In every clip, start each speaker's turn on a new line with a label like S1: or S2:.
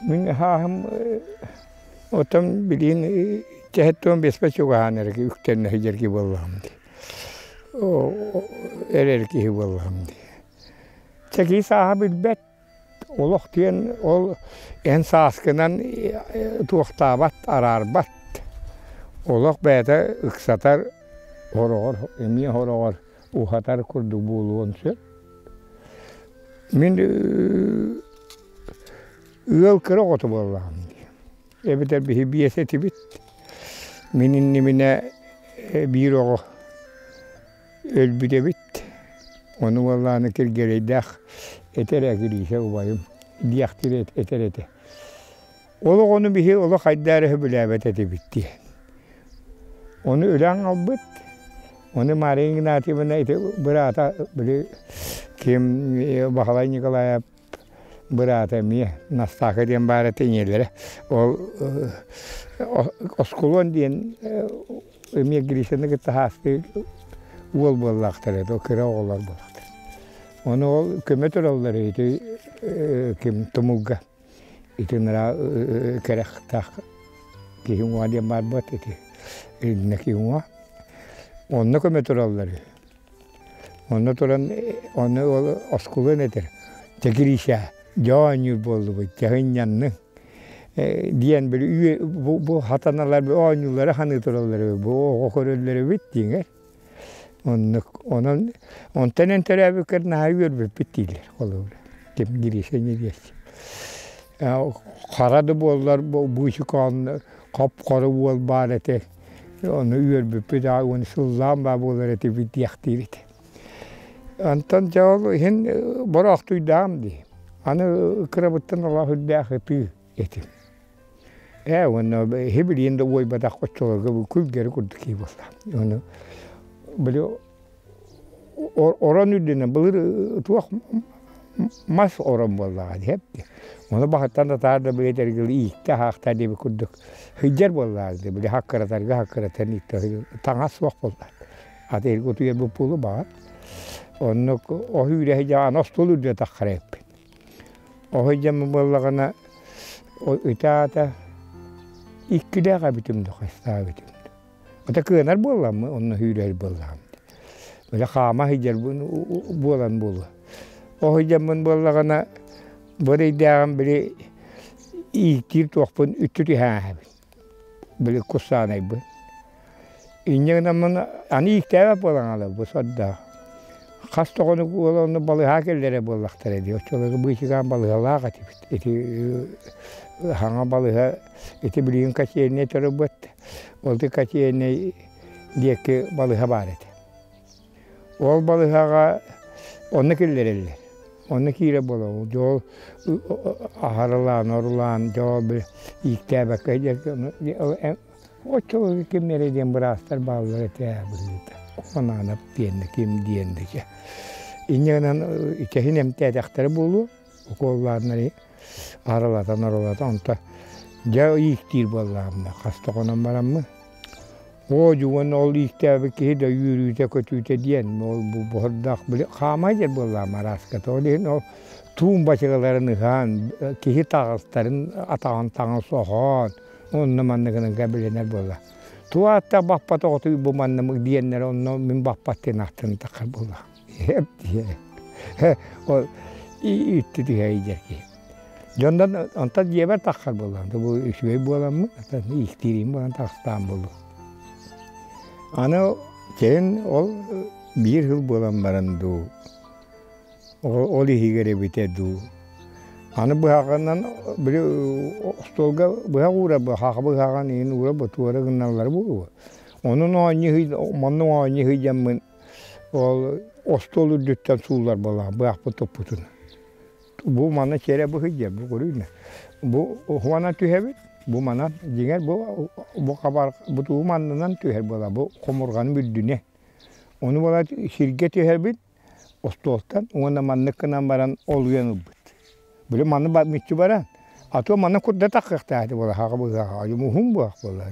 S1: Мин хааһым оттон билигин тэһэттэн биэспэ чугаһаан эрэ үктэннэ сылдьар буоллаҕым дии. Эрэр киһи буоллаҕым дии. Чэ киһи сааһа билбэт. Олох диэн ол эн сааскынан туохтаабат, араарбат. Олох бэйэтэ ыксатар, хороҕор эмиэ хороҕор уһатар курдук буолуон сөп. Мин ыал кыра оҕото буоллаҕым дии. Эбэтэр биһи биэс этибит. Мин иннибинэ биир оҕо өлбүт эбит. Ону буоллаҕына Киргиэлэйдээх этэр ээ Кириисэ убайым диэхтиир этэр этэ. Ол оҕону биһи олох хайдах эрэ сөбүлээбэт этибит диэн. Ону өлөн хаалбыт. Ону Мария Игнатьевна ити быраата били ким Баһылай Николаев быраата эмиэ Настаака диэн баар этэ ийэлэрэ. Ол Осколон диэн эмиэ Гришаны кытта саастыы уол буоллахтар этэ, кыра оҕолор буоллахтар. Ону ол көмө тураллар ити ким тумулга ити ыныраа кэрэхтээх киһи уҥуоҕа диэн баар буолбат ити иннэ киһи уҥуоҕа. Онно көмө тураллар үһү. Онно туран ону ол оскулуон этэр, дьэ Гриша, дьэ оонньуур буоллубут, дьэ ынньанныҥ диэн били бу хатаналар оонньууллара саныы тураллар эбит, бу оҕо көрөллөр эбит диэҥэр. Оннук онон онтон эн төрөөбүккэр наһаа үөрбүппүт дииллэр холобура. Ким Гриша не диэччи. Хара да буоллар быычыкаан хоп-хоро уол баар этэ. Ону үөрбүппүт аа уон сыллаан баа буолар этибит диэхтиир этэ. Онтон дьэ ол иһин бороохтуйдаҕым дии. Аны кырабыттан олох үрдээх ытыы этим. Ээ уонна иһи билиэн да уойбатах оччолорго күлгэри курдук киһи буолла. Ону били орон үрдүнэн былыр туох мас орон буоллаҕа дии Ону баһыттан да таар да бэйэтэргил ииктэ аһаахтаа диэбит курдук сылдьар буоллаҕа дии били хаккыратарга хаккыратан ииктэ таҥас суох буолла аты эргэ утуйарбыт буолуо баҕар оннук оһу үүрэ сылдьан аны остуол үрдүнэ таххара эппит оһу дьэммин буоллаҕына ытаата иккилээх эбитим да хастаабытым Ата кыанар буолламмын, онно сүүрэр буоллаҕым. Били хаама сылдьар буолан буолуо. Ол сылдьаммын буоллаҕына, бу эрэйдээҕим били ииктиир туохпун үттү түһээһэбин. Били куссаанайбын. Инньэ гынаммын аны ииктээбэт буолан хаалабын бу сордоох. Хас да хонук уол онно балыыһаҕа кэллэрэ буоллахтара дии. Оччолорго быычыкаан балыыһалаах этибит. Ити хаҥа балыыһа ити билигин котельнай турбут. Ол котельнай диэки балыыһа баар этэ. Ол балыыһаҕа онно киллэрэллэр. Онно киирэ буолабын. Дьэ ол аһарылаан, орулаан, дьэ ол ииктээбэккэ оччолорго ким эрэ диэн быраастар бааллар этэ быһыыта. Куонаанап диэн да ким диэн да чэ. Инньэ гынан иккиһин эмтээтэхтэрэ буолуо. Укуоллааннар аралатан аралатан онто дьэ ииктиир буоллаҕым хас да хонон бараммын оо дьуон ол ииктээбит киһи да үөрүүтэ-көтүүтэ диэн ол бу буһардаах били хаамай диэн буоллаҕым арааската ол иһин ол туун бачыгаларын ыһан киһи таҕыстарын атаҕын таҥас оһоон онно манна гынан кэбилэнэр буолла туох ааттаах баппат оҕотуй бу манна диэннэр онно мин баппат диэн ахтан таххар буолла Ол үттү түһэ илдьэр киһи. Дьонтон онтон дьиэбэр таххар буоллаҕым. Бу үчүгэй буоламмын, ииктиирим буолан тахстаан буолуо. Аны кэлин ол биир сыл буолан баран дуу, ол иһигэр эбитэ дуу. Аны быһаҕынан били остуолга быһах уура быһах быһаҕын иһин уура ботуора гыналлар буолуо. Онон оонньуу манна оонньуу сылдьаммын Ол остуол үрдүттэн сууллар буоллаҕа быһахпыт туппутун. Бу манна чэрэ бу сылдьар, бу көрүүнэ. Бу уһуонан түһэбит, бу манан дьиҥэр бу бу хабар бу тугум аннынан түһэр буолар, бу хомурҕаным үрдүнэ. Ону буолар сиргэ түһэбит остуолтан уонна маннык гынан баран олуйан ылбыт. Били манна мүччү баран, а то манна курдатаххыахтаах этэ буолар, хаҕа быһаҕа, уһун быһах буолар.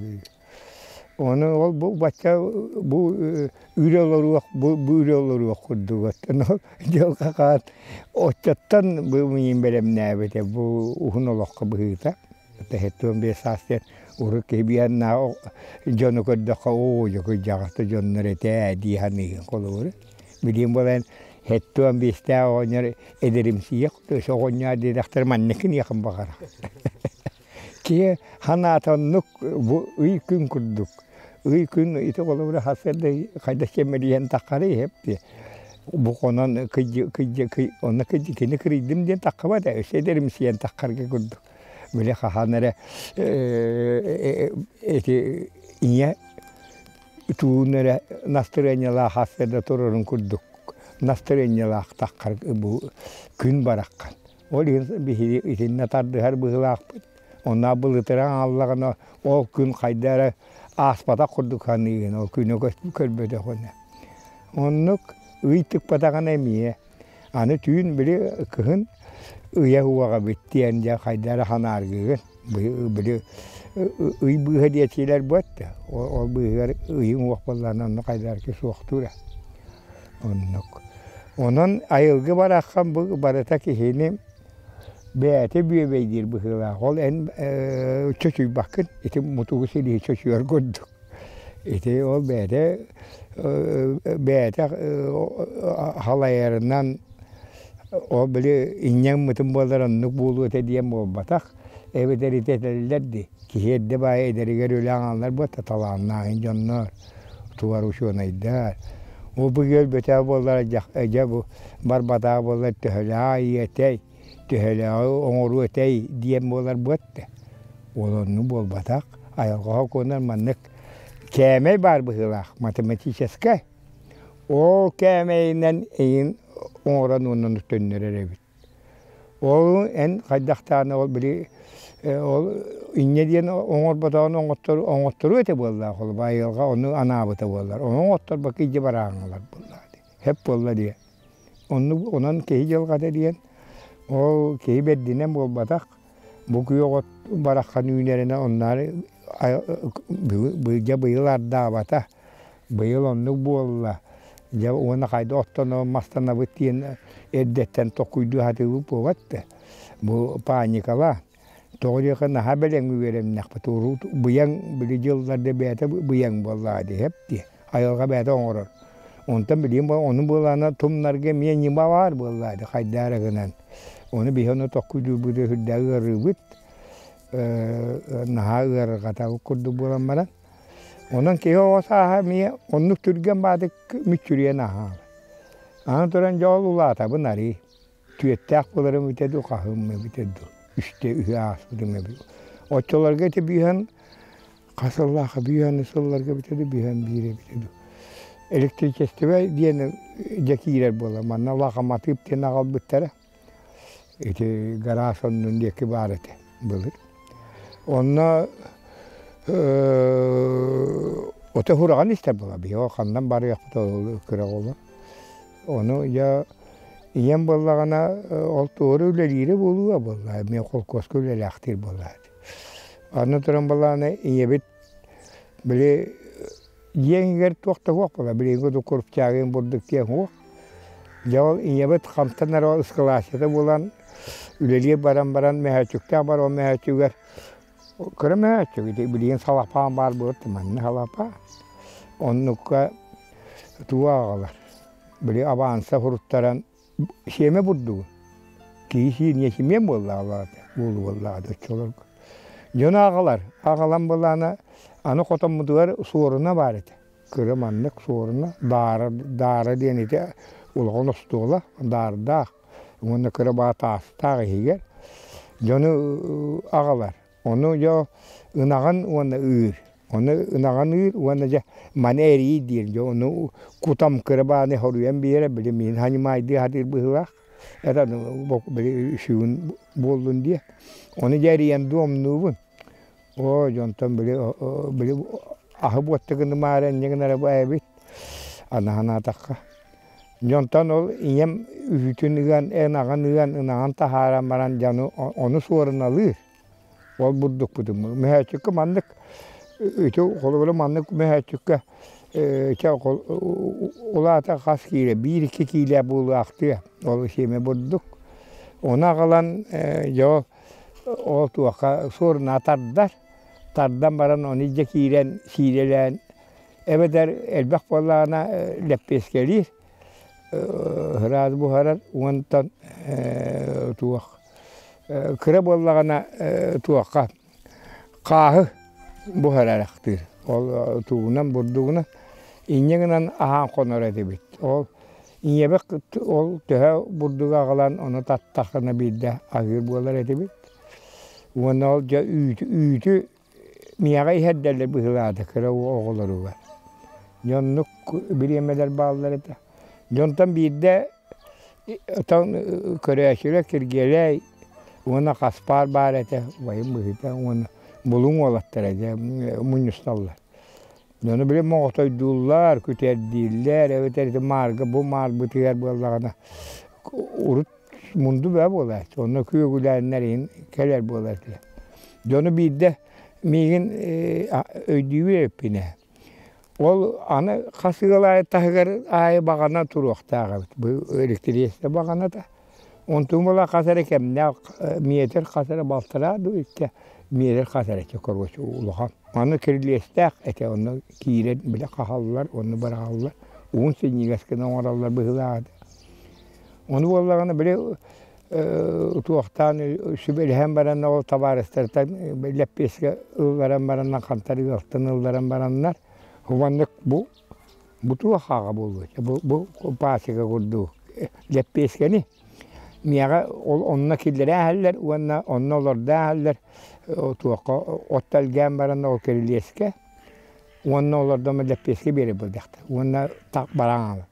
S1: Ону ол бу бачча бу үрэ олоруох бу бу үрэ олоруох курдук оттон ол дьылҕа хаан оччоттон бу миин бэлэмнээбитэ бу уһун олоххо быһыыта 75 саас диэн урут киһи биһиэннээх дьону көрдөххө оо дьокуйдьаҕаста дьоннор этээ дии саныыгын холобура билигин буолан 75-тээх оҕонньор эдэримсийиэх оҕонньоор диэтэхтэр манныкын иэхин баҕара Киһи санаата оннук бу ый күн курдук. Ый күн ити холобура сарсыарда хайдах чэмэлийэн таххарый иһэп дии. Бу хонон кыдьы кыдьы онно кыдьы кини кырыйдым диэн таххабат ээ өссө эдэримсийэн таххарга курдук. Били хаһан эрэ эти ийэ туун эрэ настырыанньалаах сарсыарда турарын курдук настырыанньалаах таххар бу күн бараххан. Ол иһин биһиги итиннэ тардыһар быһыылаахпыт. Онно былытыран ааллаҕына ол күн хайда эрэ ааспатах курдук саныыгын, ол күнү көрбөтөхүнэ. Оннук ый тыкпатаҕына эмиэ. Аны түүн били кыһын ыйа уоҕа бүттүөн дьэ хайда эрэ санааргыыгын. Били ый быыһа диэччилэр буотта. Ол быыһыгар ыйыҥ уох буоллаҕына онно хайда эрэ суохтуура. Оннук. Онон айылгы бараххан бу барыта киһини бэйэтэ бүөбэйдиир быһыылаах. Ол эн чочуйбаккын, ити мутугу силиһи чочуйар курдук. Ити ол бэйэтэ бэйэтэ халайарынан ол били инньэҥ буоллар оннук буолуо этэ диэн буолбатах. Эбэтэр ити этэллэр дии, киһи эрдэ баайа эдэригэр үлэ аҥаллар буолта талааннаах дьоннор. Тулар учуонайдар. Ол бу өлбөтөө буоллар дьэ бу барбатаа буоллар төһөлөөх айыы этэй, төһөлөөҕү оҥоруо этэй диэн буолар буотта. Ол оннук буолбатах. Айылҕа сокуонар маннык кээмэй баар быһыылаах математическай. Ол кээмэйинэн эйин оҥорон уонна төннөрөр эбит. Ол эн хайдахтааны ол били ол инньэ диэн оҥорботоҕун оҥотторуо этэ буоллаах ол айылҕа ону анаабыта буоллар. Ону оҥотторбокко илдьэ барааҥҥылар буоллаҕа дии. Сөп буолла диye. Оннук онон киһи дьылҕата диэн ол киһи бэрдинэн буолбатах. Бу күөх от бараххан үүнэринэ оннооҕор дьэ быйыл ардаабата. Быйыл оннук буолла. Дьэ уонна хайда оттоно мастанабыт диэн эрдэттэн толкуйдуу сатыыбыт буолбат да. Бу паникала. Тоҕо диэххэ наһаа бэлэҥ үөрэмнэхпит. Урут быйаҥ били дьылларда бэйэтэ быйаҥ буоллаҕа дии сөп дии. Айылҕа бэйэтэ оҥорор. Онтон билигин ону буолаана тумнарга эмиэ ньыма баар буоллаа дии хайдаа эрэ гынан. Ону биһи ону толкуйдуурбут сүрдээх ыарыыбыт. Наһаа ыарырҕатабыт курдук буолан баран. Онон киһи оҕо сааһа эмиэ оннук түргэн баатык мүччүрүйэн аһаабыт. Аны туран дьэ ол улаатабын арыы. Түөттээх буоларым эбитэ дуу, хаһыым эбитэ дуу, үстэ үһү ааспытым эбит. Оччолорго ити быыһан хас сыллаахха быыһан сылларга эбитэ дуу, быыһан биир эбитэ дуу. Электричествэ диэн дьэ киирэр буолар. Манна лакоматыып диэн аҕалбыттара. Ити гараас оннун диэки баар этэ былыр. Онно ото хураҕан истэр буола биһиги ханнан барыахпыт ол кыра оҕолор. Ону дьэ ийэм буоллаҕына ол туора үлэлиирэ буолуо буолла эмиэ холкуоска үлэлээхтиир буолла. Аны туран буоллаҕына ийэбит били Дьиэҥ туох да суох буолар, билигин курдук курупчаагын бурдук диэн суох. Дьэ ол ийэбит хантан эрэ ыскылааччыта буолан үлэлии баран баран мөһөөччүктээх бар ол мөһөөччүгэр кыра мөһөөччүк ити билигин салапаан баар буолар манна салапаан. Оннукка тугу аҕалар били абаанса суруттаран сиэмэ бурдугу киһи сиир симиэн буоллаҕа буолуоллаҕа оччолорго. Дьон аҕалар, аҕалан былаана аны хотоммутугар суоруна баар этэ. Кыра маннык суоруна, даара, даара диэн ити улахан остуола, даардаах уонна кыра баа таастаах иһигэр дьону аҕалар. Ону дьэ ынаҕын уонна ыыр. Ону ынаҕын ыыр уонна дьэ маны эрий диир. Дьэ ону кутам кыра бааны хоруйан биэрэр, били миин ханимаайдыы сатыыр быһыылаах. Это били үсүгүн буоллун диye. Ону дьэ эрийэн дуомнуубун. Оо дьонтон били били аһы буотта гынымаары инньэ гынара бу эбит. Анаһанаатахха. Дьонтон ол ийэм үүтүн ыан, ынаҕын ыан, ынаҕын таһааран баран дьону ону суоруналыыр. Ол бурдукпутун мөһөөччүккэ маннык Ити холобура маннык мөһөөччүккэ чэ ол аата хас киилэ биир-икки киилэ буолуохтуо ол сиэмэ бурдук. Ону аҕалан дьэ ол туохха суоруна тардар, тардан баран ону илдьэ киирэн сиидэлээн эбэтэр элбэх буоллаҕына лэппиэскэлиир, ыраас буһарар уонтан туох кыра буоллаҕына туохха Хааһы буһарарахтыыр. Ол тугунан бурдугунан инньэ гынан аһаан хонор этибит. Ол ийэбит ол төһө бурдугу аҕалан ону таттаххына биирдэ аһыыр буолар этибит. Уонна ол дьэ үүтү, үүтү миэхэ иһэрдэллэр быһыылаата кыра оҕолоругар. Дьэ оннук бириэмэлэр бааллар этэ. Дьонтон биирдэ Оттон көрөөччүлэр Киргиэлэй уонна Хаспаар баар этэ, убайым быһыыта уонна Булуҥ уолаттара дьэ мунньусталлар. Дьону били моҕотойдууллар, күтэрдииллэр эбэтэр ити маарга бу маарбытыгар буоллаҕына урут мунду бөҕө буолааччы, онно күөгүлээннэр иһин кэлэр буолар этилэр. Дьону биирдэ миигин өйдүүбүн эбиппин ээ. Ол аны хас ыал аайы таһыгар аайы баҕана туруохтаах эбит. Бу электричество баҕаната. Онтуҥ буола хас эрэ кэмнээх метр хас эрэ балтараа дуу икки метр хас эрэ короче улахан. Аны кирилиэстээх этэ онно киирэн бile хаһаллар, онно быраҕаллар. Уһун синньигэс гына оҥороллор быһыылаах этэ. Ону буоллаҕына били туохтаан сүбэлэһэн баран ол табаарыстартан лэппиэскэ ылларан бараннар хантан ыалтан ылларан бараннар маннык бу бу туох ааҕа буолуой бу бу пасека курдук лэппиэскэни миэхэ ол онно киллэрээһэллэр уонна онно олордооһэллэр туохха от тэлгээн баран ол кирилиэскэ уонна олордомо лэппиэскэ биэрэр буоллахтар уонна бараҥаала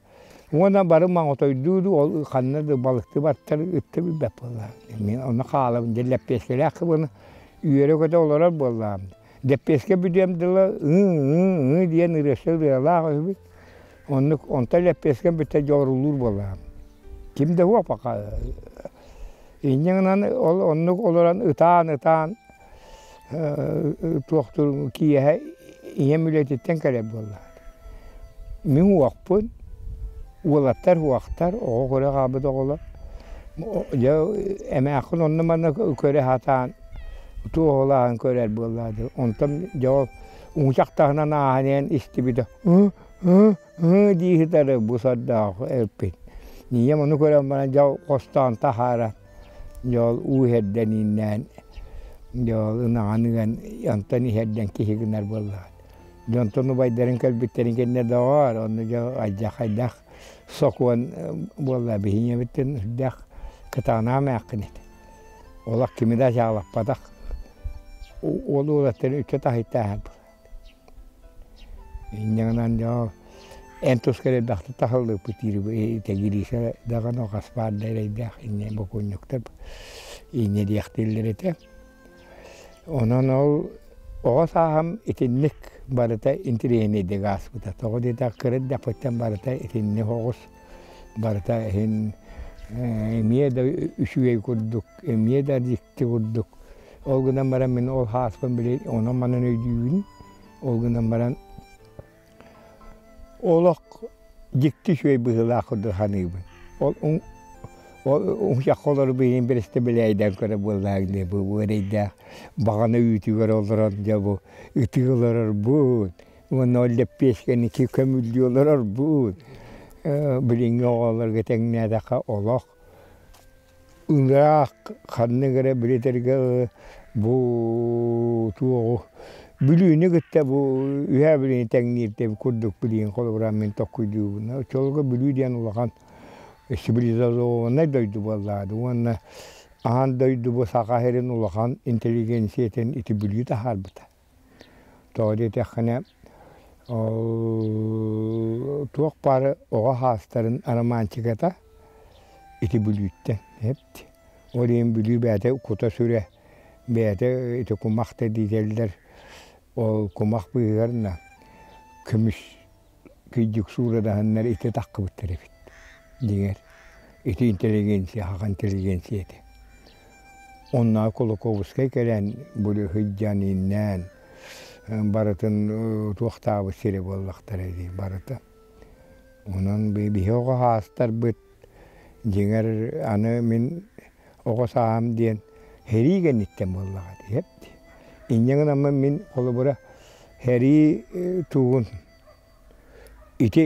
S1: Уонна бары моҥотойдуу дуу, ол ханна да балыкты баттар ытта билбэт буоллаҕым. Мин онно хаалабын дьэ лэппиэскэлээх кыбыны үөрэ-көтө олорор буоллаҕым. Лэппиэскэ бүтүөм дылы ыы-ыы-ыы диэн ырыаша ырыалаах үһүбүт. Оннук онтон лэппиэскэм бүттэ дьоҕурулуур буоллаҕым. Ким да суох пока. Инньэ гынан ол оннук олорон ытаан-ытаан туохтуур киэһэ ийэм үлэтиттэн кэлэр буолла. Мин уохпун, уолаттар уохтар, оҕо көрө хаалбыт оҕолор. Дьэ эмээххин онно-манна көрө сатаан туоһулаан көрөр буолла. Онтон дьэ ол уҥучах таһынан ааһан иһэн истибитэ ыы ыы ыы дии сытары бу сордоох эппит. Ийэм ону көрөн баран дьэ хостоон таһааран Дьол уу иһэрдэн ииннээн, дьол ынаҕын ыан, онтон иһэрдэн киһи гынар буоллаҕа. Дьонтон убайдарын кэлбиттэрин кэннэ доҕоор, онно дьэ алдьархайдаах сокуон буолла биһи ийэбиттэн сүрдээх кытаанаах эмээххин этэ. Олох кими да ачаалаппатах уол уолаттарын үччэ таһыйтааһар Инньэ гынан дьэ эн тускар элбэхтик таһыллыыппыт диир Гриша даҕаны хас баар да эрэйдээх инньэ бокуонньуктар инньэ диэхтииллэр этэ. Онон ол оҕо сааһым итинник барыта интэриэһинэйдик ааспыта. Тоҕо диэтэх кыра эрдэхпиттэн барыта итинник оҕус барыта иһин эмиэ да үчүгэй курдук, эмиэ да дьикти курдук. Ол гынан баран мин ол сааспын били онон-манан өйдүүбүн. Ол гынан баран олох дьикти үчүгэй быһыылаах курдук саныыбын. Ол ол уҥуйахха олору билигин бэрэстэбилээйдээн көрө буоллаҕыҥ дии бу эрэйдээх баҕана үүтүгэр олорон дьэ бу ытыы олорорбут уонна ол лэппиэскэни көмүллүү олорорбут билиҥҥи оҕолорго тэҥнээтэххэ олох Ыраах ханнык эрэ билэтэргэ бу туоҕу Бүлүүнү кытта бу Үһээ Бүлүүнү тэҥниир курдук билигин холобура мин толкуйдуубун. Оччолорго Бүлүү диэн улахан цивилизованнай дойду буоллаҕа уонна аан дойду бу Саха сирин улахан интеллигенциятын ити Бүлүү таһаарбыта. Тоҕо диэтэххинэ, ол туох баар оҕо саастарын романтиката ити Бүлүүттэн эбит. Ол иһин Бүлүү бэйэтэ кута-сүрэ, бэйэтэ ити кумах да диэтэллэр, ол кумах быыһыгар на көмүс кыйдьык суурадаһыннар ити таххыбыттар эбит дьиҥэр. Ити интеллигенция, саха интеллигенция этэ. Онно Кулаковскай кэлэн бу сылдьан ииннээн, Барытын туохтаабыт сирэ буоллахтара дии барыта. Онон биһи оҕо саастарбыт дьиҥэр аны мин оҕо сааһым диэн сэрии кэнниттэн буоллаҕа дии Инньэ гынаммын мин холобура сэрии тугун ити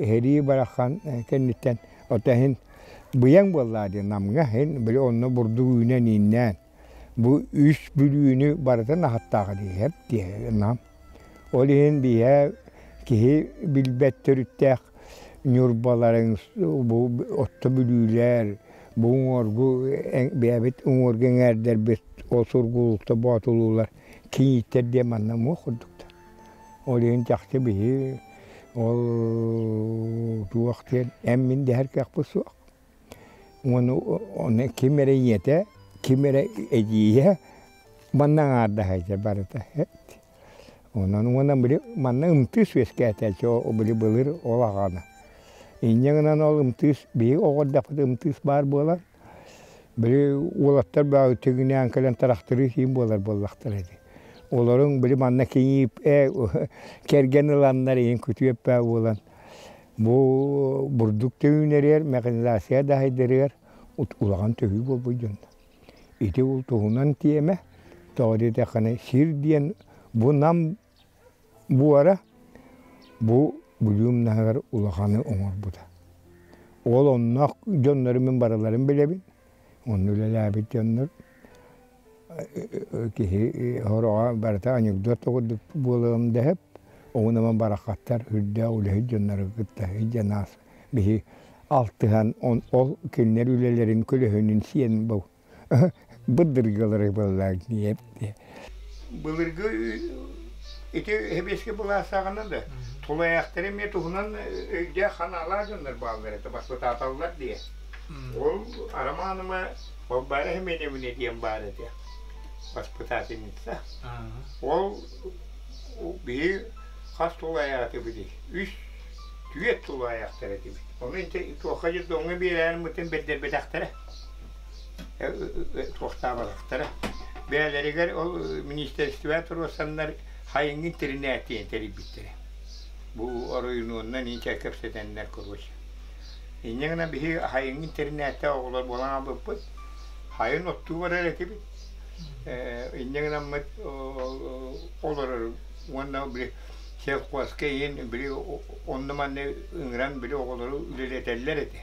S1: сэрии барахан кэнниттэн оттон иһин быйаҥ буоллаҕа дии Намҥа иһин били онно бурдук үүнэн ииннээн бу үс Бүлүүнү барытын аһаттааҕа дии дии Нам. Ол иһин биһээ киһи билбэт төрүттээх Ньурбаларыҥ бу отто Бүлүүлэр бу уҥуоргу бэйэбит уҥуоргу эҥээрдэрбит ол сургуулукта боотулуулар кийииттэр диэн манна муох курдуктар. Ол иһин чахчы биһи ол туох диэн эн мин дэһэр кыахпыт суох. Уонна ону ким эрэ ийэтэ, ким эрэ эдьиийэ манна аҥаардаһа барыта. Онон уонна били манна ымтыыс үөскээтээччи били былыр ол аҕана. Инньэ гынан ол ымтыыс биһиги оҕо эрдэхпит ымтыыс баар буолан били уолаттар бөҕө тигинээн кэлэн тарахтырыы сиин буолар буоллахтара дии. Олоруҥ били манна кийиип ээ кэргэн ыланнар иһин күтүөппээ буолан бу бурдук төһүүнэригэр механизация да хайдарыгар улахан төһүү буолбут дьон. Ити ол туһунан тиэмэ, тоҕо диэтэххинэ сир диэн бу Нам буора бу Бүлүү умнаһыгар улаханы оҥорбута. Ол онноох дьоннору мин барыларын билэбин, онно үлэлээбит дьоннор киһи хороҕо барыта анекдот да курдук буолуом дэһэп, оҕунаман бараххаттар үрдээх үлэһит дьоннору кытта илдьэн аас биһи алтыһан ол кинилэр үлэлэрин көлөһүнүн сиэн бу быдыргылары буоллаах Былыргы ити сэбиэскэй былаас саҕана да тулаайахтары эмиэ туһунан өйдөөх ханаалаах дьоннор бааллар этэ баспытааталлар диye. Ол Арамааныма Балбаара Хименевне диэн баар этэ воспитательница. Ол биһи хас тулаайаҕытыбытый? Үс түөрт тулаайахтар этибит. Ону инте туохха дьоҥҥо биэрээрмитин бэрдэрбэтэхтэрэ. Туохтаабатахтара. Бэйэлэригэр ол министерствоҕа туруорсаннар хайыҥҥын интэринээт диэн тэрийбиттэрэ. Бу оройуонунан инчэ кэпсэтэннэр короче. Инньэ гынан биһи хайыҥҥы интэринээттэ оҕолор буолан хаалбыппыт. Хайын оттуу барар этибит. Инньэ гынаммыт олорор уонна били сельхозка иһин били онно-манна ыҥыран били оҕолору үлэлэтэллэр этэ.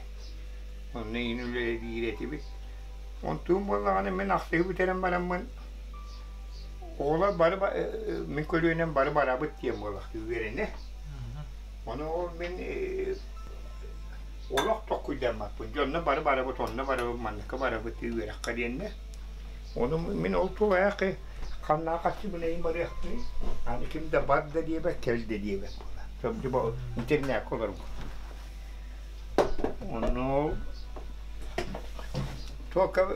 S1: Онно иһин үлэлиир этибит. Онтуум буоллаҕына мин ахсыһы бүтэрэн бараммын оҕолор бары мин көлүөнэм бары барабыт диэн буоллах үөрэнэ. Ону ол мин олох токкуйдаммаппын. Дьонно бары барабыт, онно барабыт, манныкка барабыт үөрэххэ диэннэ. Ону мин ол тулаайах ханнаах хаччыбын эйин барыахпыный? Аны ким да бар да диэбэт, кэл да диэбэт буолар. Чопчу интернакка олорбут. Ону только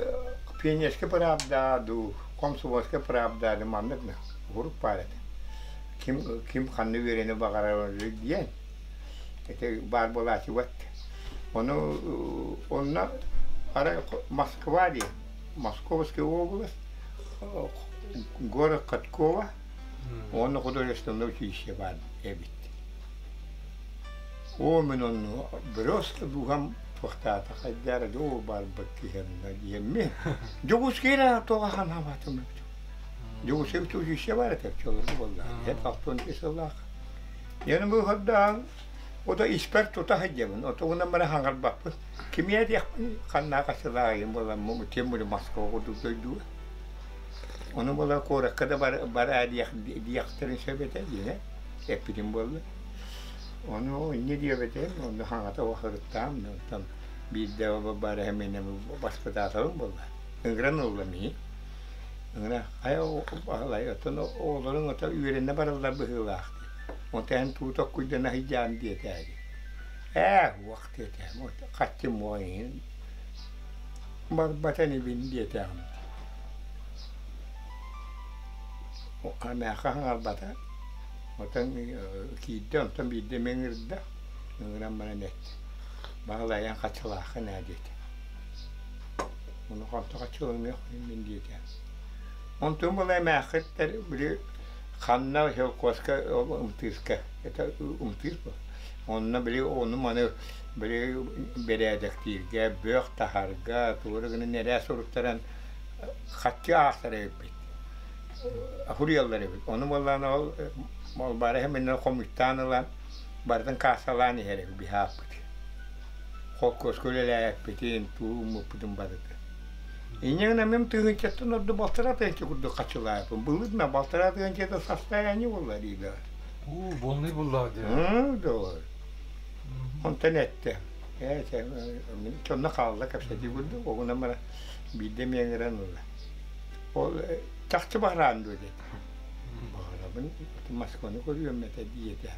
S1: пионерская правда дуу, комсомольская правда дуу маннык урук баар этэ. Ким ким ханна үөрэнэ баҕарар диэн ити баар буолааччыбат. Ону онно арай Москва диэн Московская область, город Каткова уонна художественное училище баар эбит. Оо, мин онно просто дууһам туохтаата хайдара дуу барбыт киһи диэмми. Дьокуускайга тоҕо санаабатым эбит. Дьокуускай училище баар этэ оччолорго буолла. Эт алтан сыллаах. Яны бу хордаан ото испэр тута сылдьабын. Отугунан бара хаҥарбаппын. Кимиэ диэхпин ханнаах асылаайым буоламмын тем более Москва курдук дойдуга. Ону буола куоракка да бараа диэхтэрин сөп этэ диэн эппитим буолла. Ону инньэ диэбэтим, онно хаҥата сырыттаам, онтон биирдэ бары мин баспытааталым буолла. Ыҥыран ылла миигин. Ыҥыра хайа Баһылай оттон оҕолоруҥ ото үөрэнэ бараллар быһыылаах дии. Онтон эн туу токкуйдана сылдьаан диэтээри. Ээ, уох диэтэм, хаччым уоҕа иһин барбата инибин диэтэҕим дии. Мээхэ хаҥарбата. Оттон киирдэ, онтон биирдэ эмиэ ыҥырда. Ыҥыран баран эттэ: «Баһылай, эн хаччылааххын ээ» диэтэ. Ону хонто хаччыланыах мин диэтэ. Онтон была эмээххиттэр били Ханна Хелкоска Умтыыска это Умтыыс Онно били ону-маны били бэрээдэктииргэ, бөх таһарга, туора гынан эрээ суруттаран хаччы аахтар эбиппит. Хуруйаллар эбит. Ону буоллаҕына ол Балбаара иһин хомуйтаан ылан барытын каассалаан иһэр эбит биһааппыт. Холкуоска үлэлээппитин, тууммуппутун барытын. Инньэ гынан мин тыһыынчаттан ордук балтараа тыһыынча курдук хаччылаабыппын. Былыр балтараа тыһыынчата состояние буолла дииллэр.
S2: Уу, буолнай буллаа дии.
S1: Доо. Онтон эттэ. Ээ, мин сонно хаалла кэпсэтии курдук, оҕунан баран биирдэ эмиэ ыҥыран ылла. Ол чахчы баҕараан дуо диэтэ. Баҕарабын, Москваны көрүөм этэ диэтэ.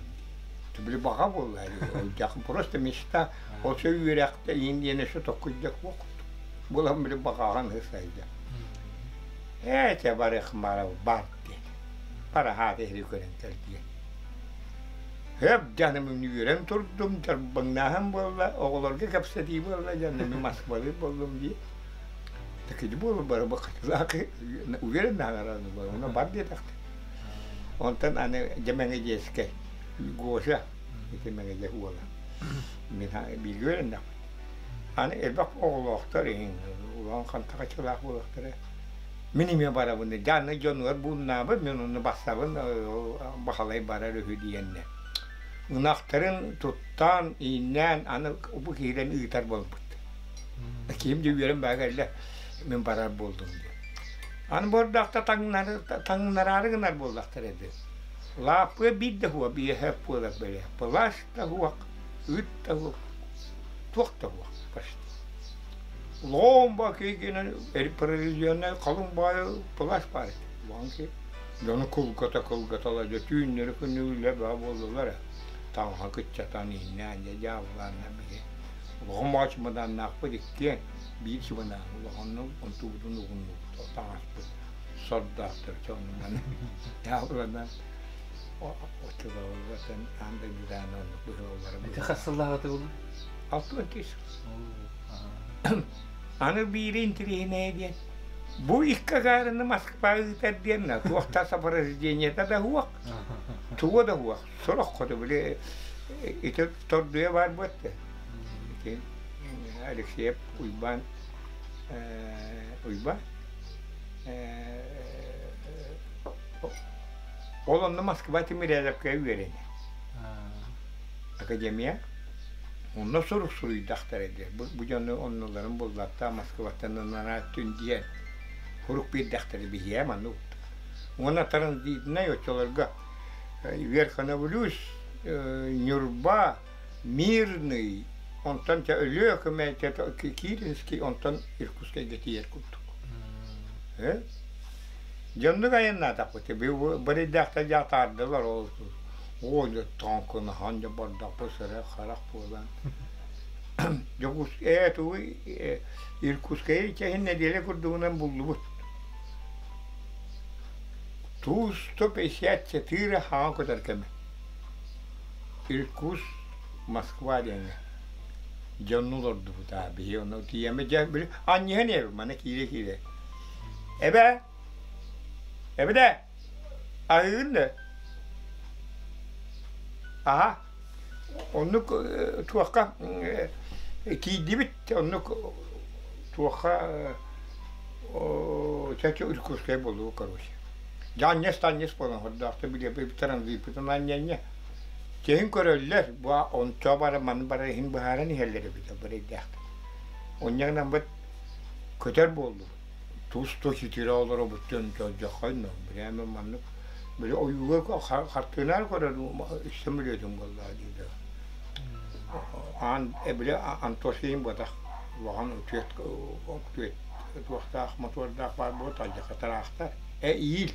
S1: Били баҕа буолла ол просто мечта ол все үөрэхтэ иин диэн өссө токкуйда куох булан били баҕаҕын ысайда. Ээ, чэ барыах бар диэн. Параһаат иһири көрөн кэл диэн. Хөп дьаным үөрэн турдум, дьарбаҥнааһын буолла, оҕолорго кэпсэтии буолла, дьаным Москвалыыр буоллум дии. Такие буолу бары бакатылаах уверен наҕараны буолла, бар диэтэхтэ. Онтон аны дьэ Мэҥэдьиэскэ Гоша ити Мэҥэдьэ уола. Мин бииргэ үөрэннэхпит. Аны элбэх оҕолоохтор иһин улахан хантахачылаах буолуохтара. Мин эмиэ барабын дьэ дьонугар бууннаабыт, мин онно бассабын бахалай барар үһү диэннэ. Ынахтарын туттаан, ииннээн аны бу киһидэн ыытар буолбут. Киһим дьэ үөрэн баа кэллэ, мин барар буоллум диэн. Аны бордоохто таҥнараары гынар буоллахтар эбит. Лааппыа биир да хуа биэһэ буолар бэлэ. Плащ да хуох, ыт да хуох, туох да хуох почти. Лоомба киигинэн прорезиненный халыҥ баайы плащ баар этэ. Улахан дьону кылгата-кылгатала дьэ түүннэри күннүгүлэр баа буоллулар таҥаһа кыччатан ииннээн дьэ дьаабылаанна биһи улахан баҕа чымадааннаахпыт иккиэн биир чымадаан улаханнык онтубутун угуннубут таҥаспыт сордоохтор чоннунан дьаабыланан оччолоругар аан дойдутаан оннук быһыылара
S2: Ити хас сыллааҕыта буолла?
S1: 60 Аны биири интириэһинэйэ диэн, бу икки акаарыны Москва ыытар диэн туох да сопровождениета да суох, туга да суох. Сорох хоту били ити тордуйа баар буолта. Ити Алексеев Уйбаан Уйбаан ол онно Москва Тимирязевка үөрэнэр. Академия Онно сурук суруйдахтара дии. Бу дьону оннуларын буллаттаа Москваттан анараа өттүн диэн сурук биэрдэхтэрэ биһиэхэ маннык. Уонна транзитнай оччолорго Верхоноблюз, Ньурба, Мирный, онтон чэ Өлүөхүмэ, Киринский, онтон Иркутскайга тиийэр курдук. Дьоннук айаннаатахпыт. Барыйдаахтар дьаатаардылар ол Оо, тоҥкунаһан дьэ бардахпыт сырай-харах буолан. Дьокуус ээ тугуй Иркутскайы чэһин нэдиэлэ курдугунан буллубут. Туу 154 хаҥа көтөр кэмэ. Иркутск, Москва диэҥҥэ. Дьонну олордубут аа биһи ону тиийэммит дьэ били анньыһан иһэбит маны киирэ-киирэ. Эбээ, эбэтэ Аһыыгын да? Аһа, оннук туохха тиийдибит, оннук туохха чачы Иркутскай буолуо короче. Дьаанньас-таанньас буолан хордоохто билиэппит транзиппытын анньанньа. Чэһин көрөллөр, бу ончо бара маны бара иһин быһааран иһэллэр эбит барыйдаахтар. Онньа быт көтөр буоллубут. Тус-тус итирэ олоробут дьон дьолдьоххойно прямо маннык били ойууга хартыынаар көрөр сөмөлүөтүн буоллаҕа дииллэр. Аан били Антосейн буотах улахан үтүөт үтүөт туохтаах мотуордаах баар буолуо алдьархай тыраахтар э иил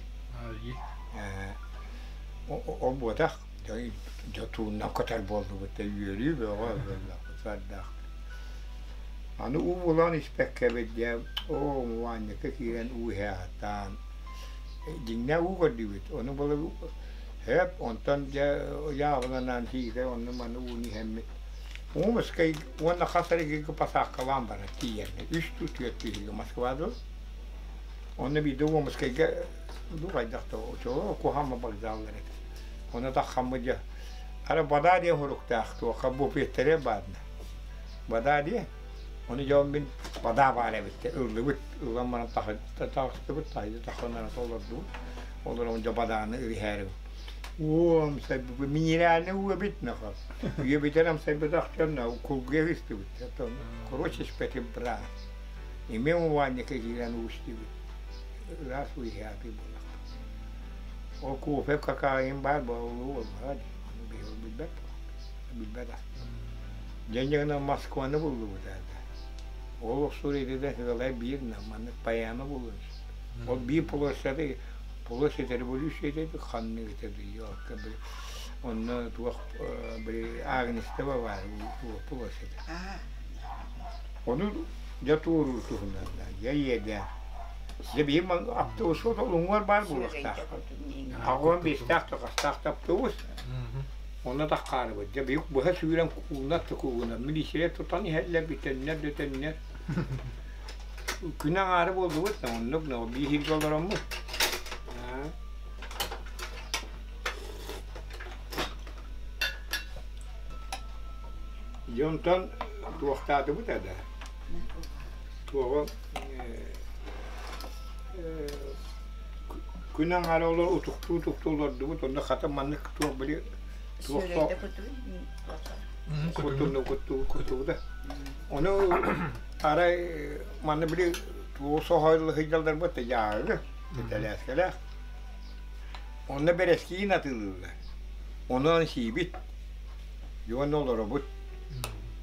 S1: ол буотах дьэ тууннан көтөр буоллубут да үөрүү бөҕө буоллахпыт сардаах Аны уу булан испэккэбит дьэ, оо, ванньыкка киирэн уу иһэ сатаан, дьиҥнээх уу көрдүүбүт. Ону була сөп, онтон дьэ ыйааҕынан сиикэй онно-маны ууну иһэммит. Омскай уонна хас эрэ посадкалаан барар тиийэргэ. Үс туу түөрт киһигэ Москва дуу. Онно биирдэ Омскайга Ду хайдах да очоло куһаама вокзаллар этэ. Ону таххаммыт дьэ ара бадаа диэн суруктаах туохха буфеттэрэ баарна. Бадаа диэн ону дьон мин бадаа баар эбит ыллыбыт ылан баран таҕыстыбыт таһыйда тахханара олордубут олорон дьэ бадааны иһээри уу амсайбыт минеральный уу эбит нахал үйэбитин амсайбатах дьон кулгуйа истибит короче испэтим брат Эмиэ умывальникка киирэн уу истибит. Ыраас уу иһээти буоллахпыт. Ол кофе какаайын баар буолуу буоллаҕа дии. Ону биһиги билбэт билбэт ас. Дьэ Москваны буллубут это. Ол охсуур идэтэ сыалай биир маннык поэма буллун. Ол биир площады площадь революция диэбит ханнык этэ дуу онно туох били Агнистова баар площадь. Ону дьэ туоруур туһунан дьэ иэдээн. Дьэ биһи автобуска уҥуор баар буолуохтаах. 85-тээх хастаах да автобус. Онно таххаарыбыт. Дьэ биһи быһа сүүрэн куунар да куугунар. Милиция тутан иһэллэр, бүтэннэр да төннөр. Күн аҥаары буоллубут да оннук биир олороммут. Дьэ онтон туохтаатыбыт да туоҕу күн аҥаара олор утуктуу-утуктуу олордубут онно хата маннык туох били туох кутуну кутугуда ону арай манна били тугу соһойло сылдьалларбыт дьааһыгы тэлээскэлээх онно бэрэскиин атыылыыллар онон сиибит Дьон олоробут.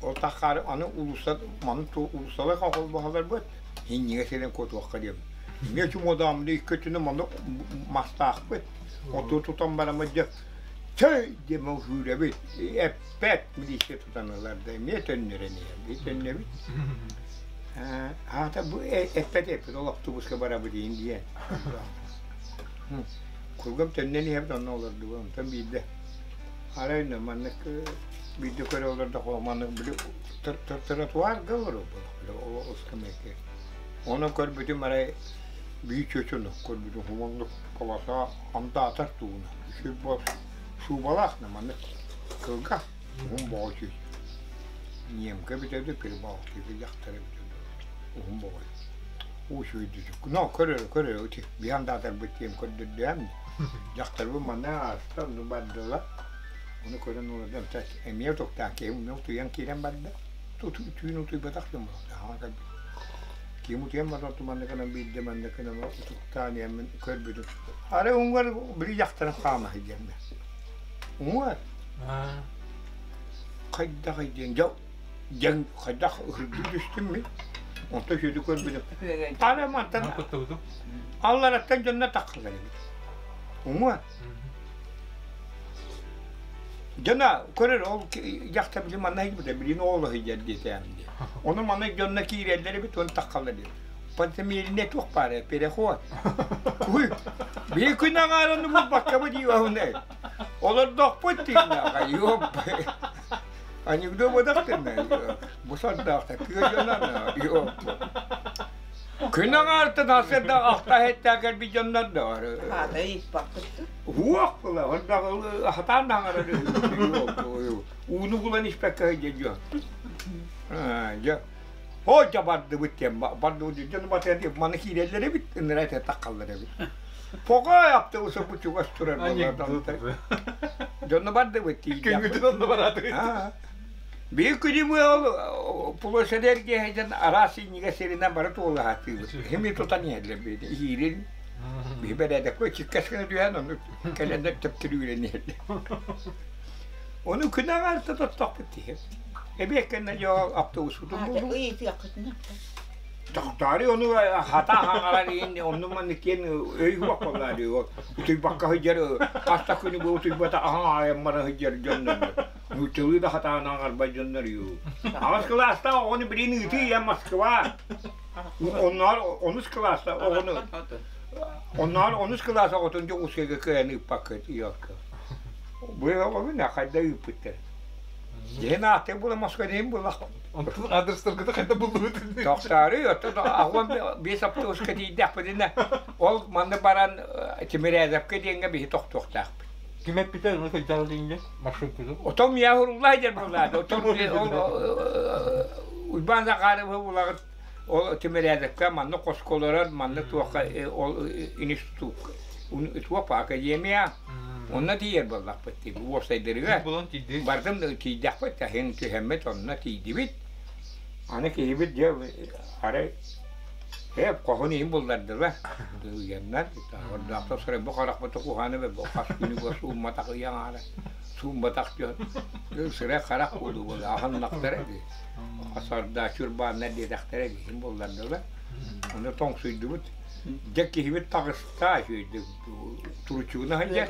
S1: Ол таххаары аны улууста маны уулуссалар холбоһолорбут иннигэ сирин куотуохха диэн. Эмиэ чумуодааммыт икки өттүнэн маны мастаахпыт. Оту тутан бараммыт дьэ чэй диэн сүүрэбит. Эппэт милиция тутан ылар да эмиэ төннөрөн иһэр. Биир төннөбүт. Аата бу эппэт эппит ол автобуска барабыт иһин диэн. Кургам төннөн иһэбит онно олордубут. Онтон биирдэ Арай маннык биирдэ көрө олордоххо маннык били тротуарга олоробут скамейка. Ону көрбүтүм арай биир чочуну көрбүтүм оннук полоса андаатар тууна шубалаах маннык кылгас уһун боҕо чү немка бүтэ прибалтика дьахтара бүтэ уһун боҕой уучуйдучук но көрөр көрөр биһи андаатарбыт диэн көрдөрдүөм Дьахтарбын манна ааста, онно бардылар. Ону көрөн олордум, эмиэ утуктаан киһим утуйан киирэн барда. Түүн утуйбатах дьон буолла, кэлбит. Киһим утуйан баран манна гынан биирдэ манна гынан утуктаан иһэммин көрбүтүм. Арай уҥуор били дьахтарым хаама сылдьар Уҥуор хайдах диэн дьэ дьэҥ хайдах ыһырдыы түстүм мин. Онтон сүдү көрбүтүм. Аны мантан аллараттан дьонно таххалар эбит. Уҥуор. Дьоно көрөр ол дьахтар били манна сылдьыбыта билин оҕоло сылдьар диэтээн дии. Ону манна дьонно киирэллэр эбит уонна таххаллар эбит. Пантомимне туох баар переход. Куй биир күн аҥаарын булбаккабыт дии оһунай. Олордохпут тииннээҕэ ёп. Анекдот бодахтынна бу сордоохто кыайанан ёп. Күн аҥаартан асырда ахта хеттаа кэлбит дьоннор да бар.
S3: Аата ыйыппаккыт
S1: Уох була, онда хатаан да хаҥарар ууну булан испэккэ дьэ дьэ О дьэ бардыбыт диэн бардыбыт дьону батыйан маны киирэллэр эбит ыныраа этэ таххаллар эбит. Поҕой автобуса бу чугас турар буолар Дьону бардыбыт тиийдэх.
S2: Күҥҥүтүн онно бараатыгыт.
S1: Биир күнүм ол площадь эргиэһэйдэн араас иннигэ сиринэн бары туолаһатыыбыт. Хими тутан иһэллэр биһи иһиирин биһи бэрээдэккэ чиккэс гына түһэн ону кэлэннэр төптөрүүрэн иһэллэр. Ону күн аҥаарта тоттохпут тиһэ. Эбиэт кэннэ дьоо автобуспутун буллум.
S3: Ыйытыаххытына.
S1: Тохтоору ону хата хаҥарар иһин онну маннык киэн өй уох буоллаары утуйбакка сылдьар хас да күнү бу утуйбата аһаҥ аайаммара сылдьар дьоннор нууччалыы да хатаан аҥарбат дьоннор ю. Аҕыс кылаастаах оҕону билин ыытыы ийэ Москва. Онноор онус кылааста оҕону онноор онус кылаас оҕотун Дьокуускайга кыайан ыыппаккыт ийэлка. Бу оҕону хайда ыыппыттар. Дьиһин ааттык була Москва диэн була.
S2: Онтун адрестаргыта хайда буллубут?
S1: Тохтоору, оттон 85 автобуска тиийдэхпитинэ, ол манна баран Тимирязевка диэҥҥэ биһи тохтуохтаахпыт.
S2: Ким эппитэ ону сылдьар диҥҥэ маршруткутун?
S1: Отон миэхэ уруллаа дьэр буоллаады. Отон ол Уйбаан Захаровы булаҕыт ол Тимирязевка манна хоско олорор, манна туохха ол институтка туох академия онно тиийэр буоллахпыт дии уопсайдарыгар
S2: Булан тиийдибит.
S1: Бардым тиийдэхпит таһын түһэммит онно тиийдибит. Аны киһибит дьэ арай хоһун иһин буллардылар. Ыйаннар ордоохто сырай бу харахпыт куһааны бу хас күнү бу суумматах ыйан аара суумматах дьон сырай харах буолуу буолла аһыннахтара дии хасарда чурбааннар диэтэхтэрэ иһин буллардылар. Ону тоҥсуйдубут. Дьэ киһибит таҕыста туручугуна сылдьар.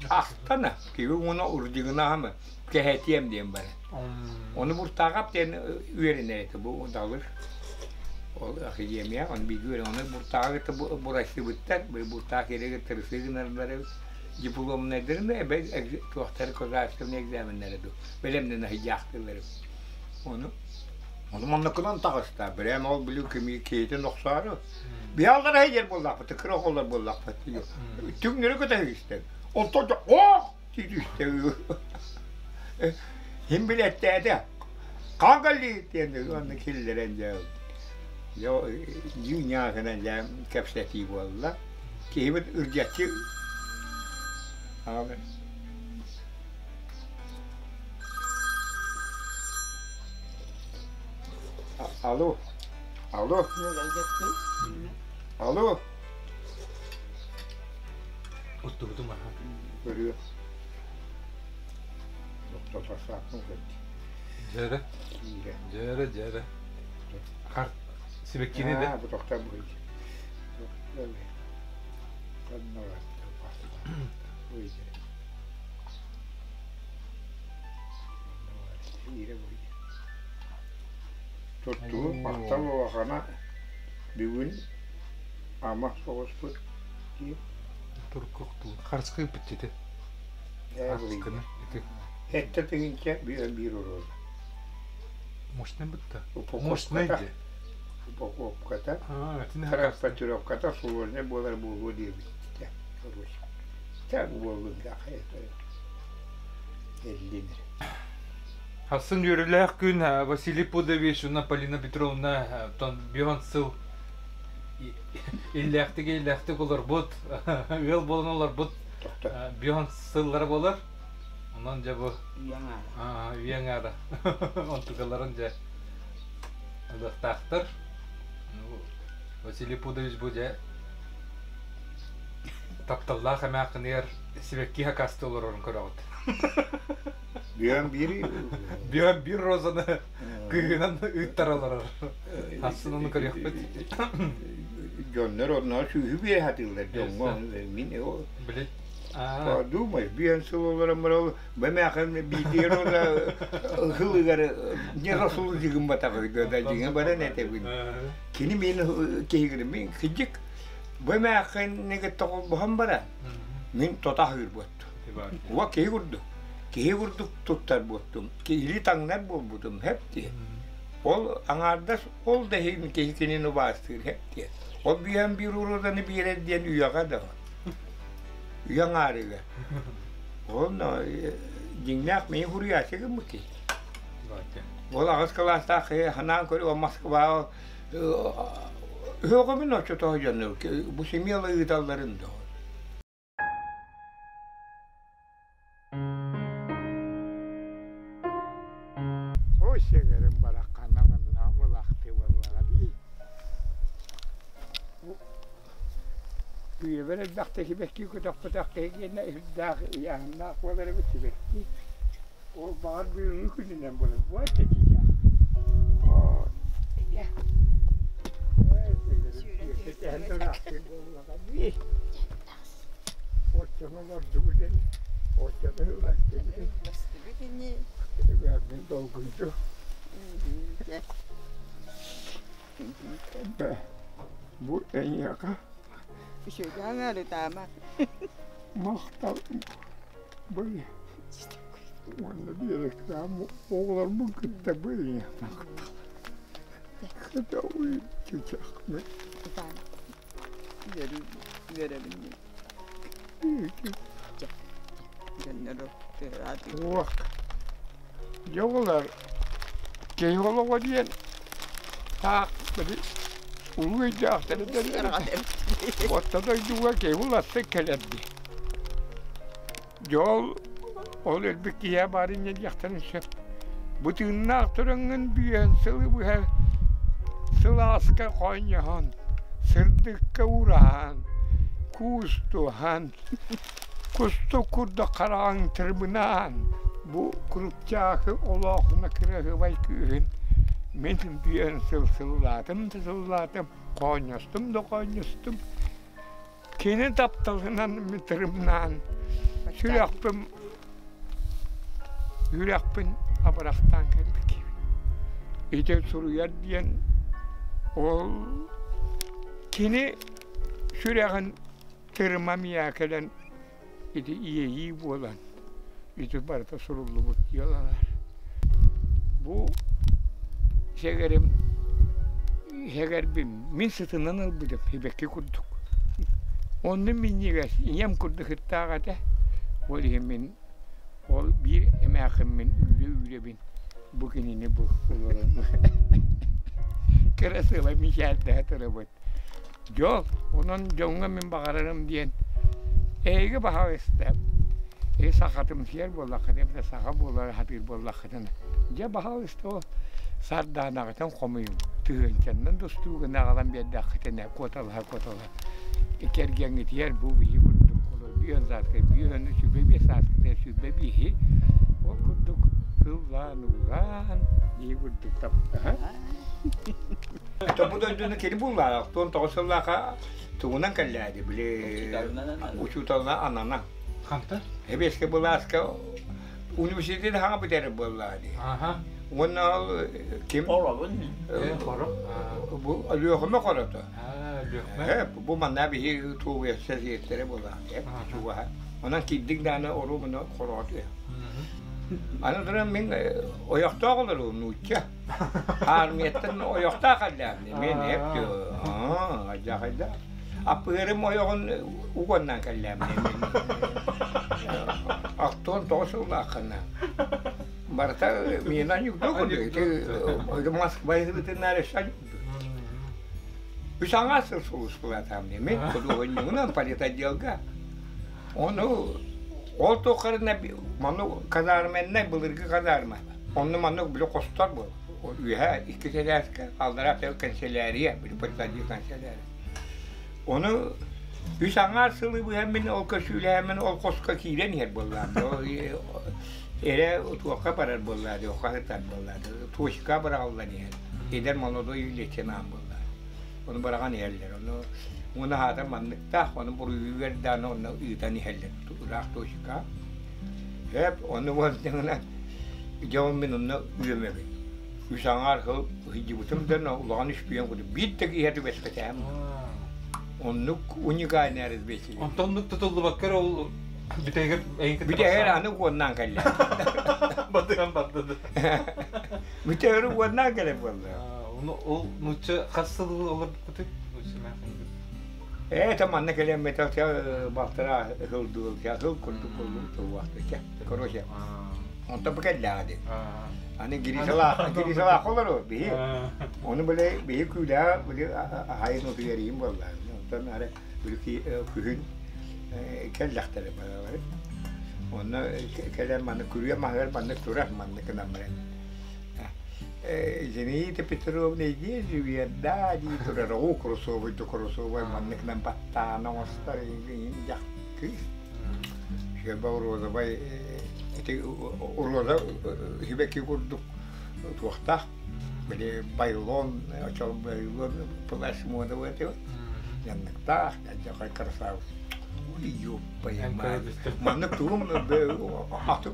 S1: Ахтана киһи уона урдьугунаһамы кэһэтиэм диэн баран. Ону Буртаахап диэн үөрэнэр этэ бу далыр. Ол академия, он бииргэ үөрэн, ону Буртааҕы кытта бурайсыбыттар, Буртаах киэри тырысыы гынарлар дипломнайдарын да эбэ туохтары государственный экзаменнары ду бэлэмнэнэ сылдьаахтыыллар. Ону ону манныкынан таҕыста. Брэм ол били кими киһитин охсоору. Биһаллар сылдьар буоллахпыт, кыра оҕолор буоллахпыт. Түҥнэри көтөһүстэн. Онтон ох дии түстэ. Ким билэттээтэ. Хагалли диэн уонна киллэрэн дьэ дьиҥ-ньаахынан дьэ кэпсэтии буолла. Киһибит ырдьаччы Алло, алло, алло.
S2: Оттубутум аха.
S1: Көрүө. Тохтотосааккын көрдө.
S2: Дьэрэ. Дьэрэ, дьэрэ. Хар сибэккини да.
S1: Бу тохтор бу. Туттуу махтал улахана бүгүн ама соҕуспут дии.
S2: Туркуктуу харыскыйбыт ити. Харыскыны ити.
S1: Сэттэ тыһыынча биир уруона.
S2: Мощный бытта. Мощный
S1: Упаковката. Упаковката. Транспортировката сложный буолар буолуо диэбиттэ. Короче. Так буоллун да Эллин.
S2: Хассын үөрүүлээх күн Василий Пудович уонна Полина Петровна тон бион сыл иллээхтик иллээхтик олорбут, ыал буолан олорбут бион сыллара буолар. Онон дьэ бу үйэ аҥаара онтукаларын дьэ ылыахтаахтар. Василий Пудович бу дьэ тапталлаах эмээххиниэр сибэкки хакасты олорорун көрөҕүт.
S1: Бүөн биир
S2: Бүөн биир розаны кыыһынан ыыттара олорор. Ахсын ону көрүөхпүт.
S1: Дьоннор онно сүүһү биэрэ сатыыллар дьоҥҥо мин
S2: Били
S1: Подумай, биэн сыл олорон баран бу эмээхин биитигэр уонна ылыгар не расул дьигимбатаҕы да дьиҥэ баран этэбин. Кини мин киһигин мин кыдьык бу эмээхинниги тоҕолбоһон баран мин тото аһыыр буоттум. Уа киһи курдук. Киһи курдук туттар буоттум. Киһили таҥнар буолбутум хэп диye. Ол аҥаардас ол да иһин киһи кинини убаастыыр хэп диye. Ол биһэн биир уроданы биэрэр диэн үйэҕэ да үйэ аҥаарыга. Ол дьиҥнээх мин хуруйааччы гыммыт киһи. Ол аҕыс кылаастаах киһи ханаан көрү Москваҕа үһөҕөбүн оччотоо дьону бу семьяла ыыталларын да. Ой, сэгэрим барахханаҕынна былахты буоллаҕа дии. Үйэбэр элбэхтэ сибэкки көтөхпөтөх киһи гиэнэ үрдээх ыйааһыннаах буолар эбит сибэкки. Ол баҕар бүгүҥҥү күнүнэн буолар. Буой тэтиитэ. Оччону олордубут ини. Оччону ыластыбыт
S3: ини.
S1: Мин долгуйду. Бу эйиэхэ
S3: Үчүгэй ырытаама.
S1: Махтал бу Уонна биэрэктээх оҕолорбун кытта быйа Уох, дьэ оҕолор, киһи олоҕо диэн таах били улуу өйдөөхтөр этэллэр Орто дойдуга киһи уларсык кэлэр дии. Дьол ол өлбүт киһиэхэ баар инньэ диэхтэрин сөп. Бу тыыннаах турангын бүөн сылы быһа сылааска хоонньоһон, сырдыкка уураһан, куустуһан, кустук курдук хараҕыҥ тырыбынаан, бу курупчаахы олоохуна кыраһыабай кыыһын мин бүөн сыл сыллаатым да сыллаатым, хоонньостум да хоонньостум. Кини тапталынан мытырымнаан сүрэхпин үрэхпин абырахтаан кэлбит Ити суруйар диэн ол кини сүрэҕин тырыма миэхэ кэлэн ити иэйии буолан ити барыта суруллубут дьыалалар. Бу сэгэрим сэгэрбин мин сытынан ылбытым сибэкки курдук. Онно минньигэс ийэм курдук сыттаах этэ. Ол иһин мин ол биир эмээхиммин үүрэ-үүрэбин бу кинини бу олорон кырасыабай мичээрдэһэ турабыт. Дьол, онон дьоҥҥо мин баҕарарым диэн эһиги баһаалыста эһи сахатымсыйар буоллаххытына эбэтэр саха буолары сатыыр буоллаххытына дьэ баһаалыста ол сардаанаҕытын хомуйуҥ тыһыынчаннан да устуугун аҕалан биэрдэххитинэ куоталаһа-куоталаһа кэргэҥҥитигэр бу биһи курдук олор бүөн сааскы бүөн 25 сааскытыгар 25-и ол курдук ыллаан-уулаан биһи курдук таптаһа Бу дойдуну кини буллаах, 19 сыллааха тугунан кэллээди, били учууталынан анана.
S2: Хантан?
S1: Эбиэскэ былааска университет хаҥа бүтэрэр буоллаа дии. Уонна ол ким?
S3: Хоробун.
S2: Хоро.
S1: Бу Өлүөхүмэ хорото.
S2: Өлүөхүмэ.
S1: Бу манна биһи тугуйа сиэттэрэ буоллаа. Чугаһа. Онон киирдик дааны ору муну хороотуя. Аны туран мин ойохтоох олору нуучча. Армияттан ойохтоох аллаабын мен эп ажахайда аппыырым ойоҕун угоннан кэллээмин мен ахтон тоҕус сыллааххына барыта миэнэ аньугду курдук ити Москва ытыннаары үс аҥаа сыл сулууспалаатаам мен худуоһунньугунан политотделга ону ол туоххарына ману казарменнай былыргы казарма Онно маннык били хостор буол. Үөһэ икки сэлээскэ, аллараа тыл кэнсэлээрийэ, били политотдел кэнсэлээрийэ. Ону үс аҥаар сылы быһа мин ол көсүүлэһэммин ол хоско киирэн иһэр буоллаам. Эрэ туохха барар буоллаа дии, окко сытар буоллаа дии. Точка быраҕыллан иһэр. Эдэр молодой лейтенант буоллаа. Ону быраҕан иһэллэр. Ону уона аата манныктаах, ону буруйугар дааны онно ыытан иһэллэр. Ыраах точка. Эп, ону буолтаҕына дьэ ол мин онно үөмэбин. Үс аҥаар сыл сылдьыбытым да улахан үспүйэн курдук биир да киһи түбэспэтэҕим. Оннук уникальный разведчик.
S2: Онтон оннук тутуллубакка эрэ ол бүтэһигэр эйин кытта
S1: Бүтэһигэр аны уоннаан кэллэ.
S2: Батыһан барда да.
S1: Бүтэһигэр уоннаан кэлэр буолла.
S2: Ол нуучча хас сыл олорбуккутуй? Нуучча
S1: Это манна кэлэммэтэ балтараа сыл сыл курдук буоллум короче онтон бу кэллэҕэ дии аны Гришалаах Гришалаах олору биһи ону били биһи күүлэҕэ били аһайын утуйарыйым буолла онтон ары били күһүн кэллэхтэрэ балары онно кэлэн манна күрүө маһыгар маннык турар маннык гынан баран Зинаида Петровна иди живиэрдаа дии турар оо курусуобай да курусуобай манныкынан баттаан оҥостор дьах кыыс Феба розовай ити роза сибэкки курдук туохтаах били байлон очол байлон плащ муодовый этэ янныктаах дьахай красавец Ой, маннык тугум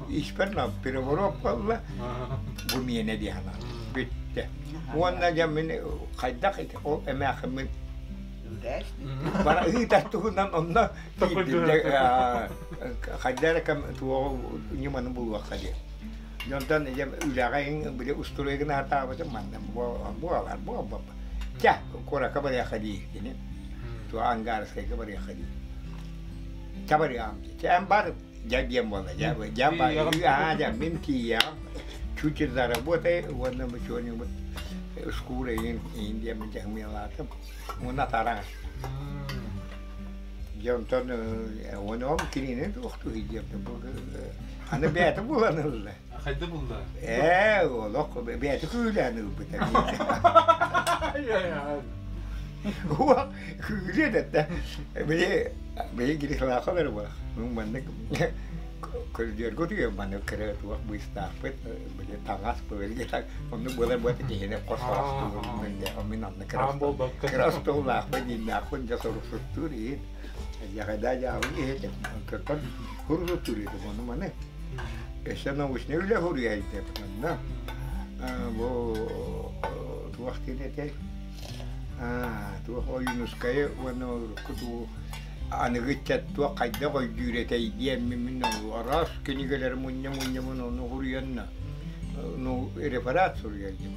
S1: испэр переворот буолла бу миэнэ дии санаатым бүттэ уонна дьэ мин хайдах ол эмээхиммин Бара ыытар туһунан онно хайда эрэ туоҕу ньыманы булуохха диэн. Дьонтон үлэҕэ били устуруйгын аһатаабытым манна буолар буолбап. Чэ, куоракка барыахха дии кини. Туа Ангарскайга барыахха дии. Чэ барыам. Чэ эн бар дьэ диэн буолла. Дьэ дьэ бар. Аа дьэ мин тиийэҕим. Чуть заработай уонна бу что-нибудь шкура иин иин диэн дьаһымыалаатым. Уонна атараҥ. Дьэ онтон уонна ол кинини туохтуу диэн аны бэйэтэ булан ылла.
S2: Хайда булла?
S1: Ээ, олох бэйэтэ күүлээн ылбыта. Уох, күүлүө да били били грихлаахал эрэ буолах. Маннык көрдөргө түгэн маннык кыра туох быыстаахпыт били таҥас быылга так оннук буолар буолта киһини хос харахтыыр мин онно кыра остуоллаахпын дииннээхпин дьэ соруксуттуур иһин дьаҕайдаа дьаабын иһитим онтон хурусуттуур этим ону маны өссө научнай үлэ суруйа онно бу туох диэн этэй туох Ойуунускайы уонна урукку туу аныгы ыччат туох хайдах өйдүүр этэй диэммин мин араас кинигэлэри мунньа-мунньамын ону суруйанна ну реферат суруйайым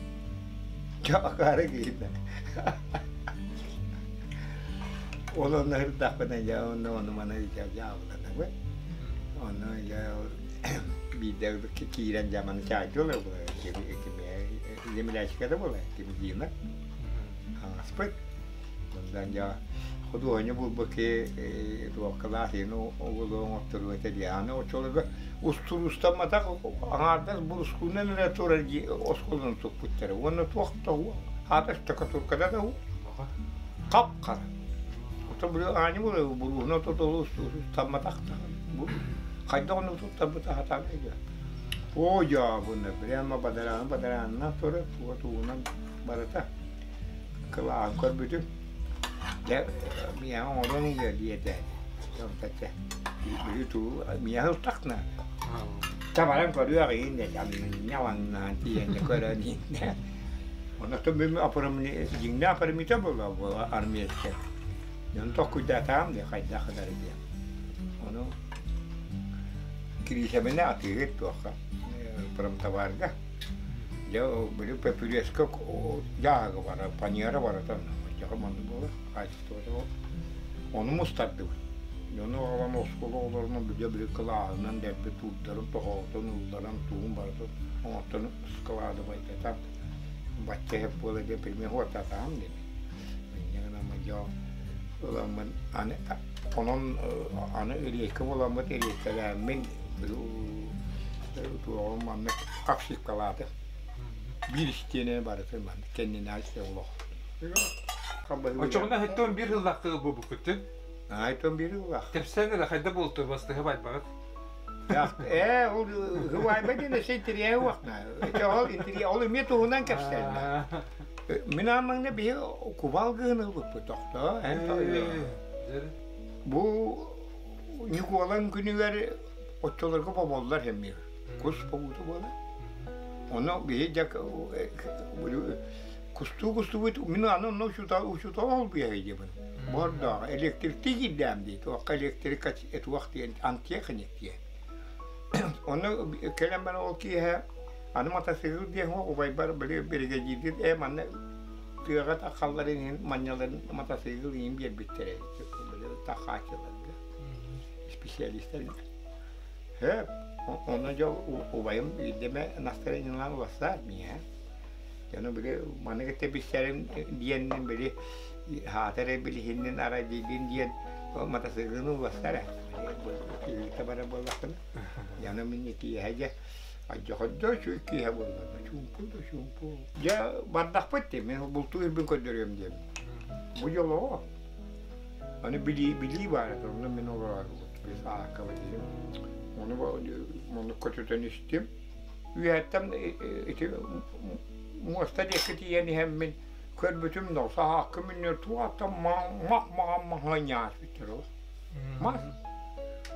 S1: чэ акаары киһитэ ол онно сырдахпына дьэ онно ону маны дьаабыланабын онно дьэ биирдэ киирэн дьэ маны чаайдыылар буолар землячка да буолар ким Дина хаҥаспыт Онтон дьэ худуоһунньук булбут киһи туохкалаах иһин угулу оҥотторуо этэ дии. Аны оччолорго устуруустамматах аҥаардас бурускуунан эрэ турар оскуоланы туппуттара. Уонна туох да аата штукатурката да хап-хара. Оттон били аанньа буолар буруһуна тутулу устамматах да хайдах оннук туттарбыта сатаан өйдөө. Оо дьообуна прямо бадарааны бадараанынан турар, туга тугунан барыта. Кылааһын көрбүтүм, дьэ миэхэ оҥорон ылыа диэтэ. Онтон чэ били туу миэхэ ылтахна табаран көрүөх иһин дэ ньалаҥнаан тиийэн көрөн иһин Онон мин аппарамни дьиҥнээх аппарамита буолла буола армиячча. Дьон токкуйдаатаҕым дии хайдах гынары диэн. Ону Кириисэбинэ атыыһыт туохха промтоварга Дьэ, били пөпүрүөскэ дьааһыга барар, паньыара барыта оччоҕо маннык буолар, хаачыстыбата ол. Ону мустардыбыт. Дьону оҕолорун оскуола оҕолорунан били били кылааһынан дэлби туурдарын, тоһоҕотун ылларан, тугун барытын оҥортон складывайтатан бачча иһэр буола диэн пример хуортатаҕым диэн. Инньэ гынан дьэ ыламмын аны онон аны эриэккэ буоламмыт эриэккэлээммин туоҕум маннык обшивкалааты биир истиэнэ барыта маннык кэннинээҕи истиэнэ олох
S2: Оччоҕуна хэттон биир сыллаахтыы буолбуккутун?
S1: Айтон биир сыллаах.
S2: Кэпсээн эрэ хайда буолтур бастыһы байбаҕыт?
S1: Ээ, ол убайба диэн өссө интэриэһэ уохна. Ол интэриэ ол эмиэ туһунан кэпсээннэ. Мин ааммаҥна биһи кубал гыһын ылбыппыт тохтоо. Бу Ньукуолан күнүгэр оччолорго боболлор эмиэ. Кус бобуута буолар. Ону биһи дьэ кустуу кустубут мин аны онно учуутал учуутал олбуйа диэбин. Бордоох электрикти киирдэм дии. Туохха электрика туох диэн антиэхиник диэн. Ону кэлэн баран ол киэһэ аны матасыгыл диэн убайбар били биригэдьиирдир ээ манна тыаҕа таххалларын иһин манньаларын матасыгыл иһин биэрбиттэрэ таххааччыларга специалистар Һэ, онно дьол убайым биирдэ настроениелаан уларсаар миэхэ. Дьону били маны кытта билсэрим диэннин били хаата эрэ билиһиннин арай диигин диэн ол матасыыкылын уларсар ээ. Киһитэ барар буоллахпына. Дьону мин киэһэ дьэ алдьархайда үчүгэй киэһэ буолла чуумпу да чуумпу. Дьэ бардахпыт дии мин бултуу сирбин көрдөрүөм диэммин. Бу дьолоҕо Аны билии, билии баар этэ, онно мин олороорубут, аакка билиим. Ону маннык көтүтэн истим. Үөһэттэн ити муоста диэки тиийэн иһэммин көрбүтүм да саһаакка миннэр туохтан мах-маҕан маһа ньааспыттар ол. Мас.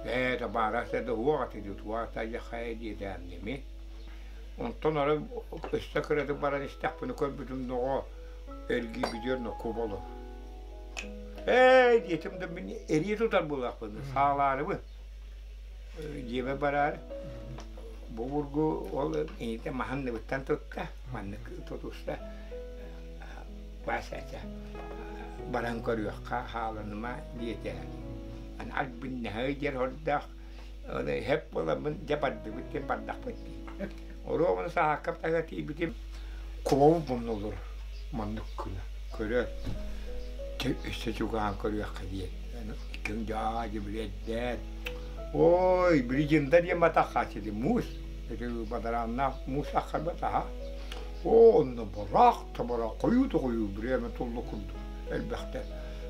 S1: Ээ, табаарас да уох ати туох хайа диэтээмними. Онтон ары өссө кыратык баран истэхпинэ көрбүтүм доҕо эргийбитигэр нокку болор. Ээ диэтим да мин эрийэ тутар буоллахпын, саалаарыбын. Дьиэбэр бараары. Бу бургу ол ийэтэ маһын тутта, маннык тутуста. Вася баран көрүөххэ хааланыма диэтэ. Аны арбыннаһыы диэн хордоох Оны хэп буоламмын дьэ бардыбыт диэн бардахпыт дии. Оруобуна саһааккам таһыгар тиийбитим кубабы муннуллар маннык гына көрөөт дьэ өссө чугаһаан көрүөххэ диэн иккиэн дьаа дьибилиэрдээт ой билигинда диэн батаххааччы муус ити бадарааннаах муус аххарбатаха оо онно быраах да быраах хойуу да хойуу бириэмэ туллу курдук элбэхтэр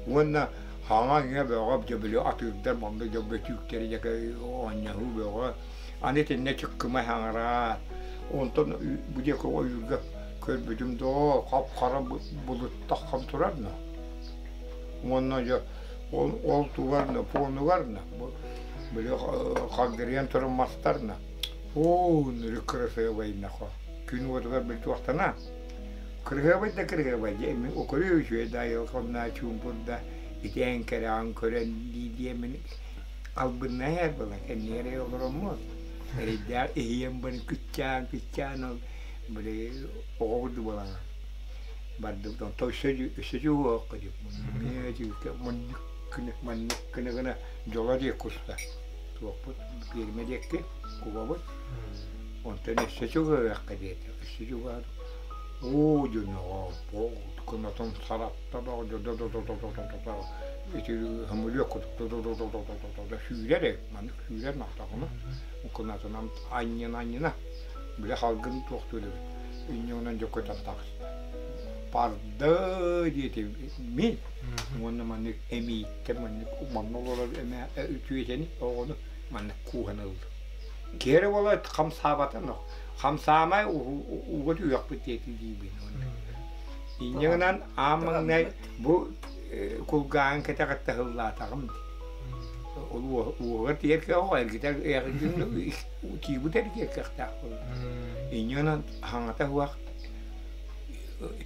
S1: уонна Хаҥа-иҥэ бөҕө, дьэ били атыырдар манна дьэ бөтүүктэри дьэ оонньоһуу бөҕө. Аны итиннэ чыккымай хаҥыраа. Онтон бу диэки ойуурга көрбүтүм доо, хап-хара былыттаххам турар но. Уонна дьэ ол, ол тугар на, фонугар на, били хагдырыйан турар мастар на. Оо, нөрүк кырасыабай нахо. Күн уотугар били туохтана. Кырыһыабай да кырыһыабай дьэ мин укуруу үчүгэй да айылҕамна чуумпурда итээн кэрэҕин көрөн дии диэммин албыннаһар буолан кэннигэр олороммун эрэйдээх иһийэн бары кыччаан кыччаан ол били оҕо курдук буолан бардыбыт онтон өссө өссө чугуһуохха дип маннык гына маннык гына гына дьоло диэки куста туохпут пиэрмэ диэки кубабыт онтон өссө чугуһуохха диэтэ өссө чугаһаат Оо дьонноҕо кынатын саратта да ити хөмүлүөк курдук сүүрэр ээ маннык сүүрэр махтаҕына кынатынан анньына анньына били халгын туохтуур эбит инньэ дьэ көтөн таҕыста парды диэтим мин уонна маннык эмииттэн маннык манна олорор эмээ үтүөтэни оҕону маннык кууһан ыллым киһи эрэ буола хамсаабата хамсаамай ууга түһүөхпүт диэки диибин. Инньэ гынан аан маҥнай бу кулгааҕын кэтэҕиттэ һыллаатаҕым дии. Ол уоһугар тиийэр кыах эргитэр тиийбит эргиэр кыахтаах буолар. Инньэ гынан хаҥата суох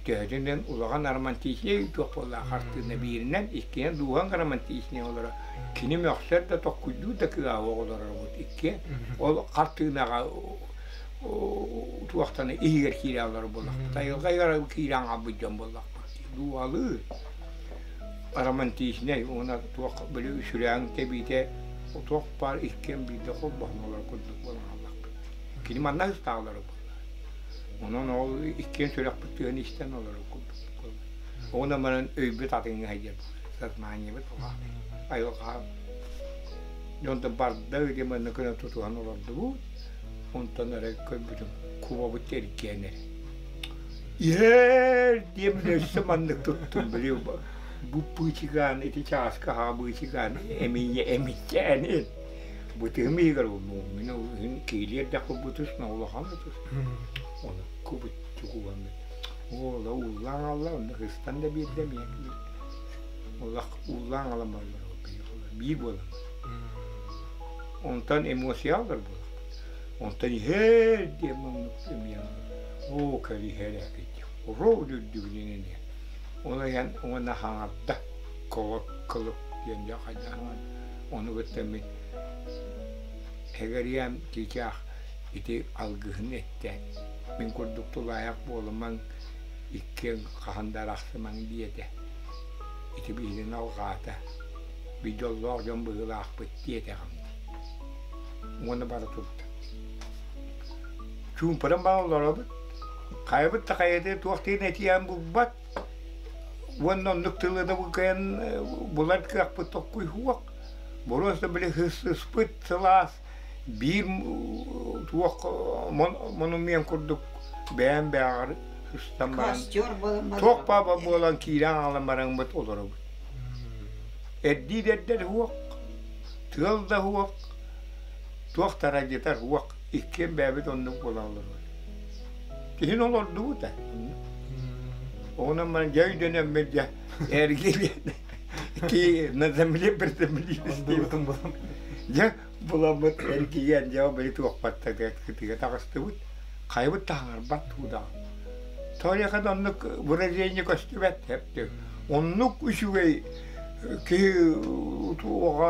S1: төһөтүнэн улахан романтичнай туох буоллаах хартыына бииринэн, иккиһинэн дууһаҥ романтичнай олоро. Кини мөхсөр да токкуйдуур да кыаҕа олорорбут иккиэн. Ол хартыынаҕа туохтан иһигэр киирэ олорор буоллахпыт. Айылҕа иһигэр киирэн хаалбыт дьон буоллахпыт. Дууһалыы романтичнай уонна туох били сүрэҕиҥ тэбиитэ туох баар иккиэн биирдэ холбоһон олорор курдук буолан хааллахпыт. Кини манна ыстаах олорор буолла. Онон ол иккиэн сүрэхпит тыаһын истэн олорор курдук буолла. Онон баран өйбүт атыҥҥа сылдьар сознаниебыт айылҕа дьонтон барда диэн манна көнө тутуһан олордубут. Онтон эрэ көрбүтүм кубабыт эргиэн эрэ. Иһэр диэмин өссө маннык туттум били бу быычыгаан ити чааска аһаа быычыгаан эмиийэ эмиччээнин бытыһым иһигэр мин иһин киилиэр да кубутус на улахан ытыс ону кубуччу кубаммын уола ууллаан алла онно ыстан да биэрдэ эмиэ улах ууллаан алан бараллар биир буолан онтон эмоциялар буолахпыт онтон иһэр диэн маннык эмиэ оо кэриһэр эбит уруу үрдүгүнэн эмиэ ол иһэн уонна хаҥарда кылык кылык диэн дьэ хайдах ону кытта мин эгэриэм чыычаах ити алгыһын эттэ мин курдук тулаайах буолумаҥ иккиэн хаһан да арахсымаҥ диэтэ ити биһигини алҕаата би дьоллоох дьон быһыылаахпыт диэтэҕим дии уонна бара турда чуумпуран баран олоробут хайабыт да хайата туох диэн этиэн булбат уонна оннук тылы да кыайан булар кыахпыт токкуй суох боруоста били сыспыт сылаас биир туох монумент курдук бэйэм бэйэҕэр сыстан баран туох баба буолан киирэн аҕалан бараҥмыт олоробут эрдии эрдэр суох тыал да суох туох тарадьытар суох иккиэн бэйэбит оннук буолан олоробут киһин олордубут ээ онон баран дьэ өйдөнөммүт дьэ эргилиэн ки на земле приземлились дьэ буламмыт эргийэн дьэ били туохпаттарга кытыга таҕыстыбыт хайабыт таһаарбат туудаҕа ториха да оннук выражение көстүбэт оннук үчүгэй Киһи туоҕа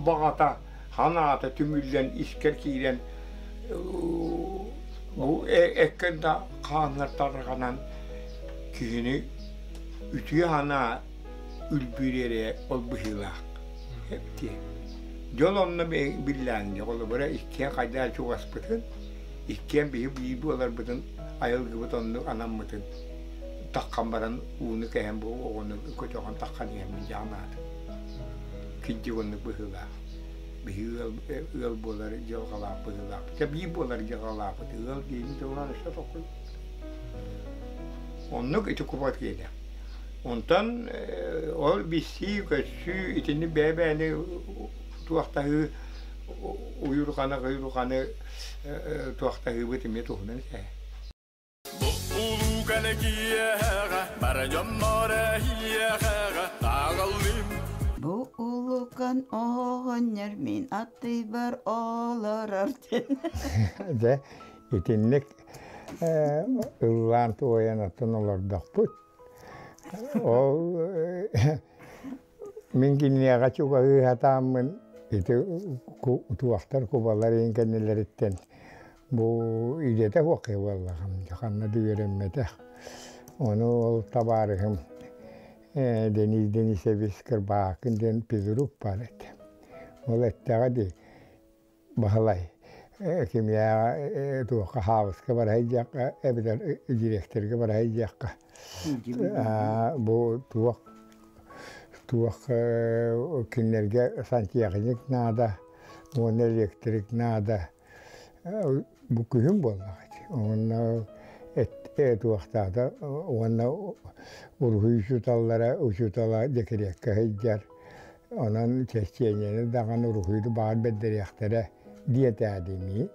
S1: баҕата, санаата түмүллэн искэр киирэн бу эккэр да хааннар тарҕанан киһини үтүө санаа үлбүрүөрэ ол быһыылаах эптиэ. Дьол онно биллээҥҥэ холобура иккиэн хайдах чугаспытын, иккиэн биһи биир буоларбытын айылгыбыт оннук анаммытын таххан баран ууну кэһэн бу оҕону көтөҕөн таххан иһэммин дьаҕанаатым. Кирдьик оннук быһыылаах. Биһи ыал, ыал буолар дьылҕалаах быһыылаахпыт. Дьэ биир буолар дьылҕалаахпыт. Ыал диэни тылынан өссө тоххуй. Оннук ити кубат киэнэ. Онтон ол билсии, көссүү итини бэйэ-бэйэни туохтаһыы уйурҕаны уйурҕаны туохтаһыыбыт эмиэ туһунан этэ.
S4: Бу улуу кэлэкиэҕэ бара дьоннор эһиэхэҕэ тааҕаллыым.
S3: Бу улукан оҕонньор мин аттыйбар олорор диэн.
S1: Дьэ, итинник ыллаан туойан оттон олордохпут. Ол мин киниэхэ чугаһыы сатааммын ити туохтар кубалар иһин кэннилэриттэн бу идэтэ суох киһи буоллаҕым, ханна да үөрэммэтэх. Ону ол табаарыһым Денис Денисович Кырбаакын диэн физрук баар этэ. Ол эттэҕэ дии Баһылай кимиэхэ туохха хаабыска бара сылдьыахха эбэтэр дириэктэргэ бара сылдьыахха бу туох туох кинилэргэ сантехник наада уонна электрик наада бу күһүн буоллаҕа ити уонна туохтаата уонна уруһуй учууталлара учуутала декреккэ сылдьар Онон чэччиэнньэни даҕаны уруһуйду баҕар бэрдэриэхтэрэ диэтээтимии.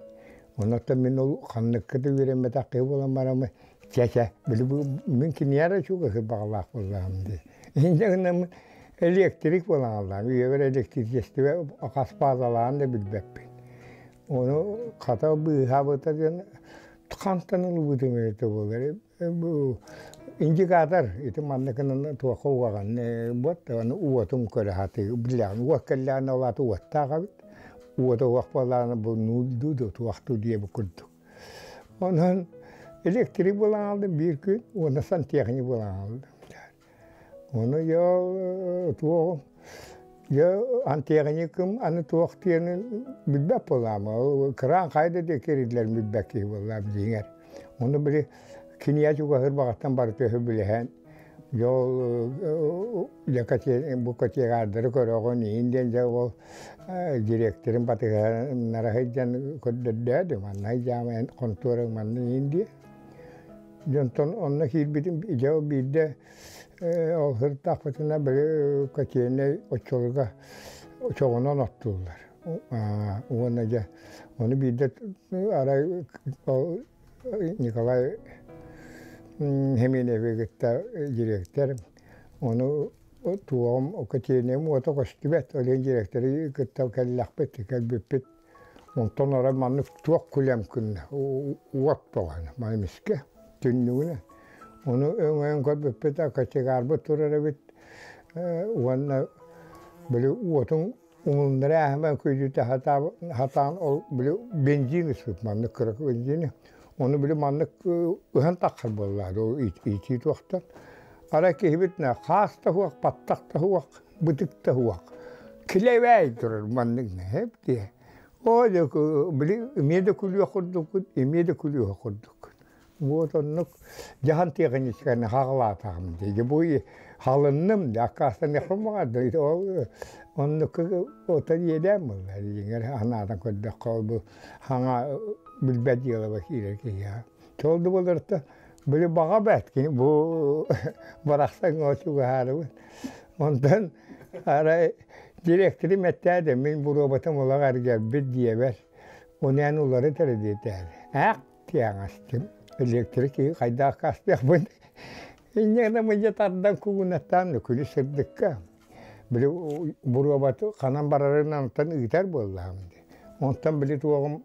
S1: Онон мин ол ханныкка да үөрэммэтэх киһи буолан бараммын, чэ-чэ, били бу мин киниэхэ эрэ чугаһыыр баҕалаах буоллаҕым дии. Инньэ гынан электрик буолан хааллаҕым. Үйэбэр электричествэ хас фазалааҕын да билбэппин. Ону хата быыһаабыта диэн хантан ылбытым эбитэ буолар. Бу индикатор ити манныкынан туохха угаҕын вот аны уотун көрө сатыы билэҕин уот кэллэҕинэ ол аата уоттаах эбит уота уох буоллаҕына бу нуулдуу да туохтуу диэбит курдук онон электрик буолан хаалдым биир күн уонна сантехник буолан хаалдым Ону дьэ туох дьэ антиэхиньикым аны туох диэнин билбэт буоллаҕым. Кыраан хайда диэки эриллэрин билбэт киһи буоллаҕым дьиҥэр. Ону били кинигэ чугаһыыр баҕаттан барыта үһү билиһэн дьэ ол дьэ бу кочегардары көрөҕүн иһин диэн дьэ ол директорын батыһыннара сылдьан көрдөрдөөдүм. Манна сылдьаамайын хонтуораҥ манна иһин диye. Дьонтон онно киирбитим дьэ биирдэ ол сырыттахпытына били котельнай оччолорго чоҕунан оттууллар. Уонна дьэ ону биирдэ арай ол Николай Хеменеви кытта директор ону туоҕум котельнайым уота көстүбэт ол иһин директоры кытта кэллэхпит кэлбиппит Онтон арай маннык туох күлэм күннэ уот тоҕоно маймискэ түннүгүнэн. Ону өҥөйөн көрбүппүт кочегарбыт турар эбит уонна били уотун умулуннара ааһыман күйдүтэ сатаан ол били бензин ыспыт маннык кыра бензини. Ону били маннык ыһан таххар буоллаҕа ол итии туохтан. Арай киһибит хаас да суох, баттах да суох, бытык да суох. Килэбээй турар маннык нэһэп диэ. Оо били эмиэ да күлүөх курдуккут, эмиэ да күлүөх курдуккут. Вот оннук дьаһан тиэхиньикэни хаҕылаатаҕым дии. Бу халынным да аккаастаныахпын баҕарда. Ол оннук ота иэдээн буолла. Дьиҥэр анаатан көрдөххө ол бу хаҥа билбэт дьыалаба киирэр киһи. Ол да буоларта били баҕа бэт кини бу барахсан чугаһаарыбын. Онтон арай директорым эттээде мин буруобатым улаҕа эргэрбит диэбэр онен улары диэтээри. Ах тиаҥастым. Электрик киһи хайдаах кастыахпын. Инньэ гына мыдьа тардан кугунаттаан күлү сырдыкка. Били буруобаты ханан барарынан онтон ыытар буоллаҕым дии. Онтон били туоҕум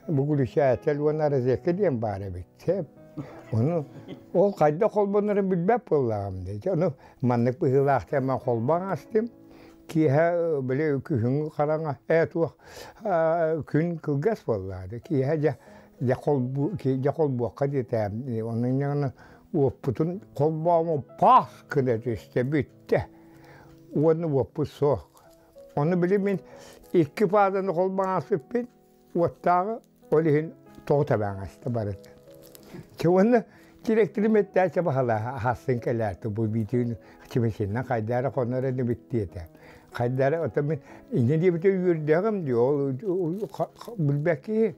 S1: Бугулүчээтэл уонна розетка диэн баар эбит. Сөп. Ону ол хайдах холбонорун билбэт буоллаҕым дии. Ону маннык быһыылаах диэн холбоон астым. Киэһэ били күһүҥҥү хараҥа ээ туох күн кылгас буоллаҕа дии. Киэһэ дьэ дьэ холбу дьэ холбуохха диэтэ. Онон инньэ уоппутун холбоомо паас гына түстэ бүттэ. Уонна уоппут суох. Ону били мин икки пааданы холбоон аспыппын уоттааҕы ол иһин тоҕо табааҥаста барыта. Чэ уонна директорым эттээччи баһалаа аһасын кэлээти бу биитин чимэчиннэн хайдара хонор эни бүттиэтэ. Хайдара ото мин инньэ диэбитэ үөрдэҕим дии ол билбэкки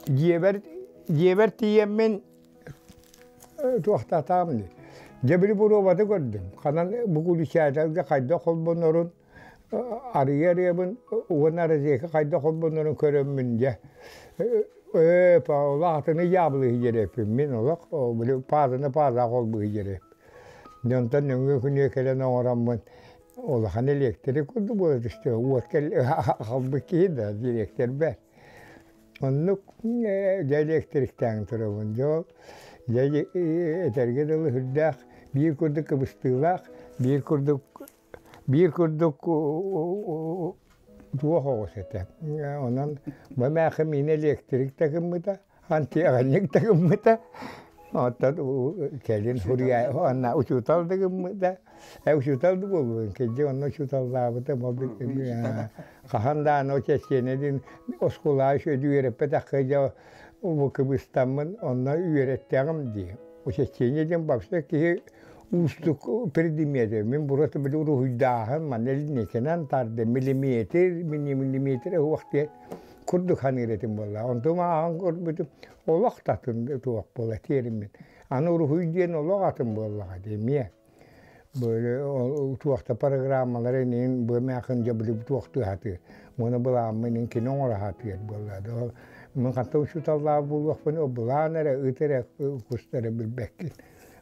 S1: дьиэбэр дьиэбэр тиийэммин туохтаатаҕым дии. Дьэ били боруобаты көрдүм. Ханан бу куличааталга хайдах холбонорун арыйа арыйабын уонна розетка хайдах холбонорун көрөммүн дьэ ээ олох атыны дьаабылыы сидьэрэппин мин олох били паазаны пааза холбуу сидьэрэп дьонтон нөҥүө күнүө кэлэн оҥороммун улахан электрик курдук буола түстэ уот кэл аҕалбыт киһи да дириэктэр бэр оннук дьэ электриктээн турабын дьэ ол дьэ этэргэ дылы сүрдээх биир курдук кыбыстыылаах биир курдук Биир курдук туох оҕус этэ. Онон бу эмээххин миинэ электрик да гыммыта, антиаганник да гыммыта, оттон кэлин суруйа уонна учуутал да гыммыта. Учуутал да буолбутун кэлдьи онно учууталлаабыта хаһан даҕаны очечение оскуолаҕа үчүгэйдик үөрэппэтэххэ дьэ бу кыбыстаммын онно үөрэттэҕим дии. Очечение диэн вообще киһи уустук предмети. Мин просто били уруһуйдааһын манна линейкэнэн тарды миллиметр, миллиметр уох диэн курдук ханыыр этим буолла. Онтум ааҕан көрбүтүм олох да атын туох буола тиэриммин. Аны уруһуй диэн олох атын буоллаҕа дии эмиэ. Böyle туохта программалар инин бу эмээхин дьэ били туохтуу сатыыр. Уонна былааммын ин кини оҥоро сатыыр буолла. Мин ханта учууталлаах буолуохпун былаан эрэ ыт эрэ кустары билбэккин.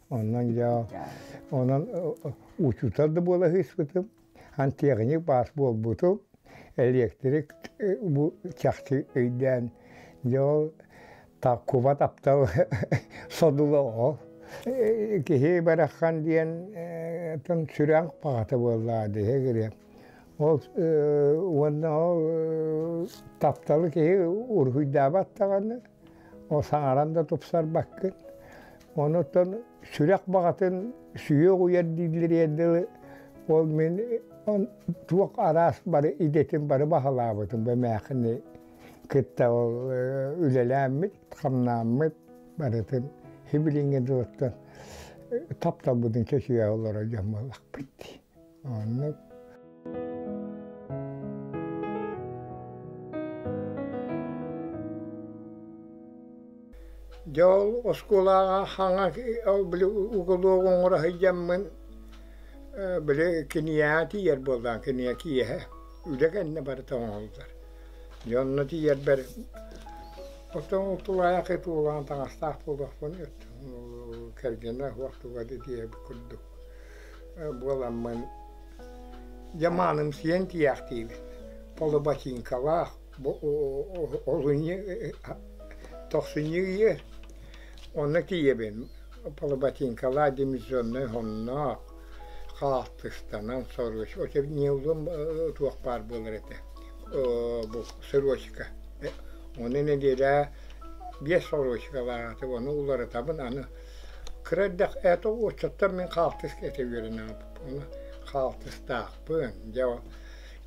S1: Онон дьэ онон учуутал да буола сыыспытым, антиэхиньик баас буолбутум, электрик бу чахчы өйдөөн дьэ ол куба таптал содула ол. Киһи бараххан диэн тон сүрээх баҕата буоллаҕа дии Ол уонна ол тапталы киһи уруһуйдаабат даҕаны, ол саҥаран да тупсарбаккын. Онуттан сүрэх баҕатын сүһүөх уйар дииллэригэр дылы ол мин туох араас бары идэтин бары баһылаабытым бу эмээхини кытта ол үлэлээммит, хамнааммыт барытын сибилиҥҥэ дылыттан тапталбытын чочуйа олорор дьон буоллахпыт дии. Оннук. Дьэ ол оскуолаҕа хаҥа ол били уголок оҥоро сылдьаммын били киниэхэ тиийэр буоллаҕым киниэ киэһэ үлэ кэннэ барыта оҥоһуллар. Дьэ онно тиийэрбэр оттон тулаайах туулаан таҥастаах буолуохпун кэргэнэ суох туга да диэбит курдук буоламмын дьэ маанымсыйан тиийээхтиибин полуботинкалаах олунньу тохсунньу ыйы онно тиийэбин полуботинкалаах демизоннай сонноох хаалтыстанан соруч неулум туох баар буолар этэ бу сырочка ону нэдиэлэ биэс сорочкалаах этэ ону уларытабын аны Кыра эрдэх это оччоттон мин хаалтыска этэ үөрэнэбин. Ону хаалтыстаахпын. Дьэ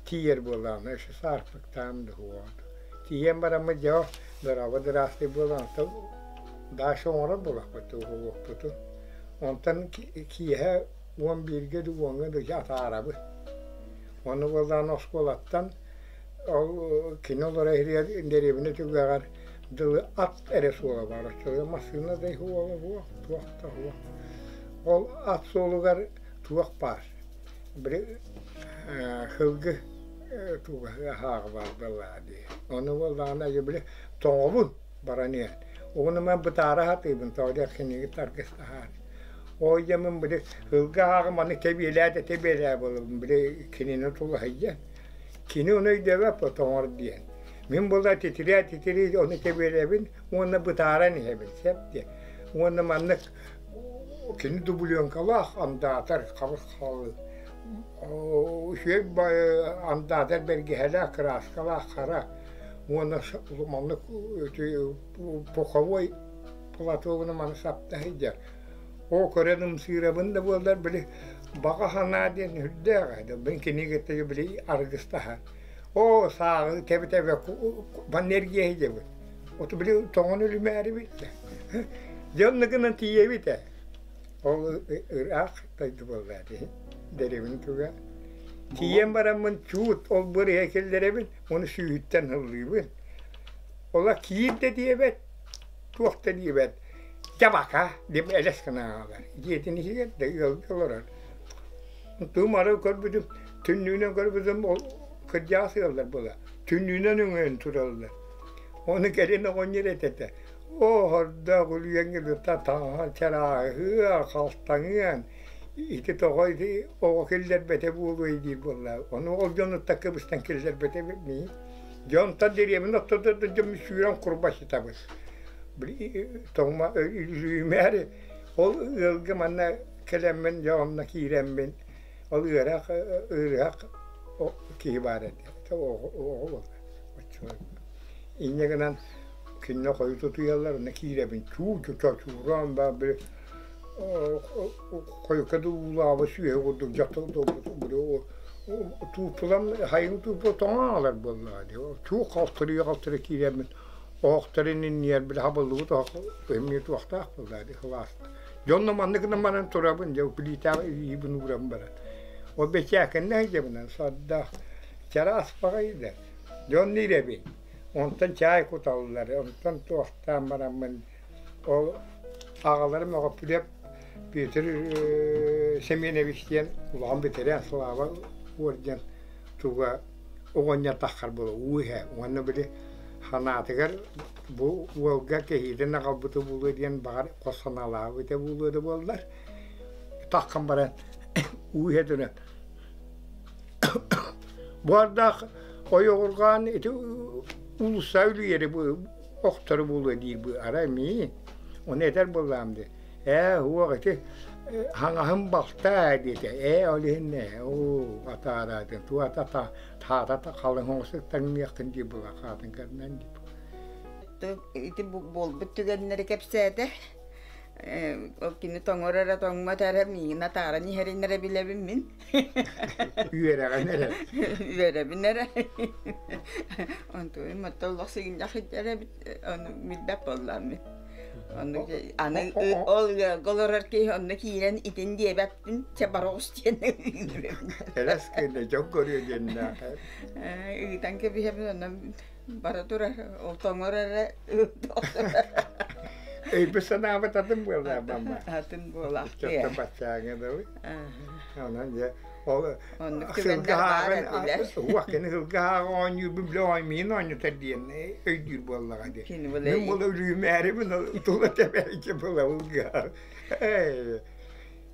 S1: тиийэр буоллаҕына өссө саарпыктаам да уһуоҕа. Тиийэн бараммыт дьэ дорообо дыраастый буолан онтон дальше оҥорор буоллахпыт уһуохпутун. Онтон киэһэ 11-гэ да уоҥҥа да атаарабыт. Ону буоллаҕына оскуолаттан ол кини олоро иһигэр дэриэбинэ түгэҕэр дылы ат эрэ суола баар оччолорго массыына да суола суох туох да суох ол ат суолугар туох баар били сылгы туга аһааҕа баар буоллаҕа дии ону буоллаҕына били тоҥобун баран иһэн угуну мен бытаара сатыыбын тоҕо диэх киниги таргыстаһаары ол дьэ били сылгы аһааҕы маны тэбиэлээ да тэбиэлээ буолабын били кинини тулаһыйдьан кини ону өйдөөбөт тоҥор диэн. Мин буолла титирээ-титирии ону тэбиэлэбин уонна бытааран иһэбин, сөп диэ. Уонна маннык кини дубленкалаах андаатар хабыс хаалыы үчүгэй андаатар бэргэһэлээх кырааскалаах хара уонна маннык пуховой платогунан маны сапта сылдьар. Оо көрөн ымсыырабын да буоллар били баҕа санаа диэн үрдээх этэ. Мин кинигэтэ били аргыстаһан Оо, сааҕы тэбэ-тэбэ манна эргиэһи диэбит. Оту били тоҥон үлүмээрибит да. Дьэ онно гынан тиийэбит ээ. Ол ыраах дойду буолла дии. Дэриэбин туга. Тиийэн бараммын чуут ол бырыһа киллэрэбин, ону сүүһүттэн ыллыыбын. Ола киир да диэбэт, туох да диэбэт. Дьабака диэн элэс гынан аҕалар. Дьиэтин иһигэр да ыалга олорор. Тыым арыы көрбүтүм, түннүгүнэн көрбүтүм, ол кырдьаҕас ыаллар буола. Түннүгүнэн өҥөйөн тураллар. Ону кэлин оҕонньор этэтэ, оо, хордоох үлүйэҥҥэ ыта таҥаһа чарааһыа, халтаҥыан, ити тоҕо ити оҕо киллэрбэтэ буолуой диир буолла. Ону ол дьонуттан кыбыстан киллэрбэтэ эбит Дьонтон дэриэбинэ ортото дьон сүүрэн курбасытабыт. Тоҥма үлүйүмээри ол ыалга манна кэлэммин дьэ онно киирэммин ол ыарах ыарыһах киһи баар этэ оҕо буолла инньэ гынан кинини хойут утуйаллар онно киирэбин чуу чочууран баар били хойукка да уулаабыт сүөһү курдук дьахтар тууппулан хайыҥ тууппу тоҥон аҕалар буоллаҕа дии чуу халтырыйа халтырыйа киирэммин оһохторун иннигэр били хабыллыбыт оһох эмиэ туохтаах буоллаҕа дии сылааста Дьонно маннык гынан баран турабын, дьэ плитаҕа илиибин ууран баран. Ол бэчээкэннэ сылдьабынан сордоох чараас баҕайы да. Дьонно ирэбин. Онтон чаай куталлар, онтон туохтаан бараммын ол аҕаларым Оҕоппулеп Петр Семенович диэн улахан бэтэрээн Слава орден туга оҕонньор таххар буола уу иһэ уонна били санаатыгар бу уолга кэһиитин аҕалбыта буолуо диэн баҕар хос санаалаабыта буолуо да буоллар таххан баран уу иһэ туран бу ардаах ойоҕурҕаан ити уулусса үлүйэри охтору буолуо диир бу арай миин ону этэр буоллаам дии Ээ, уох ити хаҥаһым балта диэтэ. Ээ, ол иһин ээ, оо, атаараатын, туата таата халыҥ оҥостук таҥныаххын дии була хаатын көрүнэн дии.
S3: Ити буолбут түгэннэри кэпсээтэ. Ол кини тоҥор эрэ тоҥмот эрэ миигин атааран иһэрин эрэ билэбин мин.
S1: Үөрэҕин эрэ.
S3: Үөрэбин эрэ. Онтуйум оттон олох сыгынньах эбит, ону билбэт буоллаам мин. Оннук аны ол ыалга олорор киһи онно киирэн итин диэбэппин чэ бароҕус диэн ыытабын.
S1: Элэс кэннэ дьон көрүө диэннээх.
S3: Ыытан кэбиһэбин онно бара турар ол тоҥор эрэ
S1: Өйбүт санаабыт атын буолла мама.
S3: Атын буолаах.
S1: Чөттө баччааҥа дылы. Онон дьэ ол
S3: Оннук түгэннэр баар этилэр.
S1: Уох кини сылгы ааҕа оонньуурбун билэ оонньуйун оонньотор диэн өйдүүр буоллаҕа дии. Мин була үлүүмээрибин тула тэбээччи була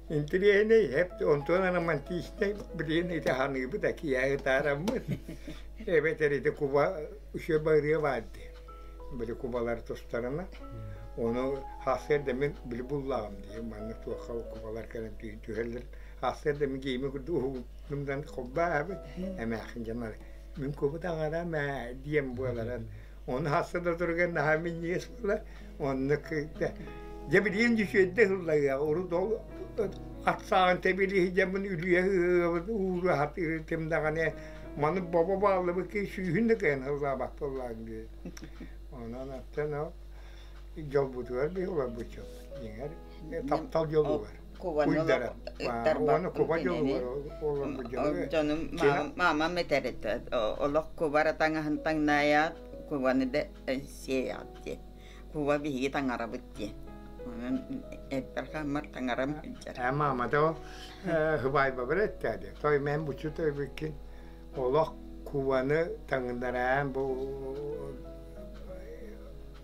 S1: Интириэһинэй эп онтон романтичнай билигин ити ханыыбыт акияһы таараммыт эбэтэр ити куба үчүгэй барыа баар дии били кубалар тустарына ону сарсыарда мин били буллаҕым дии маннык туохха кубалар кэлэн түһэллэр Сарсыарда мин киһими курдук уһугуннум холбообут эмээхсин дьоннор мин кубут аҥарам ээ диэн буоларан ону сарсыарда туругар наһаа минньигэс буолар оннук дьэ билигин дьүсүөддэ ылларыаҕа урут ол ат сааҕын тэбилиһи дьэммин үлүйэ ыһыабыт ууруа сатыырытым даҕаны маны бобо бааллыбыт киһи сүүһүн да кыайан ыллаабат буоллаҕыҥ дии онон оттон ол дьолбутугар биһи олорбут дьоммут дьиҥэр таптал дьолугар
S3: Кубаны ыттарбаппын кинини. Дьонум маамам этэр этэ олох кубара таҥаһын таҥнаайаат кубаны да сиэйэҕит диэн. Куба биһиги таҥарабыт диэн. Онон эппэр хааммар таҥарам сылдьар.
S1: Маамата ол хыбаайбабар эттээтэ. Той мен буччу тойбуккин олох кубаны таҥнараан бу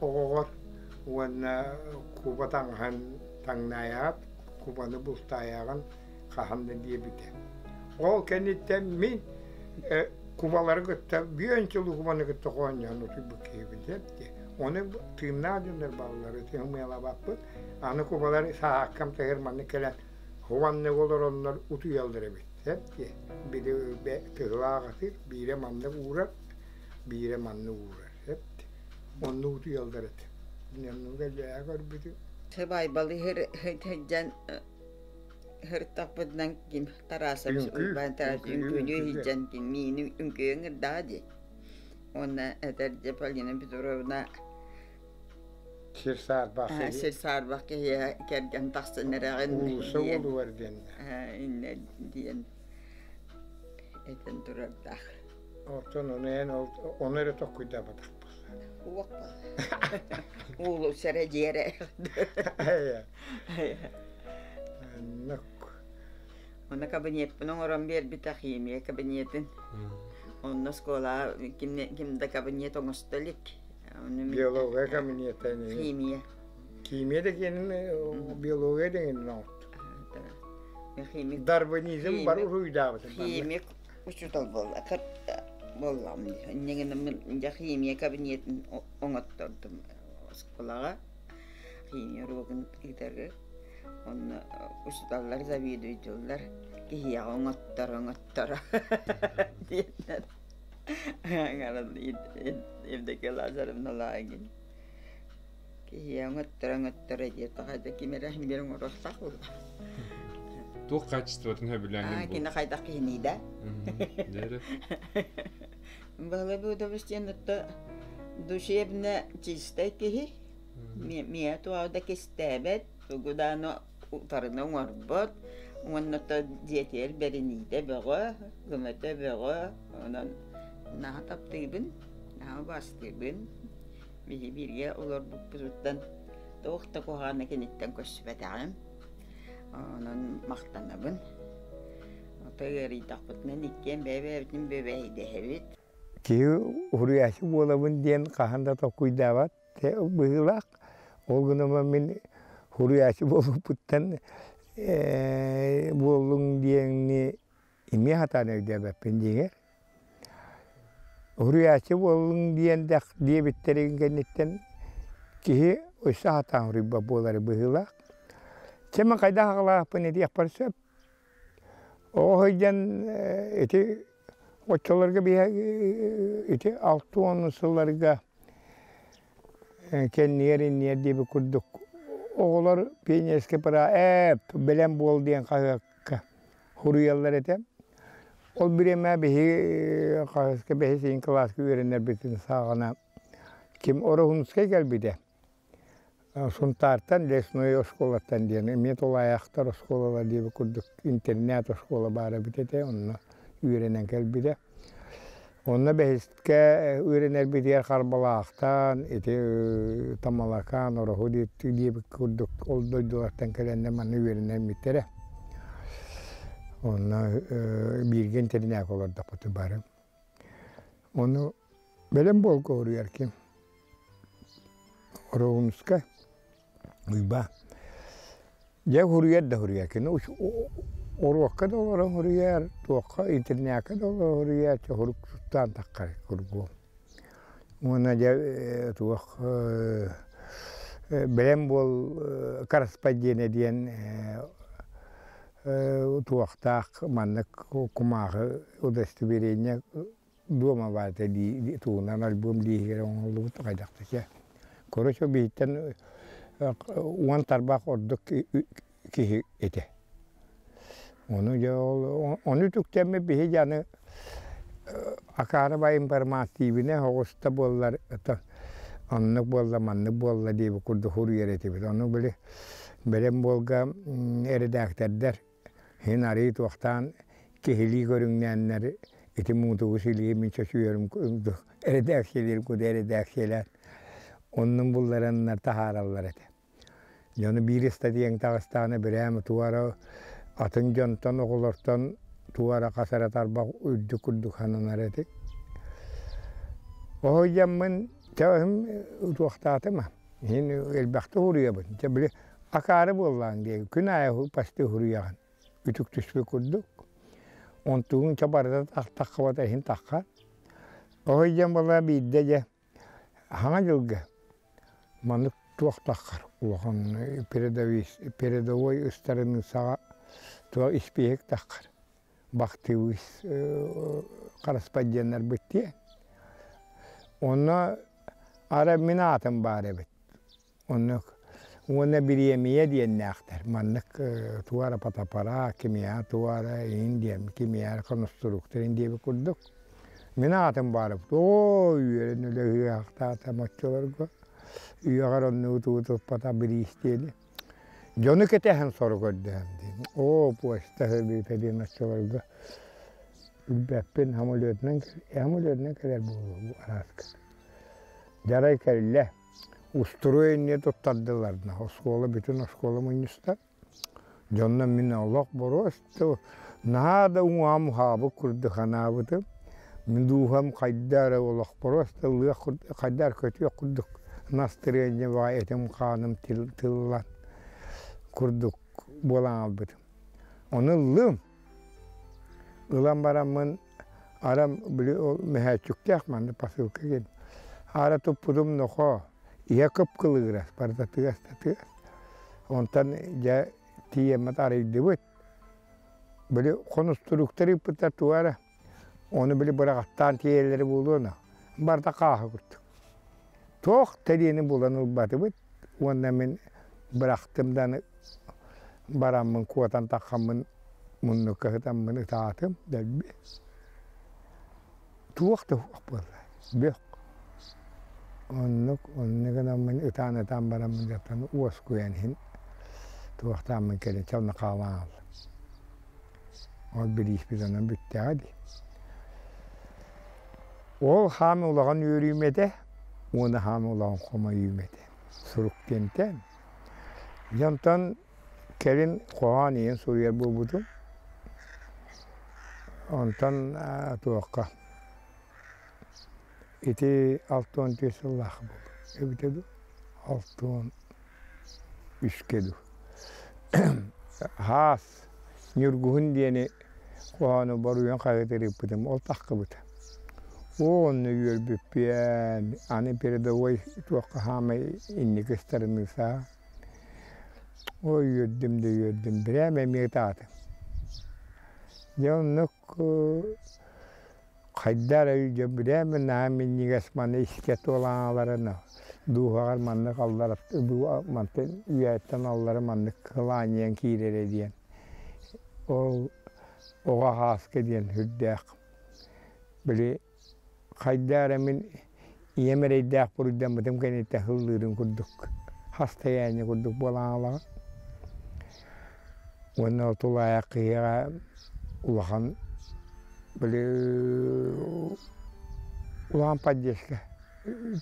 S1: оҕоҕор уонна куба таҥаһын таҥнаайаҕыт, кубаны бултаайаҕын хаһан да диэбитэ. Ол кэнниттэн мин Кубалары кытта бүөн сыл кубаны кытта хоонньоон утуйбут киһибин сөп дии. Ону тыыннаах дьоннор бааллар ити ымыалаабаппыт. Аны кубалар саһааккам таһыр маннык кэлэн хубаннык олороннор утуйаллар эбит сөп дии. Били тыһылаах атыыр биирэ маннык уурар, биирэ маннык уурар сөп дии. Оннук утуйаллар этэ. Оннук элбэҕи көрбүтүм.
S3: Сыбаайбалыы сылдьан Һыртахпытынан ким Тарасович Уйбаан Тарасович үҥкүүлүү сылдьан ким миини үҥкүүгэ ыҥырдаҕа дии. Уонна этэр дьэ Полина Петровна
S1: Сир саарбах
S3: сир саарбах киһиэхэ кэргэн тахсан эрэҕин
S1: уулусса
S3: диэн
S1: уолугар диэн
S3: иннэ диэн этэн турардаах.
S1: Оттон ону эн ону эрэ токкуйдаабатахпын.
S3: Уох уулусса эрэ дьиэрэ.
S1: Оннук.
S3: Онно кабинетпын оҥорон биэрбитэ химия кабинетын. Онно оскуолаҕа ким, ким да кабинет оҥосто илик. Ону мин
S1: Биология кабинета
S3: химия.
S1: Химия да диэнин биология дэгинин оҥорто.
S3: Химик
S1: Дарвинизм бар уруйдаабытым.
S3: Химик учуутал буолла. Буоллаҕым дии. Инньэ гынан дьэ химия кабинетын оҥоттордум оскуолаҕа. Химия уруогун ыытары Онно учууталлар заведуйдууллар киһиэхэ оҥотторо оҥотторо диэннэр Евдокия Лазаревна Лагин киһиэхэ оҥотторо оҥотторо диир тоҕо ким эрэ биир оҥоруохтаах буолла.
S5: Туох качествотын сөбүлээҥҥин бу?
S3: Кини хайдах киһиний да? Баһылай Буудович диэн отто душевно чистай киһи Миэ туох да кистээбэт, тугу даҕаны утарыны оҥорбот уонна то дьиэтигэр бэриниитэ бөҕө, көмөтө бөҕө, онон наһаа таптыыбын, наһаа убаастыыбын. Биһи бииргэ олорбуппутуттан туох да куһаҕаны киниттэн көрсүбэтэҕим, онон махтанабын. Ото ыарыйдахпытынан иккиэн бэйэ-бэйэбитин бүөбэйдэһэбит.
S1: Киһи уһуруйааччы буолабын диэн хаһан да толкуйдаабат быһыылаах. Ол гынан мин суруйааччы буолбуппуттан буоллуҥ диэни эмиэ сатаан өйдөөбөппүн дьиҥэр. Суруйааччы буоллуҥ диэн диэбиттэрин кэнниттэн киһи өссө сатаан суруйбат буолар быһыылаах. Чэ мин хайдах аҕалаахпын этиэхпэр сөп. Оҕо сылдьан ити оччолорго биһиги ити 60 сылларга кэннигэр иннигэр диэбит курдук оҕолор пионерскай пора ээ бэлэм буол диэн хаһыакка суруйаллар этэ. Ол бириэмэ биһиги хаһыска бэһис иһин кылааска үөрэнэрбитин саҕана ким Ороһунскай кэлбитэ. Сунтаартан лесной оскуолаттан диэн эмиэ тулаайахтар оскуолалар диэбит курдук интернат оскуола баар эбит этэ онно үөрэнэн кэлбитэ. Онно бэһискэ үөрэнэрбитигэр Харбалаахтан ити Тамалакаан, Ороһу диэбит курдук ол дойдулартан кэлэннэр манна үөрэнэрмиттэрэ. Онно бииргэ интэринээккэ олордохпут бары. Ону бэлэм буолга уруйар ким? Ороһуунускай Уйбаан. Дьэ уһуруйар да уһуруйар кини уруокка да олорон уһуруйар, туохха интернакка да олорон уһуруйар, чоһурук туттаан таххар кургуом. Уонна дьэ туох бэлэм буол корреспондент диэн туохтаах маннык кумааҕы удостоверение дуома баата дии тугунан альбом дииһигэр оҥоһуллубут хайдах да чэ. Короче биһиттэн уон тарбах ордук киһи этэ. Ону дьэ ол ону түктэммит биһи дьэ аны акаары бай информативнай оҕуста буоллар оннук буолла маннык буолла диэбит курдук суруйар этибит. Ону били бэлэм буолга эрэдээктэрдэр Иһин арыый туохтаан киһилии көрүҥнээннэр ити муҥутугу силиһи мин чочуйарым эрэдээксийэлиир курдук эрэдээксийэлээн оннун буллараннар таһаараллар этэ. Дьону биир ыстатыйаҥ таҕыстаҕына бирээмэ тугу эрэ атын дьонтон, оҕолортон тугу эрэ хас эрэ тарбах үрдүк курдук сананар этик. Оһойдьаммын чэ туохтаатым Иһин элбэхтик уруйабын. Дьэ били акаары буоллаҕыҥ дии, күн аайы почти уруйаҕын, үтүктүспүт курдук. Онтугуҥ чэ барыта таххыбата иһин тахха. Оһойдьон буолла биирдэ дьэ хаҥа дьылга маннык туох таххар улахан передовой ыстарыныысаҕа туох испииһэк таххар бахтыыбыс корреспонденнарбыт диэн. Онно арай мин аатым баар эбит. Оннук. Уонна бириэмийэ диэннээхтэр. Маннык туара патапара, кимиэхэ туара иһин диэн, кимиэхэ конструктор иһин диэбит курдук. Мин аатым баар эбит. Оо, үөрэн үлэһиэхтаатам оччолорго. Үйэҕэр оннугу тугу туппатах бириис диэни. Дьону кэтэһэн сору көрдөһөн диэн. Оо, почта сырдыыта диэн оччолорго билбэппин, самолетунан, самолетунан кэлэр буолуо бу арааска. Дьарай кэллэ. Устуруой инньэ туттардыларына, оскуола бүтүн оскуола мунньустар. Дьонно мин олох боруоста наһаа да уҥуоҕум уһаабыт курдук санаабытым. Мин дууһам хайда эрэ олох боруоста ылыах курдук, хайда эрэ көтүөх курдук настырыанньа баҕа этим-хааным тыллан курдук буолан хаалбытым. Ону ыллым. Ылан бараммын арам били ол мөһөөччүктээх манна посылка диэн аара туппутум нохоо иһэ кып-кылыгырас барыта тыас да тыас онтон дьэ тиийэммит арыйдыбыт били хонустуруктар ыыппыттар туга эрэ ону били быраҕаттаан тиийэллэрэ буолуо но барыта хааһы курдук туох тэриэни булан ылбатыбыт уонна мин бырахтым да аны бараммын куотан таххаммын муннукка сытаммын ытаатым дэлби туох да суох буолла бөх оннук оннук гынаммын ытаан-ытаан бараммын дьаттан уоскуйан иһин туохтааммын кэлин чална хаалан хааллым ол бирииспит онон бүттэҕэ дии Ол хаан улахан үөрүүм этэ уонна хаан улахан хомойуум этэ. Сурук диэнтэн. Дьэ онтон кэлин хоһоон ийэн суруйар буолбутум. Онтон туохха ити 64 сыллаах буолуо эбитэ дуу, 63-кэ дуу. Хаас Ньургуһун диэни хоһоону боруйан хаһыытырыыппытым, ол таххыбыта. Оо, онно үөрбүппүөн, аны передовой туохха хаамай инники ыстарыныыса. Ой, үөрдүм да үөрдүм, прямо эмиэ ытаатым. Дьэ оннук хайда эрэ дьэ прямо наһаа минньигэс маны искэ туолаҥаларын дууһаҕар маннык аллара мантан үйэттэн аллара маннык кылаанньыйан киирэрэ диэн Ол оҕо һааска диэн сүрдээх били хайда эрэ мин ийэм эрэйдээх буруйдаммытым кэнниттэн һыллыырын курдук хастайаанньа курдук буолан хаалаҕын. Уонна ол тулаайах киһиэхэ улахан били улахан поддержка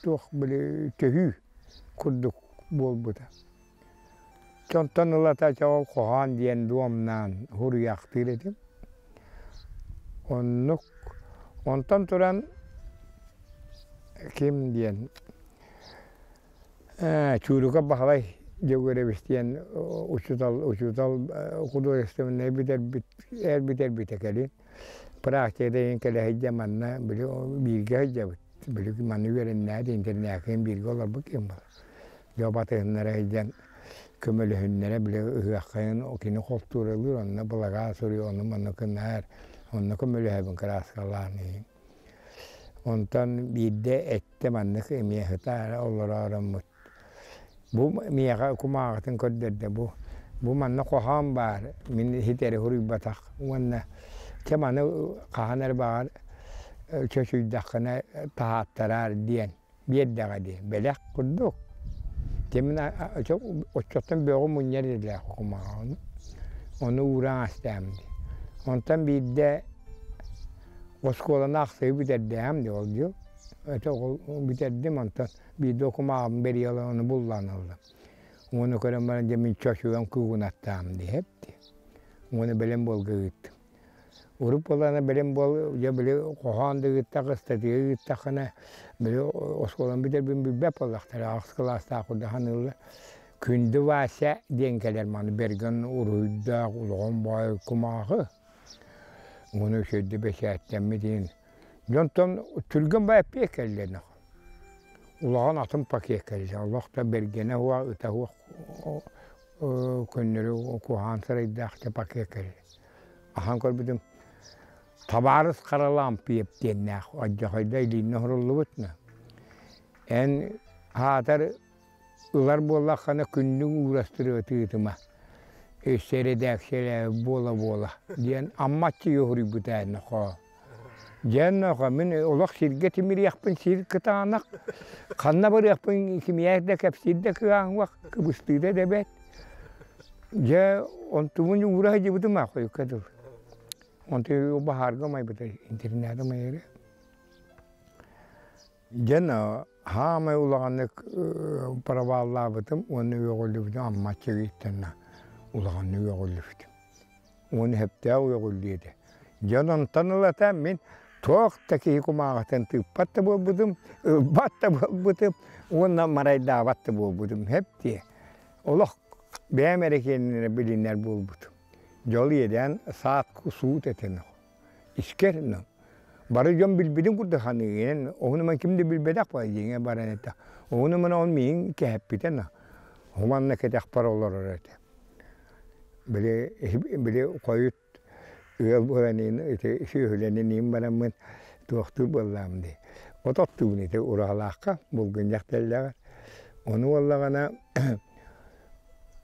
S1: туох били төһүү курдук буолбута. Онтон ылата чоҕул хоһоон диэн дуомнаан суруйаахтыыр этим. Оннук онтон туран ким диэн Чуурукап Баһылай Дьөгүөрэбис диэн учуутал учуутал художественнай бүтэрбит эр бүтэрбитэ кэлин практика диэн кэлэ сылдьан манна били бииргэ сылдьабыт били манна үөрэннээт интэрнээккэ бииргэ олорбут киһим буолар Дьэ батыһыннара сылдьан көмөлөһүннэрэ били ыһыаххайын кини холтууралыыр онно былагаа суруйа ону манна гынаар онно көмөлөһөбүн кырааскалаан иһин. Онтон биирдэ эттэ маннык эмиэ сытаара олороороммут. Бу миэхэ кумааҕытын көрдөрдө бу бу манна хоһоон баар мин ситэри суруйбатах уонна чэ маны хаһан эрэ баҕар чочуйдаххына таһааттараар диэн биэрдэҕэ дии, бэлэх курдук. Дьэ мин оччоттон бөҕү мунньар идэлээх кумааҕыны. Ону ууран астаам дии. Онтон биирдэ оскуоланы ахсыы бүтэрдэҕим дии ол дьыл. Это ол бүтэрдим онтон биирдэ кумааҕым бэрийэ ону буллаан ыллым. Уону көрөн баран дьэ мин чочуйан куугунаттаам дии эп дии. Уону бэлэм буолга ыыттым. Урут буоллаҕына бэлэм буол дьэ били хоһоон да ыыттах, ыстатыйа ыыттаххына били оскуоланы бүтэрбин билбэт буоллахтара, аҕыс кылаастаах курдук саныыллар. Күндү Вася диэн кэлэр маны бэргэн уруһуйдаах улахан баай кумааҕы. Уону үчүгэйдик бэчээттэммит иһин. Дьонтон түргэн баай эппиэт кэллэ Улахан атын пакет кэллэ. Олох да бэргэнэ суох, ыта суох көннөрү куһаҕан сырайдаах да пакет кэллэ. Ахан көрбүтүм табаарыс Харалаампыйап диэннээх алдьархайда илииннэ оһоруллубут Эн аатар ылар буоллаххына күннүк уурастырыа тыытыма, өссө эрэдээксийэлээбит буола-буола диэн аммаччы уһуруйбута эн нохоо. Дьэ нохоо мин олох сиргэ тимириэхпин сир кытаанах, ханна барыахпын кимиэхэ да кэпсиир да кыаҕым кыбыстыыта да бэрт. Дьэ онтубун уура сылдьыбытым аа хойукка дылы. Онту баһаарга умайбыта интернат умайара. Дьэн хаамай улаханнык проваллаабытым уонна үөҕүллүбүтүм Аммаччыгыйтанна улаханнык үөҕүллүбүтүм. Уонна сөптөөх үөҕүллүү этэ. Дьон онтон ылата мин туох да киһи кумааҕытын тыыппат да буолбутум, ылбат да буолбутум уонна марайдаабат да буолбутум. Сөп дии. Олох бэйэм эрэ киэннэрэ билинэр буолбутум. Дьол иэдээн саат суут этэн Искэр бары дьон билбитин курдук саныыгын, ону ким да билбэтэх буолла дьиҥэ баран этэ. Ону маны ол миигин кэһэппитэ на. Манна кэтэхпэр олорор этэ. Били били хойут ыал буолан ити сүөһүлэнэн иин бараммын туохтуур буоллаҕым дии. От оттуубун ити ураһалаахха булгунньах тэллэҕэр. Ону буоллаҕына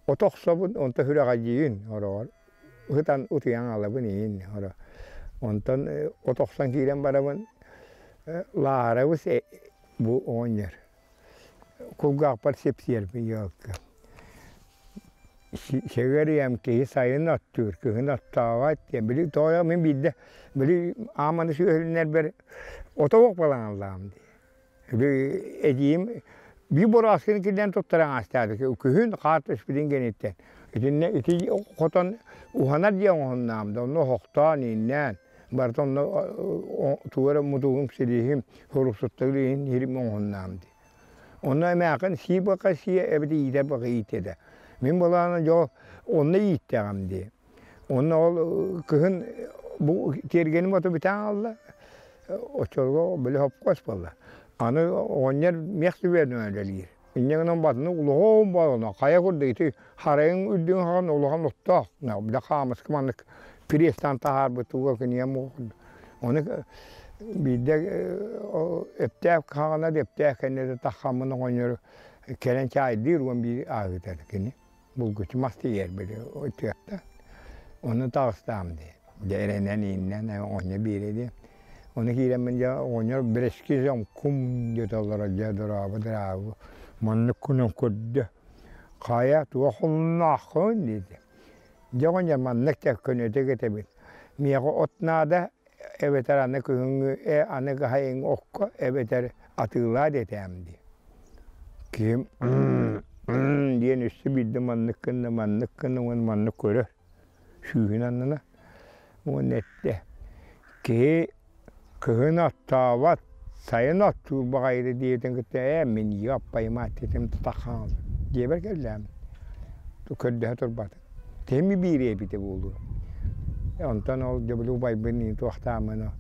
S1: от охсобун, онто сүрэҕэлдьиибин ороҕор Ытан утуйан аалабын иин оро. Онтон от охсон киирэн барабын Лаарабыс бу оҕонньор кулгаахпар сипсиэрбин елка. Сэгэрийэм киһи сайын оттуур, кыһын оттообот диэн. Били тоҕо мин биирдэ били ааманы сүөһүлүнэрбэр ото балаҥаллаҕым дии. Эдьиийим биир борооскуну киллэрэн туттаран аастаата. Күһүн хаар түспүтүн кэнниттэн. Итиннэ ити хотон уһанар дьиэ оҥоһуннаам да, онно оһохтоон, ииннээн, барыта онно тугу эрэ мутугум, силиһим, суруксуттары иһин иһирим оҥоһуннаам дии. Онно эмээхин сии бака сиэ эбэтэр иитэр бака иитэ Мин былаана дьол онно ииттэҕим дии. Онно ол кыһын бу тиэргэним ото бүтэн хаалла. Оччолорго били хопкуос буолла. Аны оҕонньор миэх түбүөнү үлэлиир. Инньэ гынан батыны улахан буолана хайа курдук ити харайын үрдүн хаҕан улахан оттоох. Бile хаамыска маннык пресстан таһаарбыт туга киниэм Ону биирдэ эптээх хаҕана эптээх кэннэ таххаммын оҕонньору кэлэн чаайдыыр уон биир ааһыытар кини. Булгуччу мас тиийэр били тыатта. Ону таҕыстаам дии. Дьэ эрэнэн ииннэн оҕонньор биэрэ дии. Ону киирэммин дьэ оҕонньор бэрэски кум диэтэ олорор дьэ дорообо дорообо маннык гынан көрдө. Хайа туох холуннааххын диэтэ. Дьэ оҕонньор маннык дьэ көнөтүк этэбин. Миэхэ от наада эбэтэр аны күһүҥҥү э аны хаһайыҥ окко эбэтэр атыылаа диэтээм дии. Киһим диэн өссө биирдэ маннык гынна, маннык гынна уонна маннык көрөр сүүһүн аннына уонна эттэ киһи кыһын оттообот, сайын оттуур баҕайыта диэтин кытта ээ мин ийэ аппайым аттытым тутахаан дьиэбэр кэллээм көрдөһө турбатым Кими биириэ эбитэ буолуо. Онтон ол дьэ убайбын туохтааммын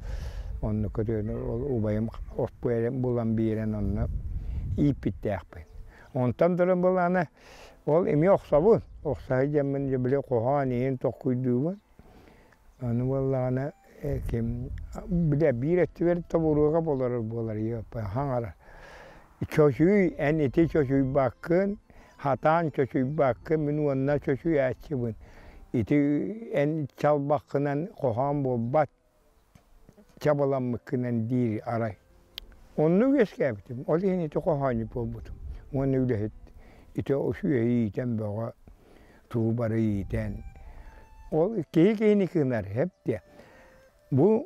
S1: онно көтөн ол убайым оппуйа булан биэрэн онно ииппиттээхпин. Онтон туран былаана ол эмиэ охсобун. Охсо сылдьаммын дьэ били хоһоон иһин токкуйдуубун. Аны буоллаҕына ким бile биир өттүгэр тобуруока болорор буолар хаҥара. Чочуй эн ити чочуйбаккын, хатаан чочуйбаккын, мин уонна чочуйааччыбын. Ити эн чалбаххынан хоһоон буолбат, чабыламмыккынан диир арай. Оннук үөскээбитим. Ол иһин ити хоһоонньут буолбутум. Уонна үлэһит ити үчүгэй иитэн бөҕө, тугу бары иитэн. Ол киһи киһини кыынар, сөп диэ. Бу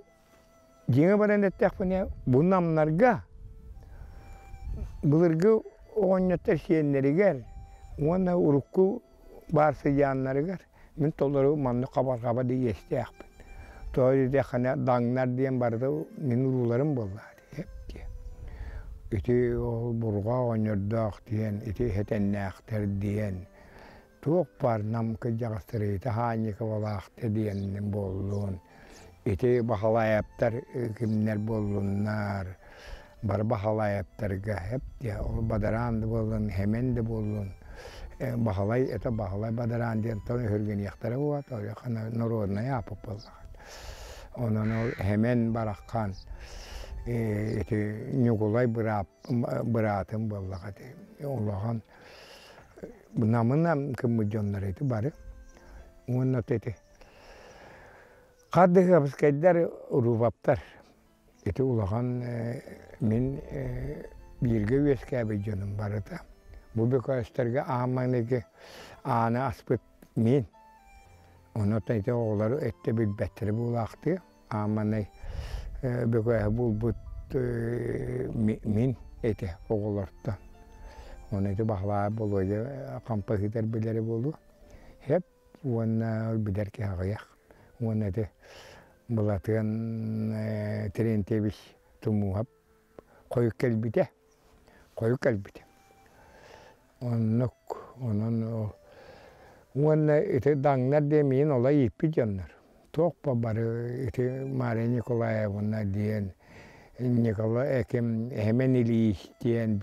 S1: Дьиҥэ баран эттэхпинэ, бу намнарга былыргы оҕонньоттор сиэннэригэр уонна урукку баар сыдьааннарыгар мин толору маннык хабарҕаба да иэстээхпин. Тоҕо диэтэххинэ, даҥнар диэн барыта мин урууларым буоллаҕа дии, диэ. Ити ол бурҕа оҕонньордоох диэн, ити хэтэннээхтэр диэн, туох баар нам кырдьаҕастары ити Хаанньыкабалаахта диэн буоллун. Ити Баһылайаптар кимнэр буоллуннар, бары Баһылайаптарга эп диэ, ол бадараан да буоллун, хэмэн да буоллун, Баһылай это Баһылай бадараан диэн тон өһүргэниэхтэрэ буолуо, хана народнай ааппыт буоллаҕа. Онон ол хэмэн бараххан ити Ньукулай быраатым буоллаҕа ити улахан намынан кыммыт дьоннор ити бары. Уонна ити Хардыһыабыскайдар Уруубаптар ити улахан мин бииргэ үөскээбит дьонум барыта. Бу бөкөөстөргө аан маҥнайгы ааны аспыт мин. Онон ити оҕолору өттө билбэттэрэ буолаахтыы. Аан маҥнай бөкөөһү булбут мин этэ оҕолортон. Ону ити Баһылаай Болуодьа хампаһыытар билэрэ буолуо. Һэп уонна билэр киһи аҕыйах. Уонна ити Былатыан Терентьевич Тумууһап хойут кэлбитэ. Хойут кэлбитэ. Оннук, онон уонна ити даҥнар диэн миин олой ииппит дьоннор. Туох бары ити Мария Николаевна диэн Николай ким Эмэн Ильич диэн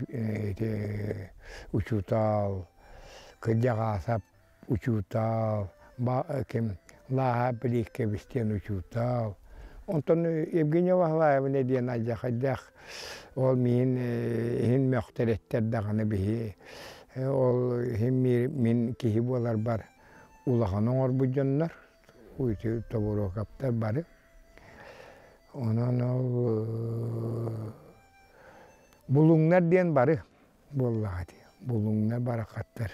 S1: ити учуутал кырдьаҕаасап учуутал, ким Лааһа Плиевкэбис диэн учуутал. Онтон Евгения Ваһылаевна диэн алдьархайдаах ол миин иһин мөхтөрөттөр даҕаны биһи ол иһин мин киһи буоларбар улахан оҥорбут дьоннор ити Тобуруокаптар бары. Онон ол Булуҥнар диэн бары буоллаҕа дии. Булуҥнар барахаттар.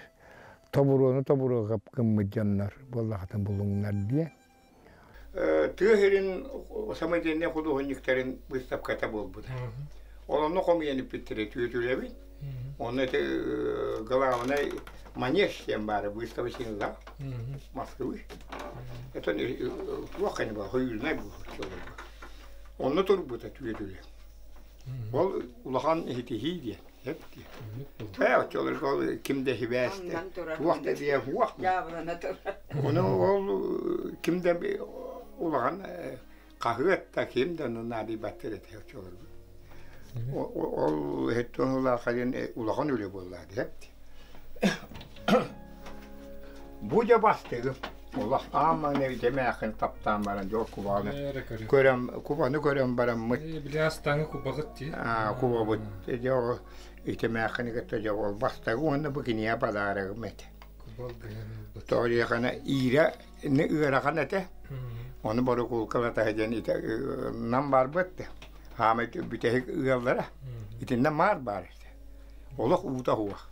S1: Тобуруону тобуруоҕа гыммыт дьоннор буоллаҕына булуҥнар диэн.
S6: Тыа сирин самодельнай худуоһунньуктарын выставката буолбута. Ол онно хомуйан иппиттэрэ түөтүлэбит. Онно ити главный манеж диэн баара выставочный зал Москвы. Это туох хайа буолар, союзнай буолар. Онно турбута түөтүлэ. Ол улахан иһитиһии диэн. Ээ, оччолорго ол ким да сибээстэ, туох да диэн суох. Ону ол ким да улахан хаһыат да ким да наадыйбаттар этэ оччолорго. Ол иһиттэн улахан улахан үлэ буолла диэт. Бу дьэ бастыгым. Олох ааман эбитэмээхин таптаан баран дьол кубаны көрөн кубаны көрөн бараммыт.
S2: Били астааҥы кубаҕыт дии.
S6: Аа кубабыт дьэ ол итэмээхини кытта дьэ ол бастагы уонна бу кинигэ подарогым этэ. Тоҕо диэххинэ иирэ ыарахан этэ. Ону борокуулкалата диэн итэ нам барбыт хаамай бүтэһик ыаллара итиннэ маар баар этэ. Олох уута суох.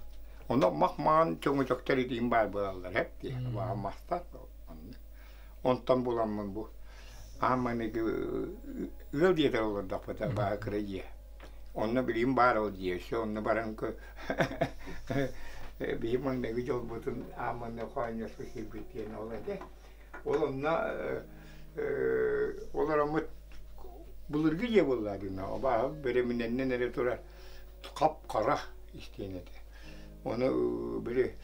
S6: Онно мах-маҕан чөҥөчөктөр итиин баар буолаллар эт дии. Мастар Онтон буламмын бу аан маҥнайгы ыал дьиэтэ олордохпута баа кыра дьиэ. Онно билигин баар ол дьиэ. Өссө онно баран биһи маҥнайгы дьолбутун аан маҥнай хоонньоско киирбит диэн ол этэ. Ол онно олороммут былыргы дьиэ буолла дии абааһы бөрөмүнэннэн эрэ турар хап-хара истиэнэтэ. Ону били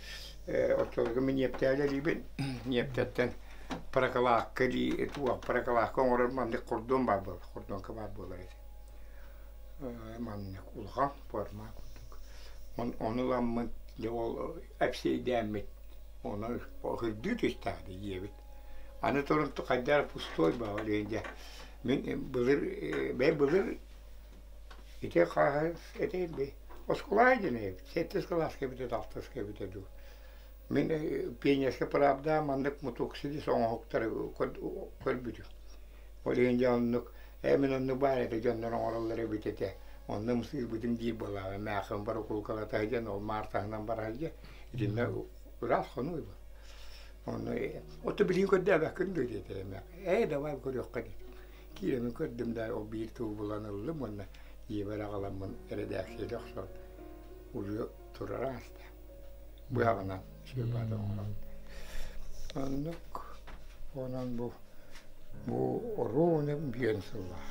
S6: оччолорго мин ньиэптээлэлиибин. Ньиэптэттэн прокладка дии туох прокладка оҥорор маннык хордуон баар буолар хордуонка баар буолар этэ. Маннык улахан форма курдук. Ону ыламмын дьэ ол эпсиэйдээммит ону ыһырдыы түстээх диэбит. Аны туран хайдах пустой баҕа дьэ мин былыр бэйэ былыр Ити хааһы этэ оскуола диэн эбит, сэттис кылааска эбитэ дуу, алтыска эбитэ дуу. Мин пионерскай правда маннык мутук силис оҥоһуктары көрбүтүм. Ол иһин дьэ оннук, ээ мин оннук баар этэ дьоннор оҥороллор эбит этэ. Онно ымсыырбытым диир буоллаҕа. Мээххин барокулкалата сылдьан, ол маар таһынан бара сылдьан, итиннэ ыраас хонуу бу. Онно оту билигин көрдөөбөккүн дуо диэтэ эмээххин. Ээ давай көрүөххэ диэтим. Киирэмин көрдүм да ол биир тылы булан ыллым уонна ийэбэр аҕаламмын эрэдээксийэлии охсон улуйа турара ааста. Быһаҕынан сүрбаата оҥорон. Оннук онон бу бу оруобуна биэн сыллаах.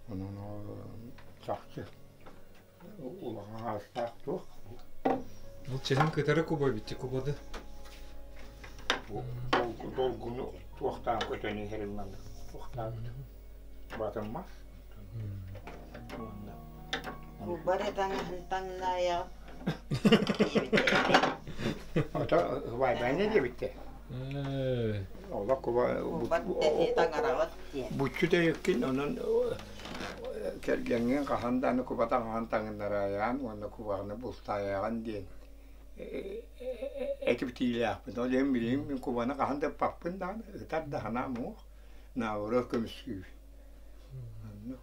S6: Онон чахчы улахан аастаах туох.
S2: Бұл чэһин кытары куба битти кубады.
S6: Долгуну Туохтаан көтөн иһэрин маннык туохтаан батын мас.
S3: Кубар таҥаһын таҥнаайаҕыт
S6: Ото вайбайна диэбиттэр. Олох куба
S3: таҥараҕыт диэн.
S6: Буччу тэйиккин онон кэргэҥҥин хаһан да аны куба таҥаһын таҥыннараайаҕын уонна кубаҕына бултаайаҕын диэн этибитиилээхпин. Ол иһин билигин мин кубаны хаһан да ыппаппын даҕаны, ытар да санаам суох. Наоборот көмүскүүр. Оннук.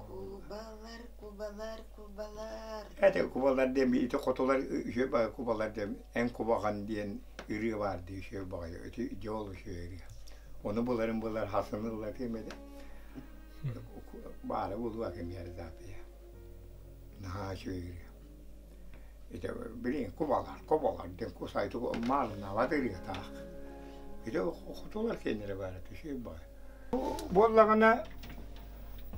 S3: Кубалар, кубалар, кубалар.
S6: Это кубалар диэн ити хотулар үһүө баҕайы кубалар диэн эн кубаҕан диэн ырыа баар дии үһүө баҕайы ити дьол үһүө ырыа. Ону буларын булар хасын ыллатыам этэ. Баара булуа кэмиэр даапыйа. Наһаа үчүгэй ырыа. Ити билигин кубалар, кубалар диэн кусайты маалынаабат ырыатаах. Ити хотулар киэннэрэ баара үчүгэй баҕайы. Буоллаҕына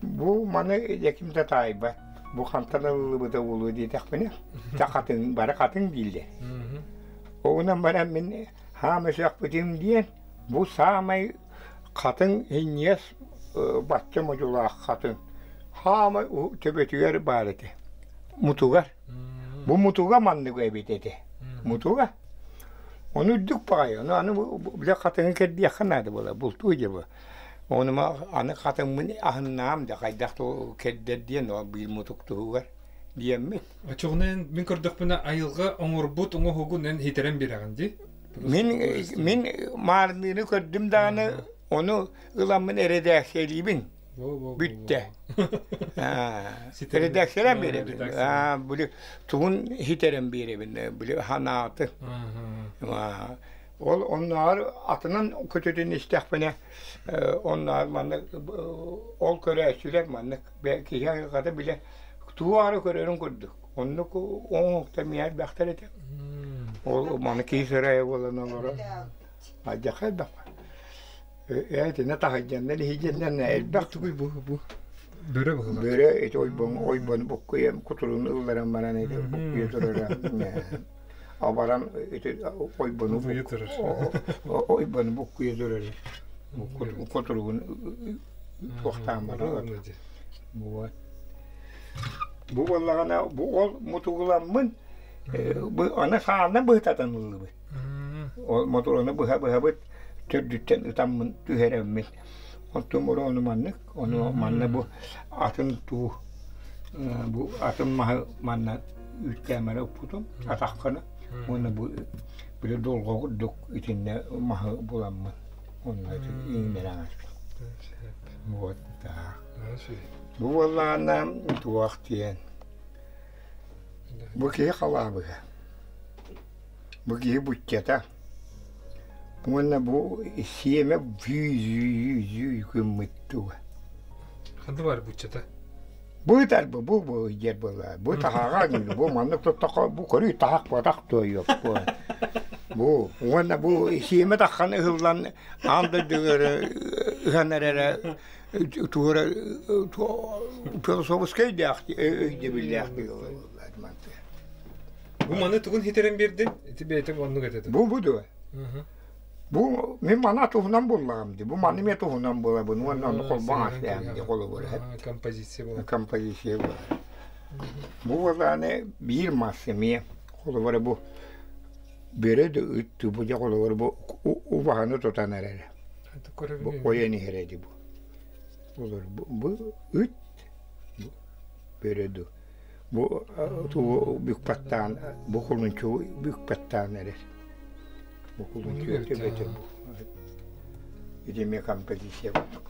S6: бу маны ким да таайбат. Бу хантан ылыллыбыта буолуо диэтэхпинэ, чэ хатыҥ, бары хатыҥ дииллэр. Оҕунан баран мин хаама сөхпүтүм диэн, бу саамай хатыҥ иҥиэс бачча модьулаах хатыҥ хаамай төбөтүгэр баар этэ. Мутугар. Бу мутуга маннык эбит этэ. Мутуга. Ону үрдүк баҕайы, ону аны бile хатыҥы кэрдиэххэ наада буолар, бултуу дьэ бу. Ону аны хатыҥмын аһыннаам да хайдах кэрдэр диэн ол биир мутук туһугар диэммит.
S5: Оччоҕуна эн мин көрдөхпүнэ айылҕа оҥорбут оҥоһугун эн хитэрэн биэрэҕин дии?
S6: Мин мин маарыныыны көрдүм даҕаны ону ыламмын эрэдээксийэлиибин. Бүттэ. Редакциялаан биэрэбин. Били тугун хитэрэн биэрэбин, били ханааты. Ол оннооҕор атынан көтөтүн истэхпинэ, оннооҕор маннык ол көрөөччүлэр маннык киһи айылҕата билэ тугу аҕара көрөрүн курдук. Оннук оҥоһуктар миэхэ элбэхтэр этэ. Ол маны киһи сырайа буолан олорор. Алдьархай элбэх. Итиннэ таһырдьаннар иһидьэннэр элбэх
S5: тугуй бу бу бөрө быһыылаах.
S6: Бөрө ити ойбон ойбон буккуйа кутуругун ылларан баран ити буккуйа турара. Абаран ити ойбону ойбону буккуйа турара. Кутуругун туохтаан баран. Вот. Бу буоллаҕына бу ол мутугуламмын бу аны хаанна быһытатан ыллыбыт. Ол мотуруну быһа-быһабыт төрдүттэн ытаммын түһэрэммин. Оттон ону маннык, ону манна бу атын туу бу атын маһы манна үүттээмэрэ укпутум атаххына уонна бу били долго курдук итиннэ маһы буламмын онно иҥнэрэн аспытым. Вот так. Бу буоллаҕына туох диэн бу киһи халаабыһа. Бу киһи буччата уонна бу сиэмэ зүү-зүү гыммыт дуо.
S5: Ханна баар буччата?
S6: Бу ытар бу бу бу диэр буолла. Бу таһаҕа бу маннык туттахха бу көрүү таһах буотах туойуох бу. Бу уонна бу сиэмэ таххан ыһыллан аан дойдуга ыһан эрэрэ туора философскай өйдөөх өйдөбүллээх
S5: Бу маны тугун хитэрэн биэрдин? Ити бэйэтэ оннук этэ.
S6: Бу бу дуо? Бу мин мана туһунан буллаҕым ди. Бу маны мен туһунан булабын уонна ону холбоон асыам ди холобура.
S5: Композиция буолар.
S6: Композиция буолар. Бу буолааны биир мас эмиэ холобура бу бөрө да ыттыы бу дьэ холобура бу убаһаны тутан эрэрэ. Бу ойон иһэрэ ди бу. Олор бу ыт бөрө ду. Бу тугу бүкпаттаан, бу кулунчугу бүкпаттаан эрэр. Бу кулунчугу төбөтө бу. Ити эмиэ композиция курдук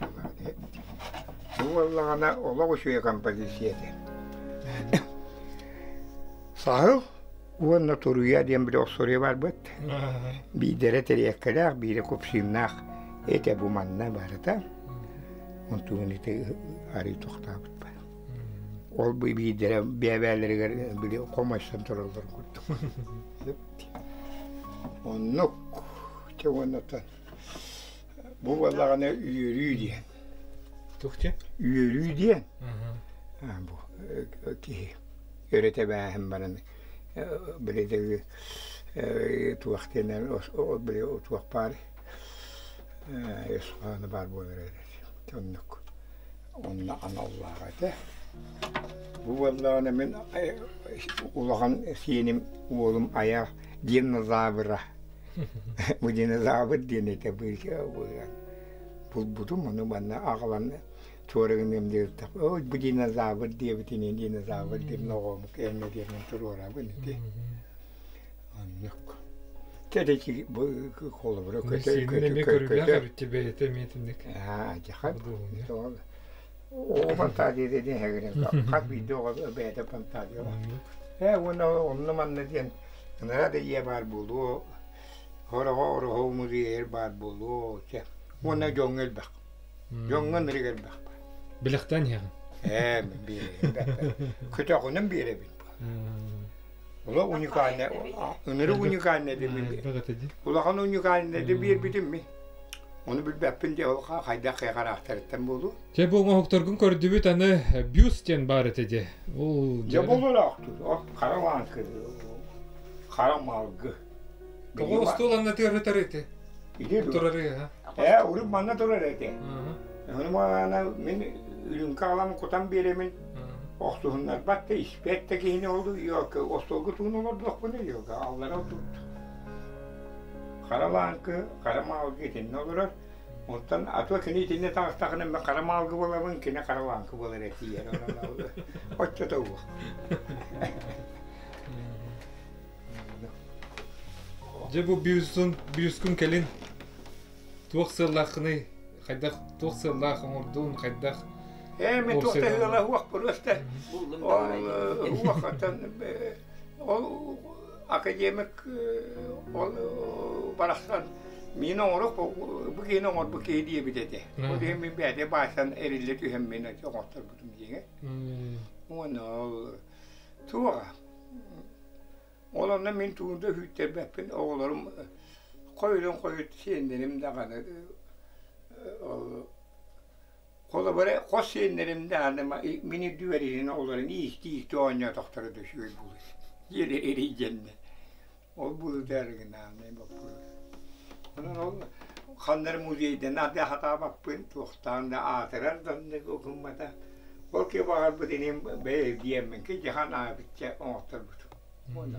S6: Бу буоллаҕына олох үчүгэй композиция этэ. Саһыл уонна туруйа диэн били охсуруйа барбыт. Биирдэрэ тэриэккэлээх, биирэ купсиннаах этэ бу манна барыта. Онтугун ити арыы тохтообут бар. Ол бу биирдэрэ бэйэ-бэйэлэригэр били хомойсон туралларын курдук. Оннук чэ уонна бу буоллаҕына үөрүү диэн.
S5: Туох диэн?
S6: Үөрүү диэн. Бу киһи өрө тэбээһин баран били туох диэн били туох баар. Исхааны баар буолар эрэ. Оннук. Онно аналлаах этэ. Бу буоллаҕына мин улахан сиэним уолум айах динозавра. Бу динозавр диэн этэ булбутум ону манна аҕалан туора гыныам диэбиттэх. Ой, бу динозавр диэбитинии динозавр диэн оҕом кэннэ диэмин туруорабын ити. Оннук. Тэдэки бу холобура көтө
S5: көтө көтө эбит бэйэтэ эмиэтинник.
S6: Аа, дьахан. Оо, фантазия диэн эһэгинэн хас биирдии оҕо бэйэтэ фантазия. Ээ, уонна онно манна диэн ынара да ийэ баар буолуо, хороҕо ороһу музейер баар буолуо, чэ. Уонна дьоҥҥо элбэх. Дьоҥҥо ынырык элбэх баар.
S5: Билэхтэн иһэҕин.
S6: Ээ, биэрэбин. Көтөҕүнэн биэрэбин. Ула уникальная, ынырык уникальная дэмин. Улахан уникальная да биэрбитим ми. Ону билбэппин дии, ол хайдах хараахтарыттан буолуо.
S5: Чэ бу оҥоһуктаргын көрдүбүт аны бюст диэн баар этэ дии. Ол
S6: Дьэ бололоохтур. Хара лааҥкы, хара малгы.
S5: Тоҕо остуол аннатыгар ытар ити?
S6: Ити
S5: Турар ыһа.
S6: Ээ, урут манна турар этэ. Ону маана мин үрүҥкэ аҕалан кутан биэрэмин охсуһуннарбат да испэт да киһини ол остуолга тугун олордуохпунуй аллара отут. Хара лааҥкы, хара маалгы итиннэ олорор. Оттон а то кини итиннэ таҕыстаҕына мен хара маалгы буолабын, кини хара лааҥкы буолар этиийэр. Оччото уох.
S5: Дьэ бу бюстун, бюскун кэлин туох сыаллааххыный? Хайдах туох сыаллаах оҥордуун, хайдах
S6: Ээ, мен туох да сыала уох просто ол уохтан ол академик ол барахсан мин оҥоруох бу киһини оҥорбут киһи диэбит этэ. Ол иһин мин бэйэтэ баайсан эриллэ түһэн мин оҥотторбутум диэҥэ. Уонна ол туоҕа Ол онно мин тугу да күүттэрбэппин, оҕолорум хойутун хойут сиэннэрим даҕаны ол холобура хос сиэннэрим даҕаны мин үрдүбэр иһин оҕолорун иистии-иистии оонньоотохторо да үчүгэй буолуо диэри эрийдэннэ. Ол буолутаарыгынаанай боппуруос. Онон ол ханна эрэ музейдан ардыы хатаабаппын, туохтаан да аатырар да оннук гыммата. Ол киһи баҕарбыт иним бэйэ диэммин киһиэхэ анаабычча оҥотторбутум. Уонна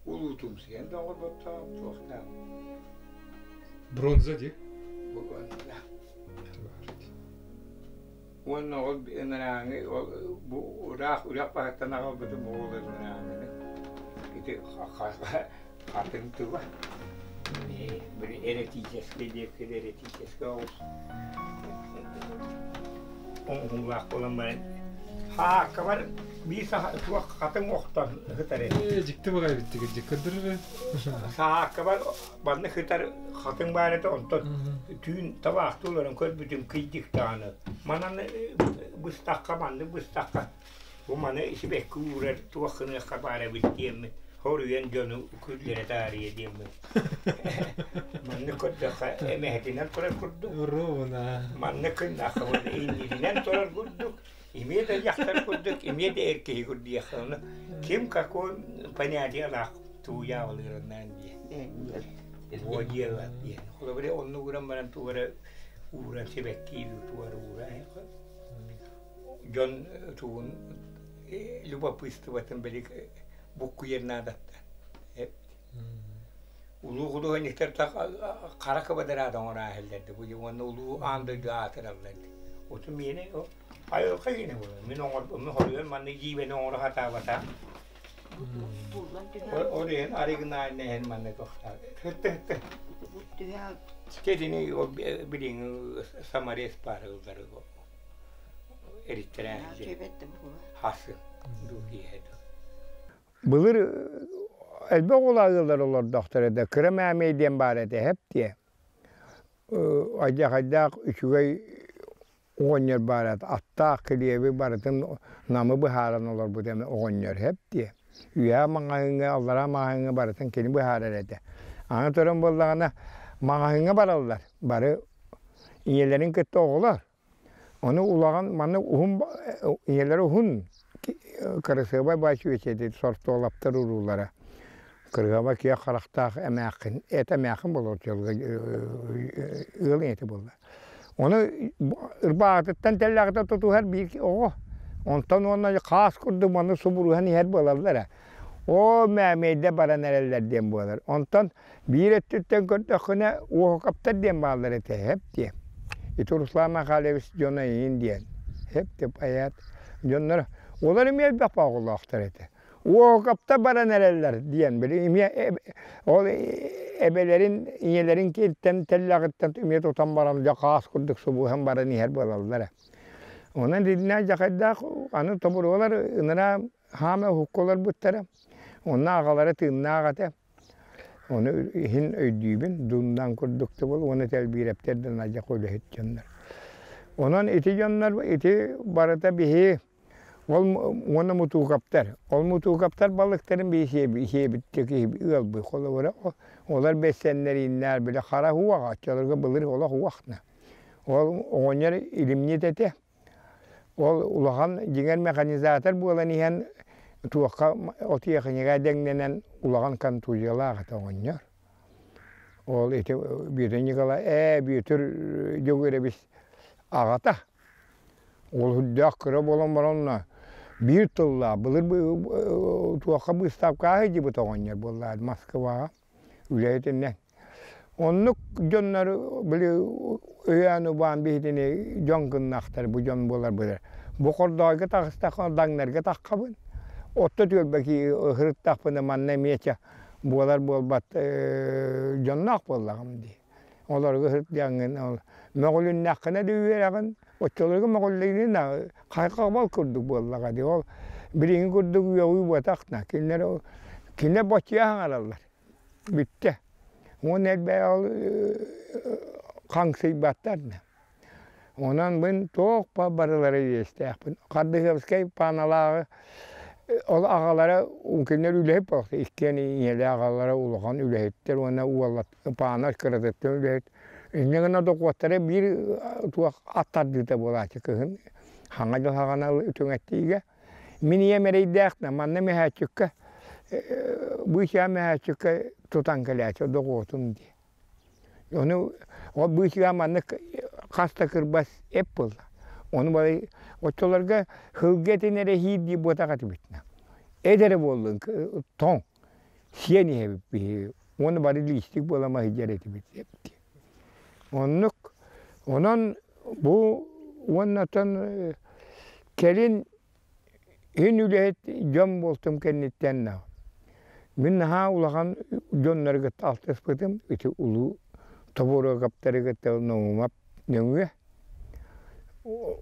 S6: улуутумсуйан да оҥорботтоох туохтаах.
S5: Бронза дии.
S6: Уонна ол ынырааҥы ол бу ыраах үрэх баһыттан аҕалбытым ол ынырааҥыны ити хатыҥ тыла били эротическэй диэккэ эротическэй оҕус оҥоһуулаах буолан баран хааккабар биир туох хатыҥ охтон сытар
S5: этэ. Дьикти баҕайы биттигит дьик көрдөрөр.
S6: Сааккабар манна сытар хатыҥ баар этэ онтон түүн табаахтыы олорон көрбүтүм кыйдык даҕаны манан быстахха маннык быстахха бу маны сибэкки уурар туох гыныахха баар эбит диэммин хоруйан дьону күллэрэ таарыйа диэммин маннык көрдөххө эмэһэтинэн турар курдук маннык гыннахха иннинэн турар курдук имиэ да дьахтар курдук имиэ да эр киһи курдук ону ким какой понятиелаах тууйаабылыырыннаан диэн Буо дьиэҕэ диэн. Холобура оннук ууран баран тугу эрэ ууран сибэккиилии тугу эрэ ууран дьон тугун любопытствотын били буккуйар наадаттан. Улуу художниктар хара кыбадыраат оҥорон бу уонна улуу аан дойду аатыраллар. Оту миэнэ айылҕа киинэ буолар. Мин оҥор мин хоруйан маннык дьиибэни оҥоро сатаабатах. Ол иһин оригинальный иһин манна тохтаат. Тетини ол билиҥҥи саморез баар ыллары эриттэрэ хасын дуу киэһэ дуу.
S1: Былыр элбэх оҕолоох ыаллар олордохтор этэ. Кыра мээмэй диэн баар этэ, эһэп диэ. Айдьахайдаах үчүгэй оҕонньор баара аттаах килиэби барытын Намы быһааран олорбут эмэ оҕонньор эп диэ. Үөһээ маҕаһыыҥҥа, аллараа маҕаһыыҥҥа барытын кини быһаарар этэ. Аны туран буоллаҕына маҕаһыыҥҥа бараллар бары ийэлэрин кытта оҕолор. Ону улахан маннык уһун ийэлэрэ уһун кырасыабай баай чүөчэтин сортуолаптар уруулара. Кырыһаба киэ харахтаах эмээххин, эт эмээххин буолар ыал ийэтэ буолла. Ону ырбаахытыттан тэллэҕитэ тутуһар биир оҕо. Онтон уонна хаас курдук маны субуруһан иһэр буолаллар ээ. Оо, мээмэйдэ баран эрэллэр диэн буолар. Онтон биир өттүттэн көрдөххүнэ, Уоһукаптар диэн бааллар этэ, һэп диэн. Ити Руслан Михайлович дьоно эйин диэн. Һэп деп айаат дьонноро. Олор эмиэ элбэх оҕолоохтор этэ. Уоһукаптар баран эрэллэр диэн били эмиэ ол эбэлэрин ийэлэрин кииртэн тэллэҕиттэн эмиэ тутан баран дьэ хаас курдук субуһан баран иһэр буолаллара. Онон итиннэ дьахайдаах аны тобуруолар ыныраа хаама уһукка олорбуттара. Онно аҕалара тыыннаах этэ. Ону иһин өйдүүбүн, дууннаан курдук да буол уонна тэлбиирэптэр да надьах үлэһит дьоннор. Онон ити дьоннор ити барыта биһи ол уонна мутуукаптар. Ол мутуукаптар балыктарын биһи сиэбиттик ыалбый холобура олор бэссэннэрииннээр били хара уоҕа оччолорго былыр олох уохна. Ол оҕонньор илимньит этэ. Ол улахан дьиҥэр механизатор буолан иһэн туохха отиэхиньигэ дэҥнэнэн улахан контузиялаах этэ оҕонньор. Ол ити Бүөтүр Николай ээ Бүөтүр Дьөгүөрэбис аҕата. Ол үрдээх кыра буолан баран биир тыллаах былыр туохха быыстапкаҕа сылдьыбыт оҕонньор буоллаҕа Москваҕа үлэһитинэн. Оннук дьоннор били өйөөн-убаан биһитини дьон гыннахтар бу дьон буолар быдыр. Бу хордоойго таҕыстахха даҥнарга таххабын. Отто түөлбэ һырыттахпына манна эмиэ чэ буолар буолбат дьонноох буоллаҕым дии. Олорго сырдьаҥҥын ол мөҕүлүннэххинэ да үөрэҕин, оччолорго мөҕүллүнүнэ хайҕабал курдук буоллаҕа дии. Ол билиҥҥи курдук үөҕүү буотах на кинилэр кинилэр боччуйа саҥараллар. Бүттэ. Уонна элбэх ол хаҥсыйбаттар да. Онон мин туох барылара иэстээхпин. Хардыһыабыскай пааналааҕы ол аҕалара кинилэр үлэһит буолуохтар. Иккиэн ийэлээх аҕалара улахан үлэһиттэр уонна уоллар паана кыратыттан үлэһит. Инньэ гына дохуоттара биир туох ат тардыыта буолааччы кыһын хаҥа дьыл хаҕана түҥэттиигэ. Мин ийэм эрэйдээх да манна мөһөөччүккэ быычаа мөһөөччүккэ тутан кэлээччи дохуотун дии. Ону ол быычыга маннык хас да кырбас эп буолла. Ону балай оччолорго сылгы этин эрэ иһиир дии буотах этибит. Эт эрэ буоллун тоҥ сиэн иһэбит биһиги. Уонна бары лиистик буола маһыйар этибит. Оннук онон бу уоннатан кэлин Иһин үлэһит дьон буолтум кэнниттэн мин наһаа улахан дьоннору кытта алтыспытым ити улуу Тобуруокаптары кытта Ноумап нөҥүө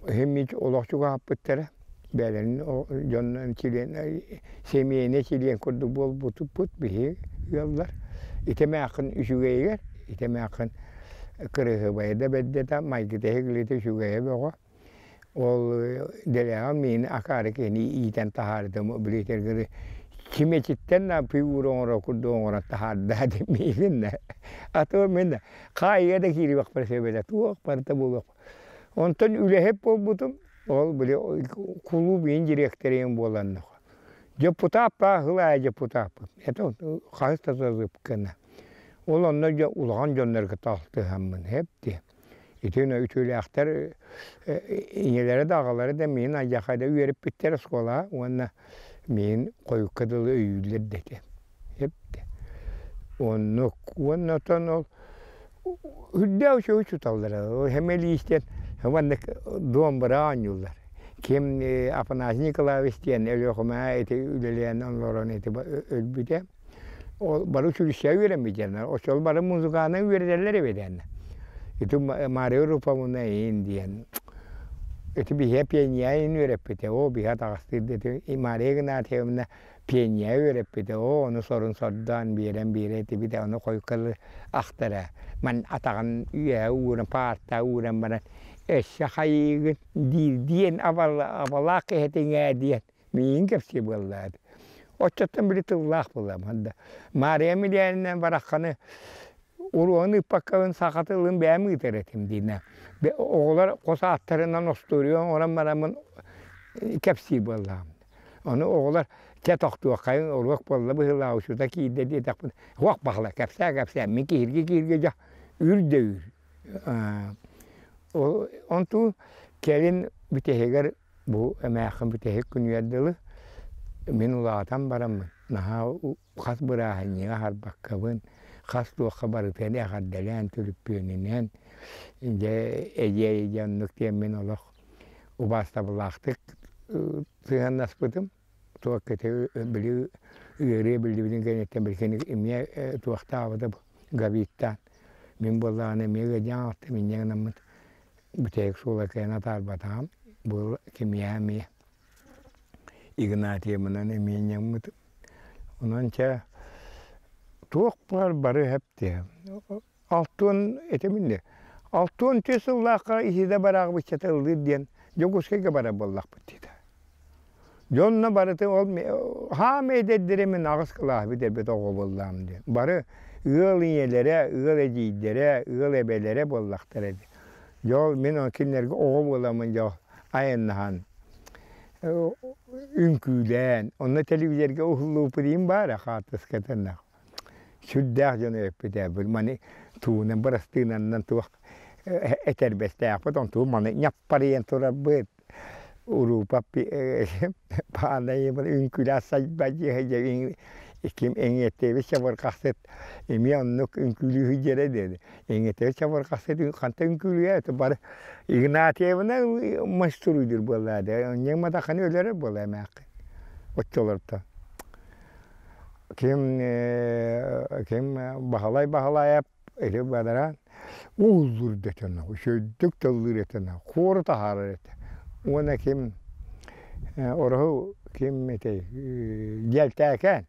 S1: иһин олох чугаһаппыттара бэйэлэрин дьоннорун чилиэн семейнэй чилиэн курдук буолбутуппут биһиги ыаллар ити эмээххин үчүгэйигэр ити эмээххин кырыһыбайа да бэрдэтэ майгыта иһиглитэ үчүгэйэ бөҕө. Ол дэлэҕэ миин акаары киһини иитэн таһаарытым билиэтэргэр чимэчиттэн да фигура оҥоро курдук оҥорон таһаарда диэн миигин да а то мин хаайыга да киириэхпэр сөп этэ туох барыта буолуох онтон үлэһит буолбутум ол били кулууп иин дириэктэрин буоланна депутаппа хылаайа депутаппын это хаһыс да сылыпкына ол онно улахан дьоннорго алтыһаммын эп дии Итинэ үтүөлээхтэр ийэлэрэ да аҕалара да миин алдьархайда үөрэппиттэр оскуолаҕа уонна миин хойукка дылы өйүүллэр да этэ. Эптэ. Оннук. Уонна оттон ол үрдээх үчүгэй учууталлара. Хэмэлиистэн маннык домбра оонньууллар. Ким Афанасий Николаевич диэн Өлүөхүмэ ити үлэлээн олорон ити өлбүтэ. Ол бары училищеҕа үөрэммит Оччолор бары музыканы үөрэтэллэр эбит эн. Ити Мария Руфовна иин диэн. Ити биһиэ пианья иин үөрэппитэ. Оо, биһиэ атаҕастыыр ити Мария Игнатьевна пианья үөрэппитэ. Оо, ону сорун сордоон биэрэн биэрэ этибит. Ону хойукка ахтара. Ман атаҕын үөһэ ууран, паартаа ууран баран өссө хайыыгын диир диэн абалаах киһитиҥ ээ диэн. Миигин кэпсиэ буоллаҕа дии. Оччоттон били тыллаах буоллаҕым да. Маарыйа Милянина барахханы уруогун ыыппаккабын саха тылын бэйэм ыытар этим диинэ. Оҕолор хос ааттарынан остуоруйа оҥорон бараммын кэпсиир буоллаҕым. Ону оҕолор Чэ тохтуоххайыҥ уруок буолла быһыылаах учуутал киирдэ диэтэхпинэ, уох баһыла кэпсээ-кэпсээ мин киһирги-киһирги дьэ үүр да үүр. Онту кэлин бүтэһигэр бу эмээххин бүтэһик күнүгэр дылы мин улаатан бараммын наһаа хас бырааһынньыгы аһарбаккабын, хас туохха барытын эҕэрдэлээн түлүппүөнүнэн дьэ эдьиэй дьэ оннук диэммин олох убаастабыллаахтык сыһыаннаспытым. Туох кити били ыарыы биллибитин кэнниттэн билигин эмиэ туохтаабыта говидтаан мин буоллаҕына эмиэ ыалдьан аҕалтым инньэ гынаммыт бүтэһик суола кыайан атаарбатаҕым бу кимиэхэ эмиэ Игнатьевынан эмиэ ньаммытым. Онон чэ туох баар бары эп Алтыан этим Алтыан түс сыллаахха иһидэ бараахбыччата ыллыыр диэн Дьокуускайга барар буоллахпыт диэтэ. Дьонно барыты ол хаам эдэрдэрэ мин аҕыс кылааһы бүтэрбит оҕо буоллаам диэн. Бары ыал ийэлэрэ, ыал эдьиийдэрэ, ыал эбэлэрэ буоллахтара дии. Дьол мин кинилэргэ оҕо буоламмын дьол айаннаһан үҥкүүлээн, онно телевизорга уһуллубуппут баара хаартыскатынах. Сүрдээх дьону эппитэ маны туунан бырастыынаннан туох этэрбэстээхпит онту маны ньаппарыйан турарбыт уруупа паанайыбын үҥкүүлээх сайба дьиэ ким эҥиэттээбит чабырҕахсыт эмиэ оннук үҥкүүлүү сылдьара диэн эҥиэттээбит чабырҕахсыт хантан үҥкүүлүө бары Игнатьевна мастуруйдуур буоллаа да онньуҥ матаханы өлөрөр буолла эмээххин оччолортон Ким ким Баһылай Баһылайап или бадаран ууллуур да этэ үчүгэйдик тыллыыр этэ хуору таһаарар этэ уонна ким ороһу ким этэй Дьэлтээкээн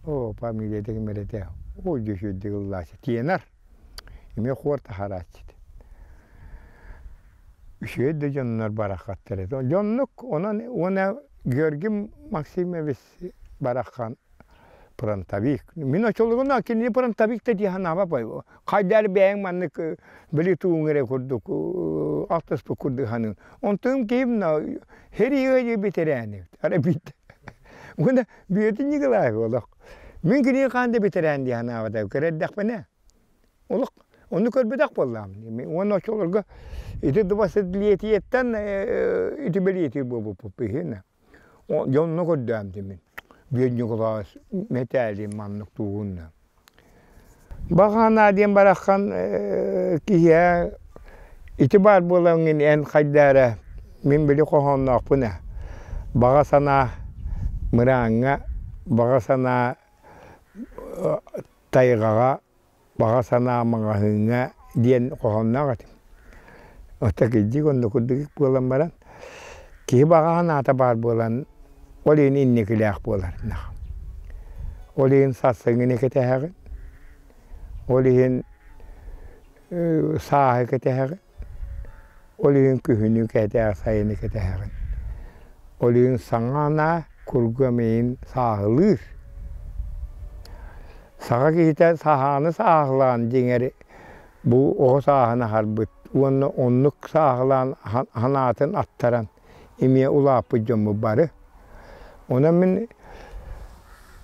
S1: оо фамилията ким эрэ этэ ой дьэ үчүгэйдик ыллааччы тенор эмиэ хуор таһаарааччы этэ үчүгэй да дьоннор бараххаттар этэ дьоннук онон уонна Георгий Максимович бараххан фронтовик. Мин очолугуна кинини фронтовик да дии санаабаппай. Хайда эрэ бэйэҥ маннык били тууҥ эрэ курдук алтыспыт курдук саныын. Онтон киһим сэриигэ бэтэрээн эбит. Ара биирдэ. Уонна Бүөтүн Николаев олох. Мин кинини хаан да бэтэрээн дии санаабатым. Көрөрдөхпүнэ. Олох ону көрбөтөх буоллаҕым. Уонна оччолорго ити двадцатилетиеттан ити бэлиэтиир буолбуппут иһин. Дьонно көрдөөн мин. Бүөн Ньукулаас мэтээлин маннык тугунна. Баҕана диэн бараххан киһиэ ити баар буолаҥҥын эн хайда эрэ мин били хоһоонноохпун ээ. Баҕа санаа мырааҥҥа, баҕа санаа тайҕаҕа баҕа санаа маҕаһыыҥҥа диэн хоһоонноох этим. Оттон кырдьык онно курдук буолан баран, киһи баҕа санаата баар буолан, ол иһин инникилээх буолар. Ол иһин сарсыҥҥыны кэтэһэҕин, ол иһин сааһы кэтэһэҕин, ол иһин күһүнү кэтэһэ, сайыны кэтэһэҕин. Ол иһин саҥа анаа курга миин сааһылыыр. Саха киһитэ саһааны сааһылаан дьиҥэр бу оҕо сааһын аһарбыт уонна оннук сааһылаан санаатын аттаран эмиэ улааппыт дьоммут бары. Онон мин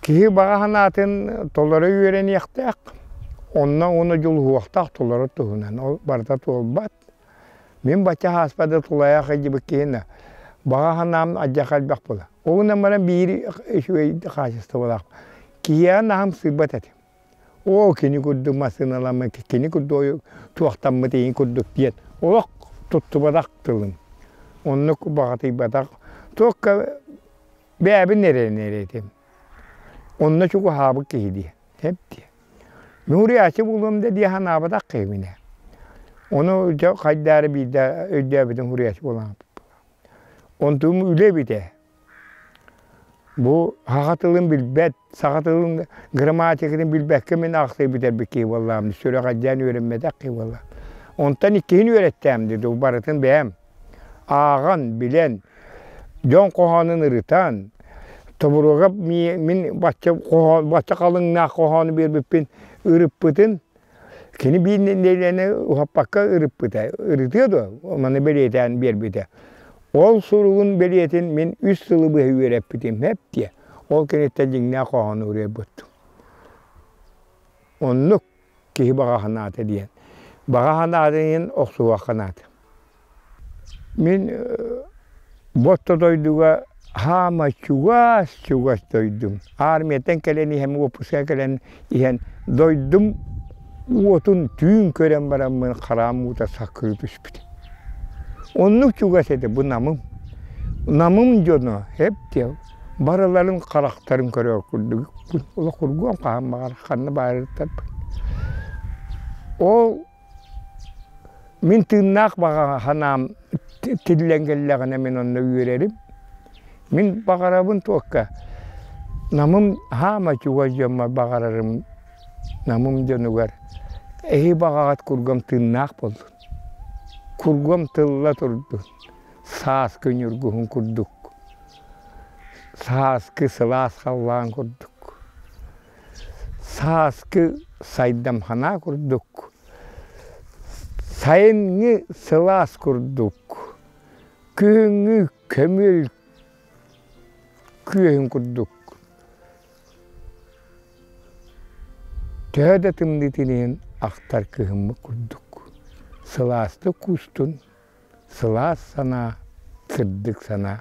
S1: киһи баҕа санаатын толоро үөрэниэхтээх, онно уонна дьулуһуохтаах толорор туһунан. Ол барыта туолбат. Мин бачча ааспата тулаайах сылдьыбыт киһи баҕа санаам алдьархай элбэх буолар. Ол гынан баран биир үчүгэй хаачыстыбалаах. Киһиэхэ наһаа ымсыырбат этим. Оо, кини курдук массыыналаммыт, кини курдук туохтаммыт иһин курдук диэн олох туттубатах тылым. Оннук баҕатыйбатах. Туохха бэйэбин эрэнэр этим. Онно чугаһаабыт киһи дии. Эп дии. Нуурийааччы буолуом да дии санаабатах киһибин ээ. Ону дьэ хайдаары биирдэ өйдөөбүтүм суруйааччы буолан Онтум үлэ эбитэ. Бу саха тылын билбэт, саха тылын грамматикатын билбэккэ мин аахсыы бүтэрбит киһи буоллаҕым, сүрэҕэлдьээн үөрэммэтэх киһи буоллаҕым. Онтон иккиһин үөрэттэм дии, барытын бэйэм ааҕан, билэн, дьон хоһоонун ырытан, тобуруга мин бачча хоһоон, бачча халыҥнаах хоһоону биэрбиппин ырыппытын кини биир нэдиэлэни уһаппакка ырыппыта. Ырытыа дуо? Маны бэлиэтээн биэрбитэ. Ол суругун бэлиэтин мин үс сылы быһа үөрэппитим һэп диэ. Ол кэнниттэн дьиҥнээх хоһоону уруйбуттум. Оннук киһи баҕа санаата диэн. Баҕа санаата диэн охсуһуохха наада. Мин бу дойдуга хаама чугас-чугас дойдум. Армияттан кэлэн иһэн, уоппускаҕа кэлэн иһэн дойдум уотун түүн көрөн бараммын хараам уута саккырыы түспүтүм. Оннук чугас этэ бу Намым. Намым дьоно эп диэл барыларын харахтарын көрөр курдук олох кургуом хаһан баҕар ханна баарыттарбын. Ол Мин тыыннаах баҕа санаам тиллэн кэллэҕинэ мин онно үөрэрим. Мин баҕарабын туохха Намым хаама чугас дьоммор баҕарарым Намым дьонугар эһи баҕаҕыт кургам тыыннаах буоллун. Кургам тылла турдун, сааскы ньургуһун курдук, сааскы сылаас халлаан курдук. Сааскы сайдамханаа курдук, сайыҥҥы сылаас курдук, күһүҥҥү көмүөл күөһүн курдук. Төһө да тымныытын иһин ахтар кыһыммыт курдук. Сылаастык куустун, сылаас санаа, сырдык санаа.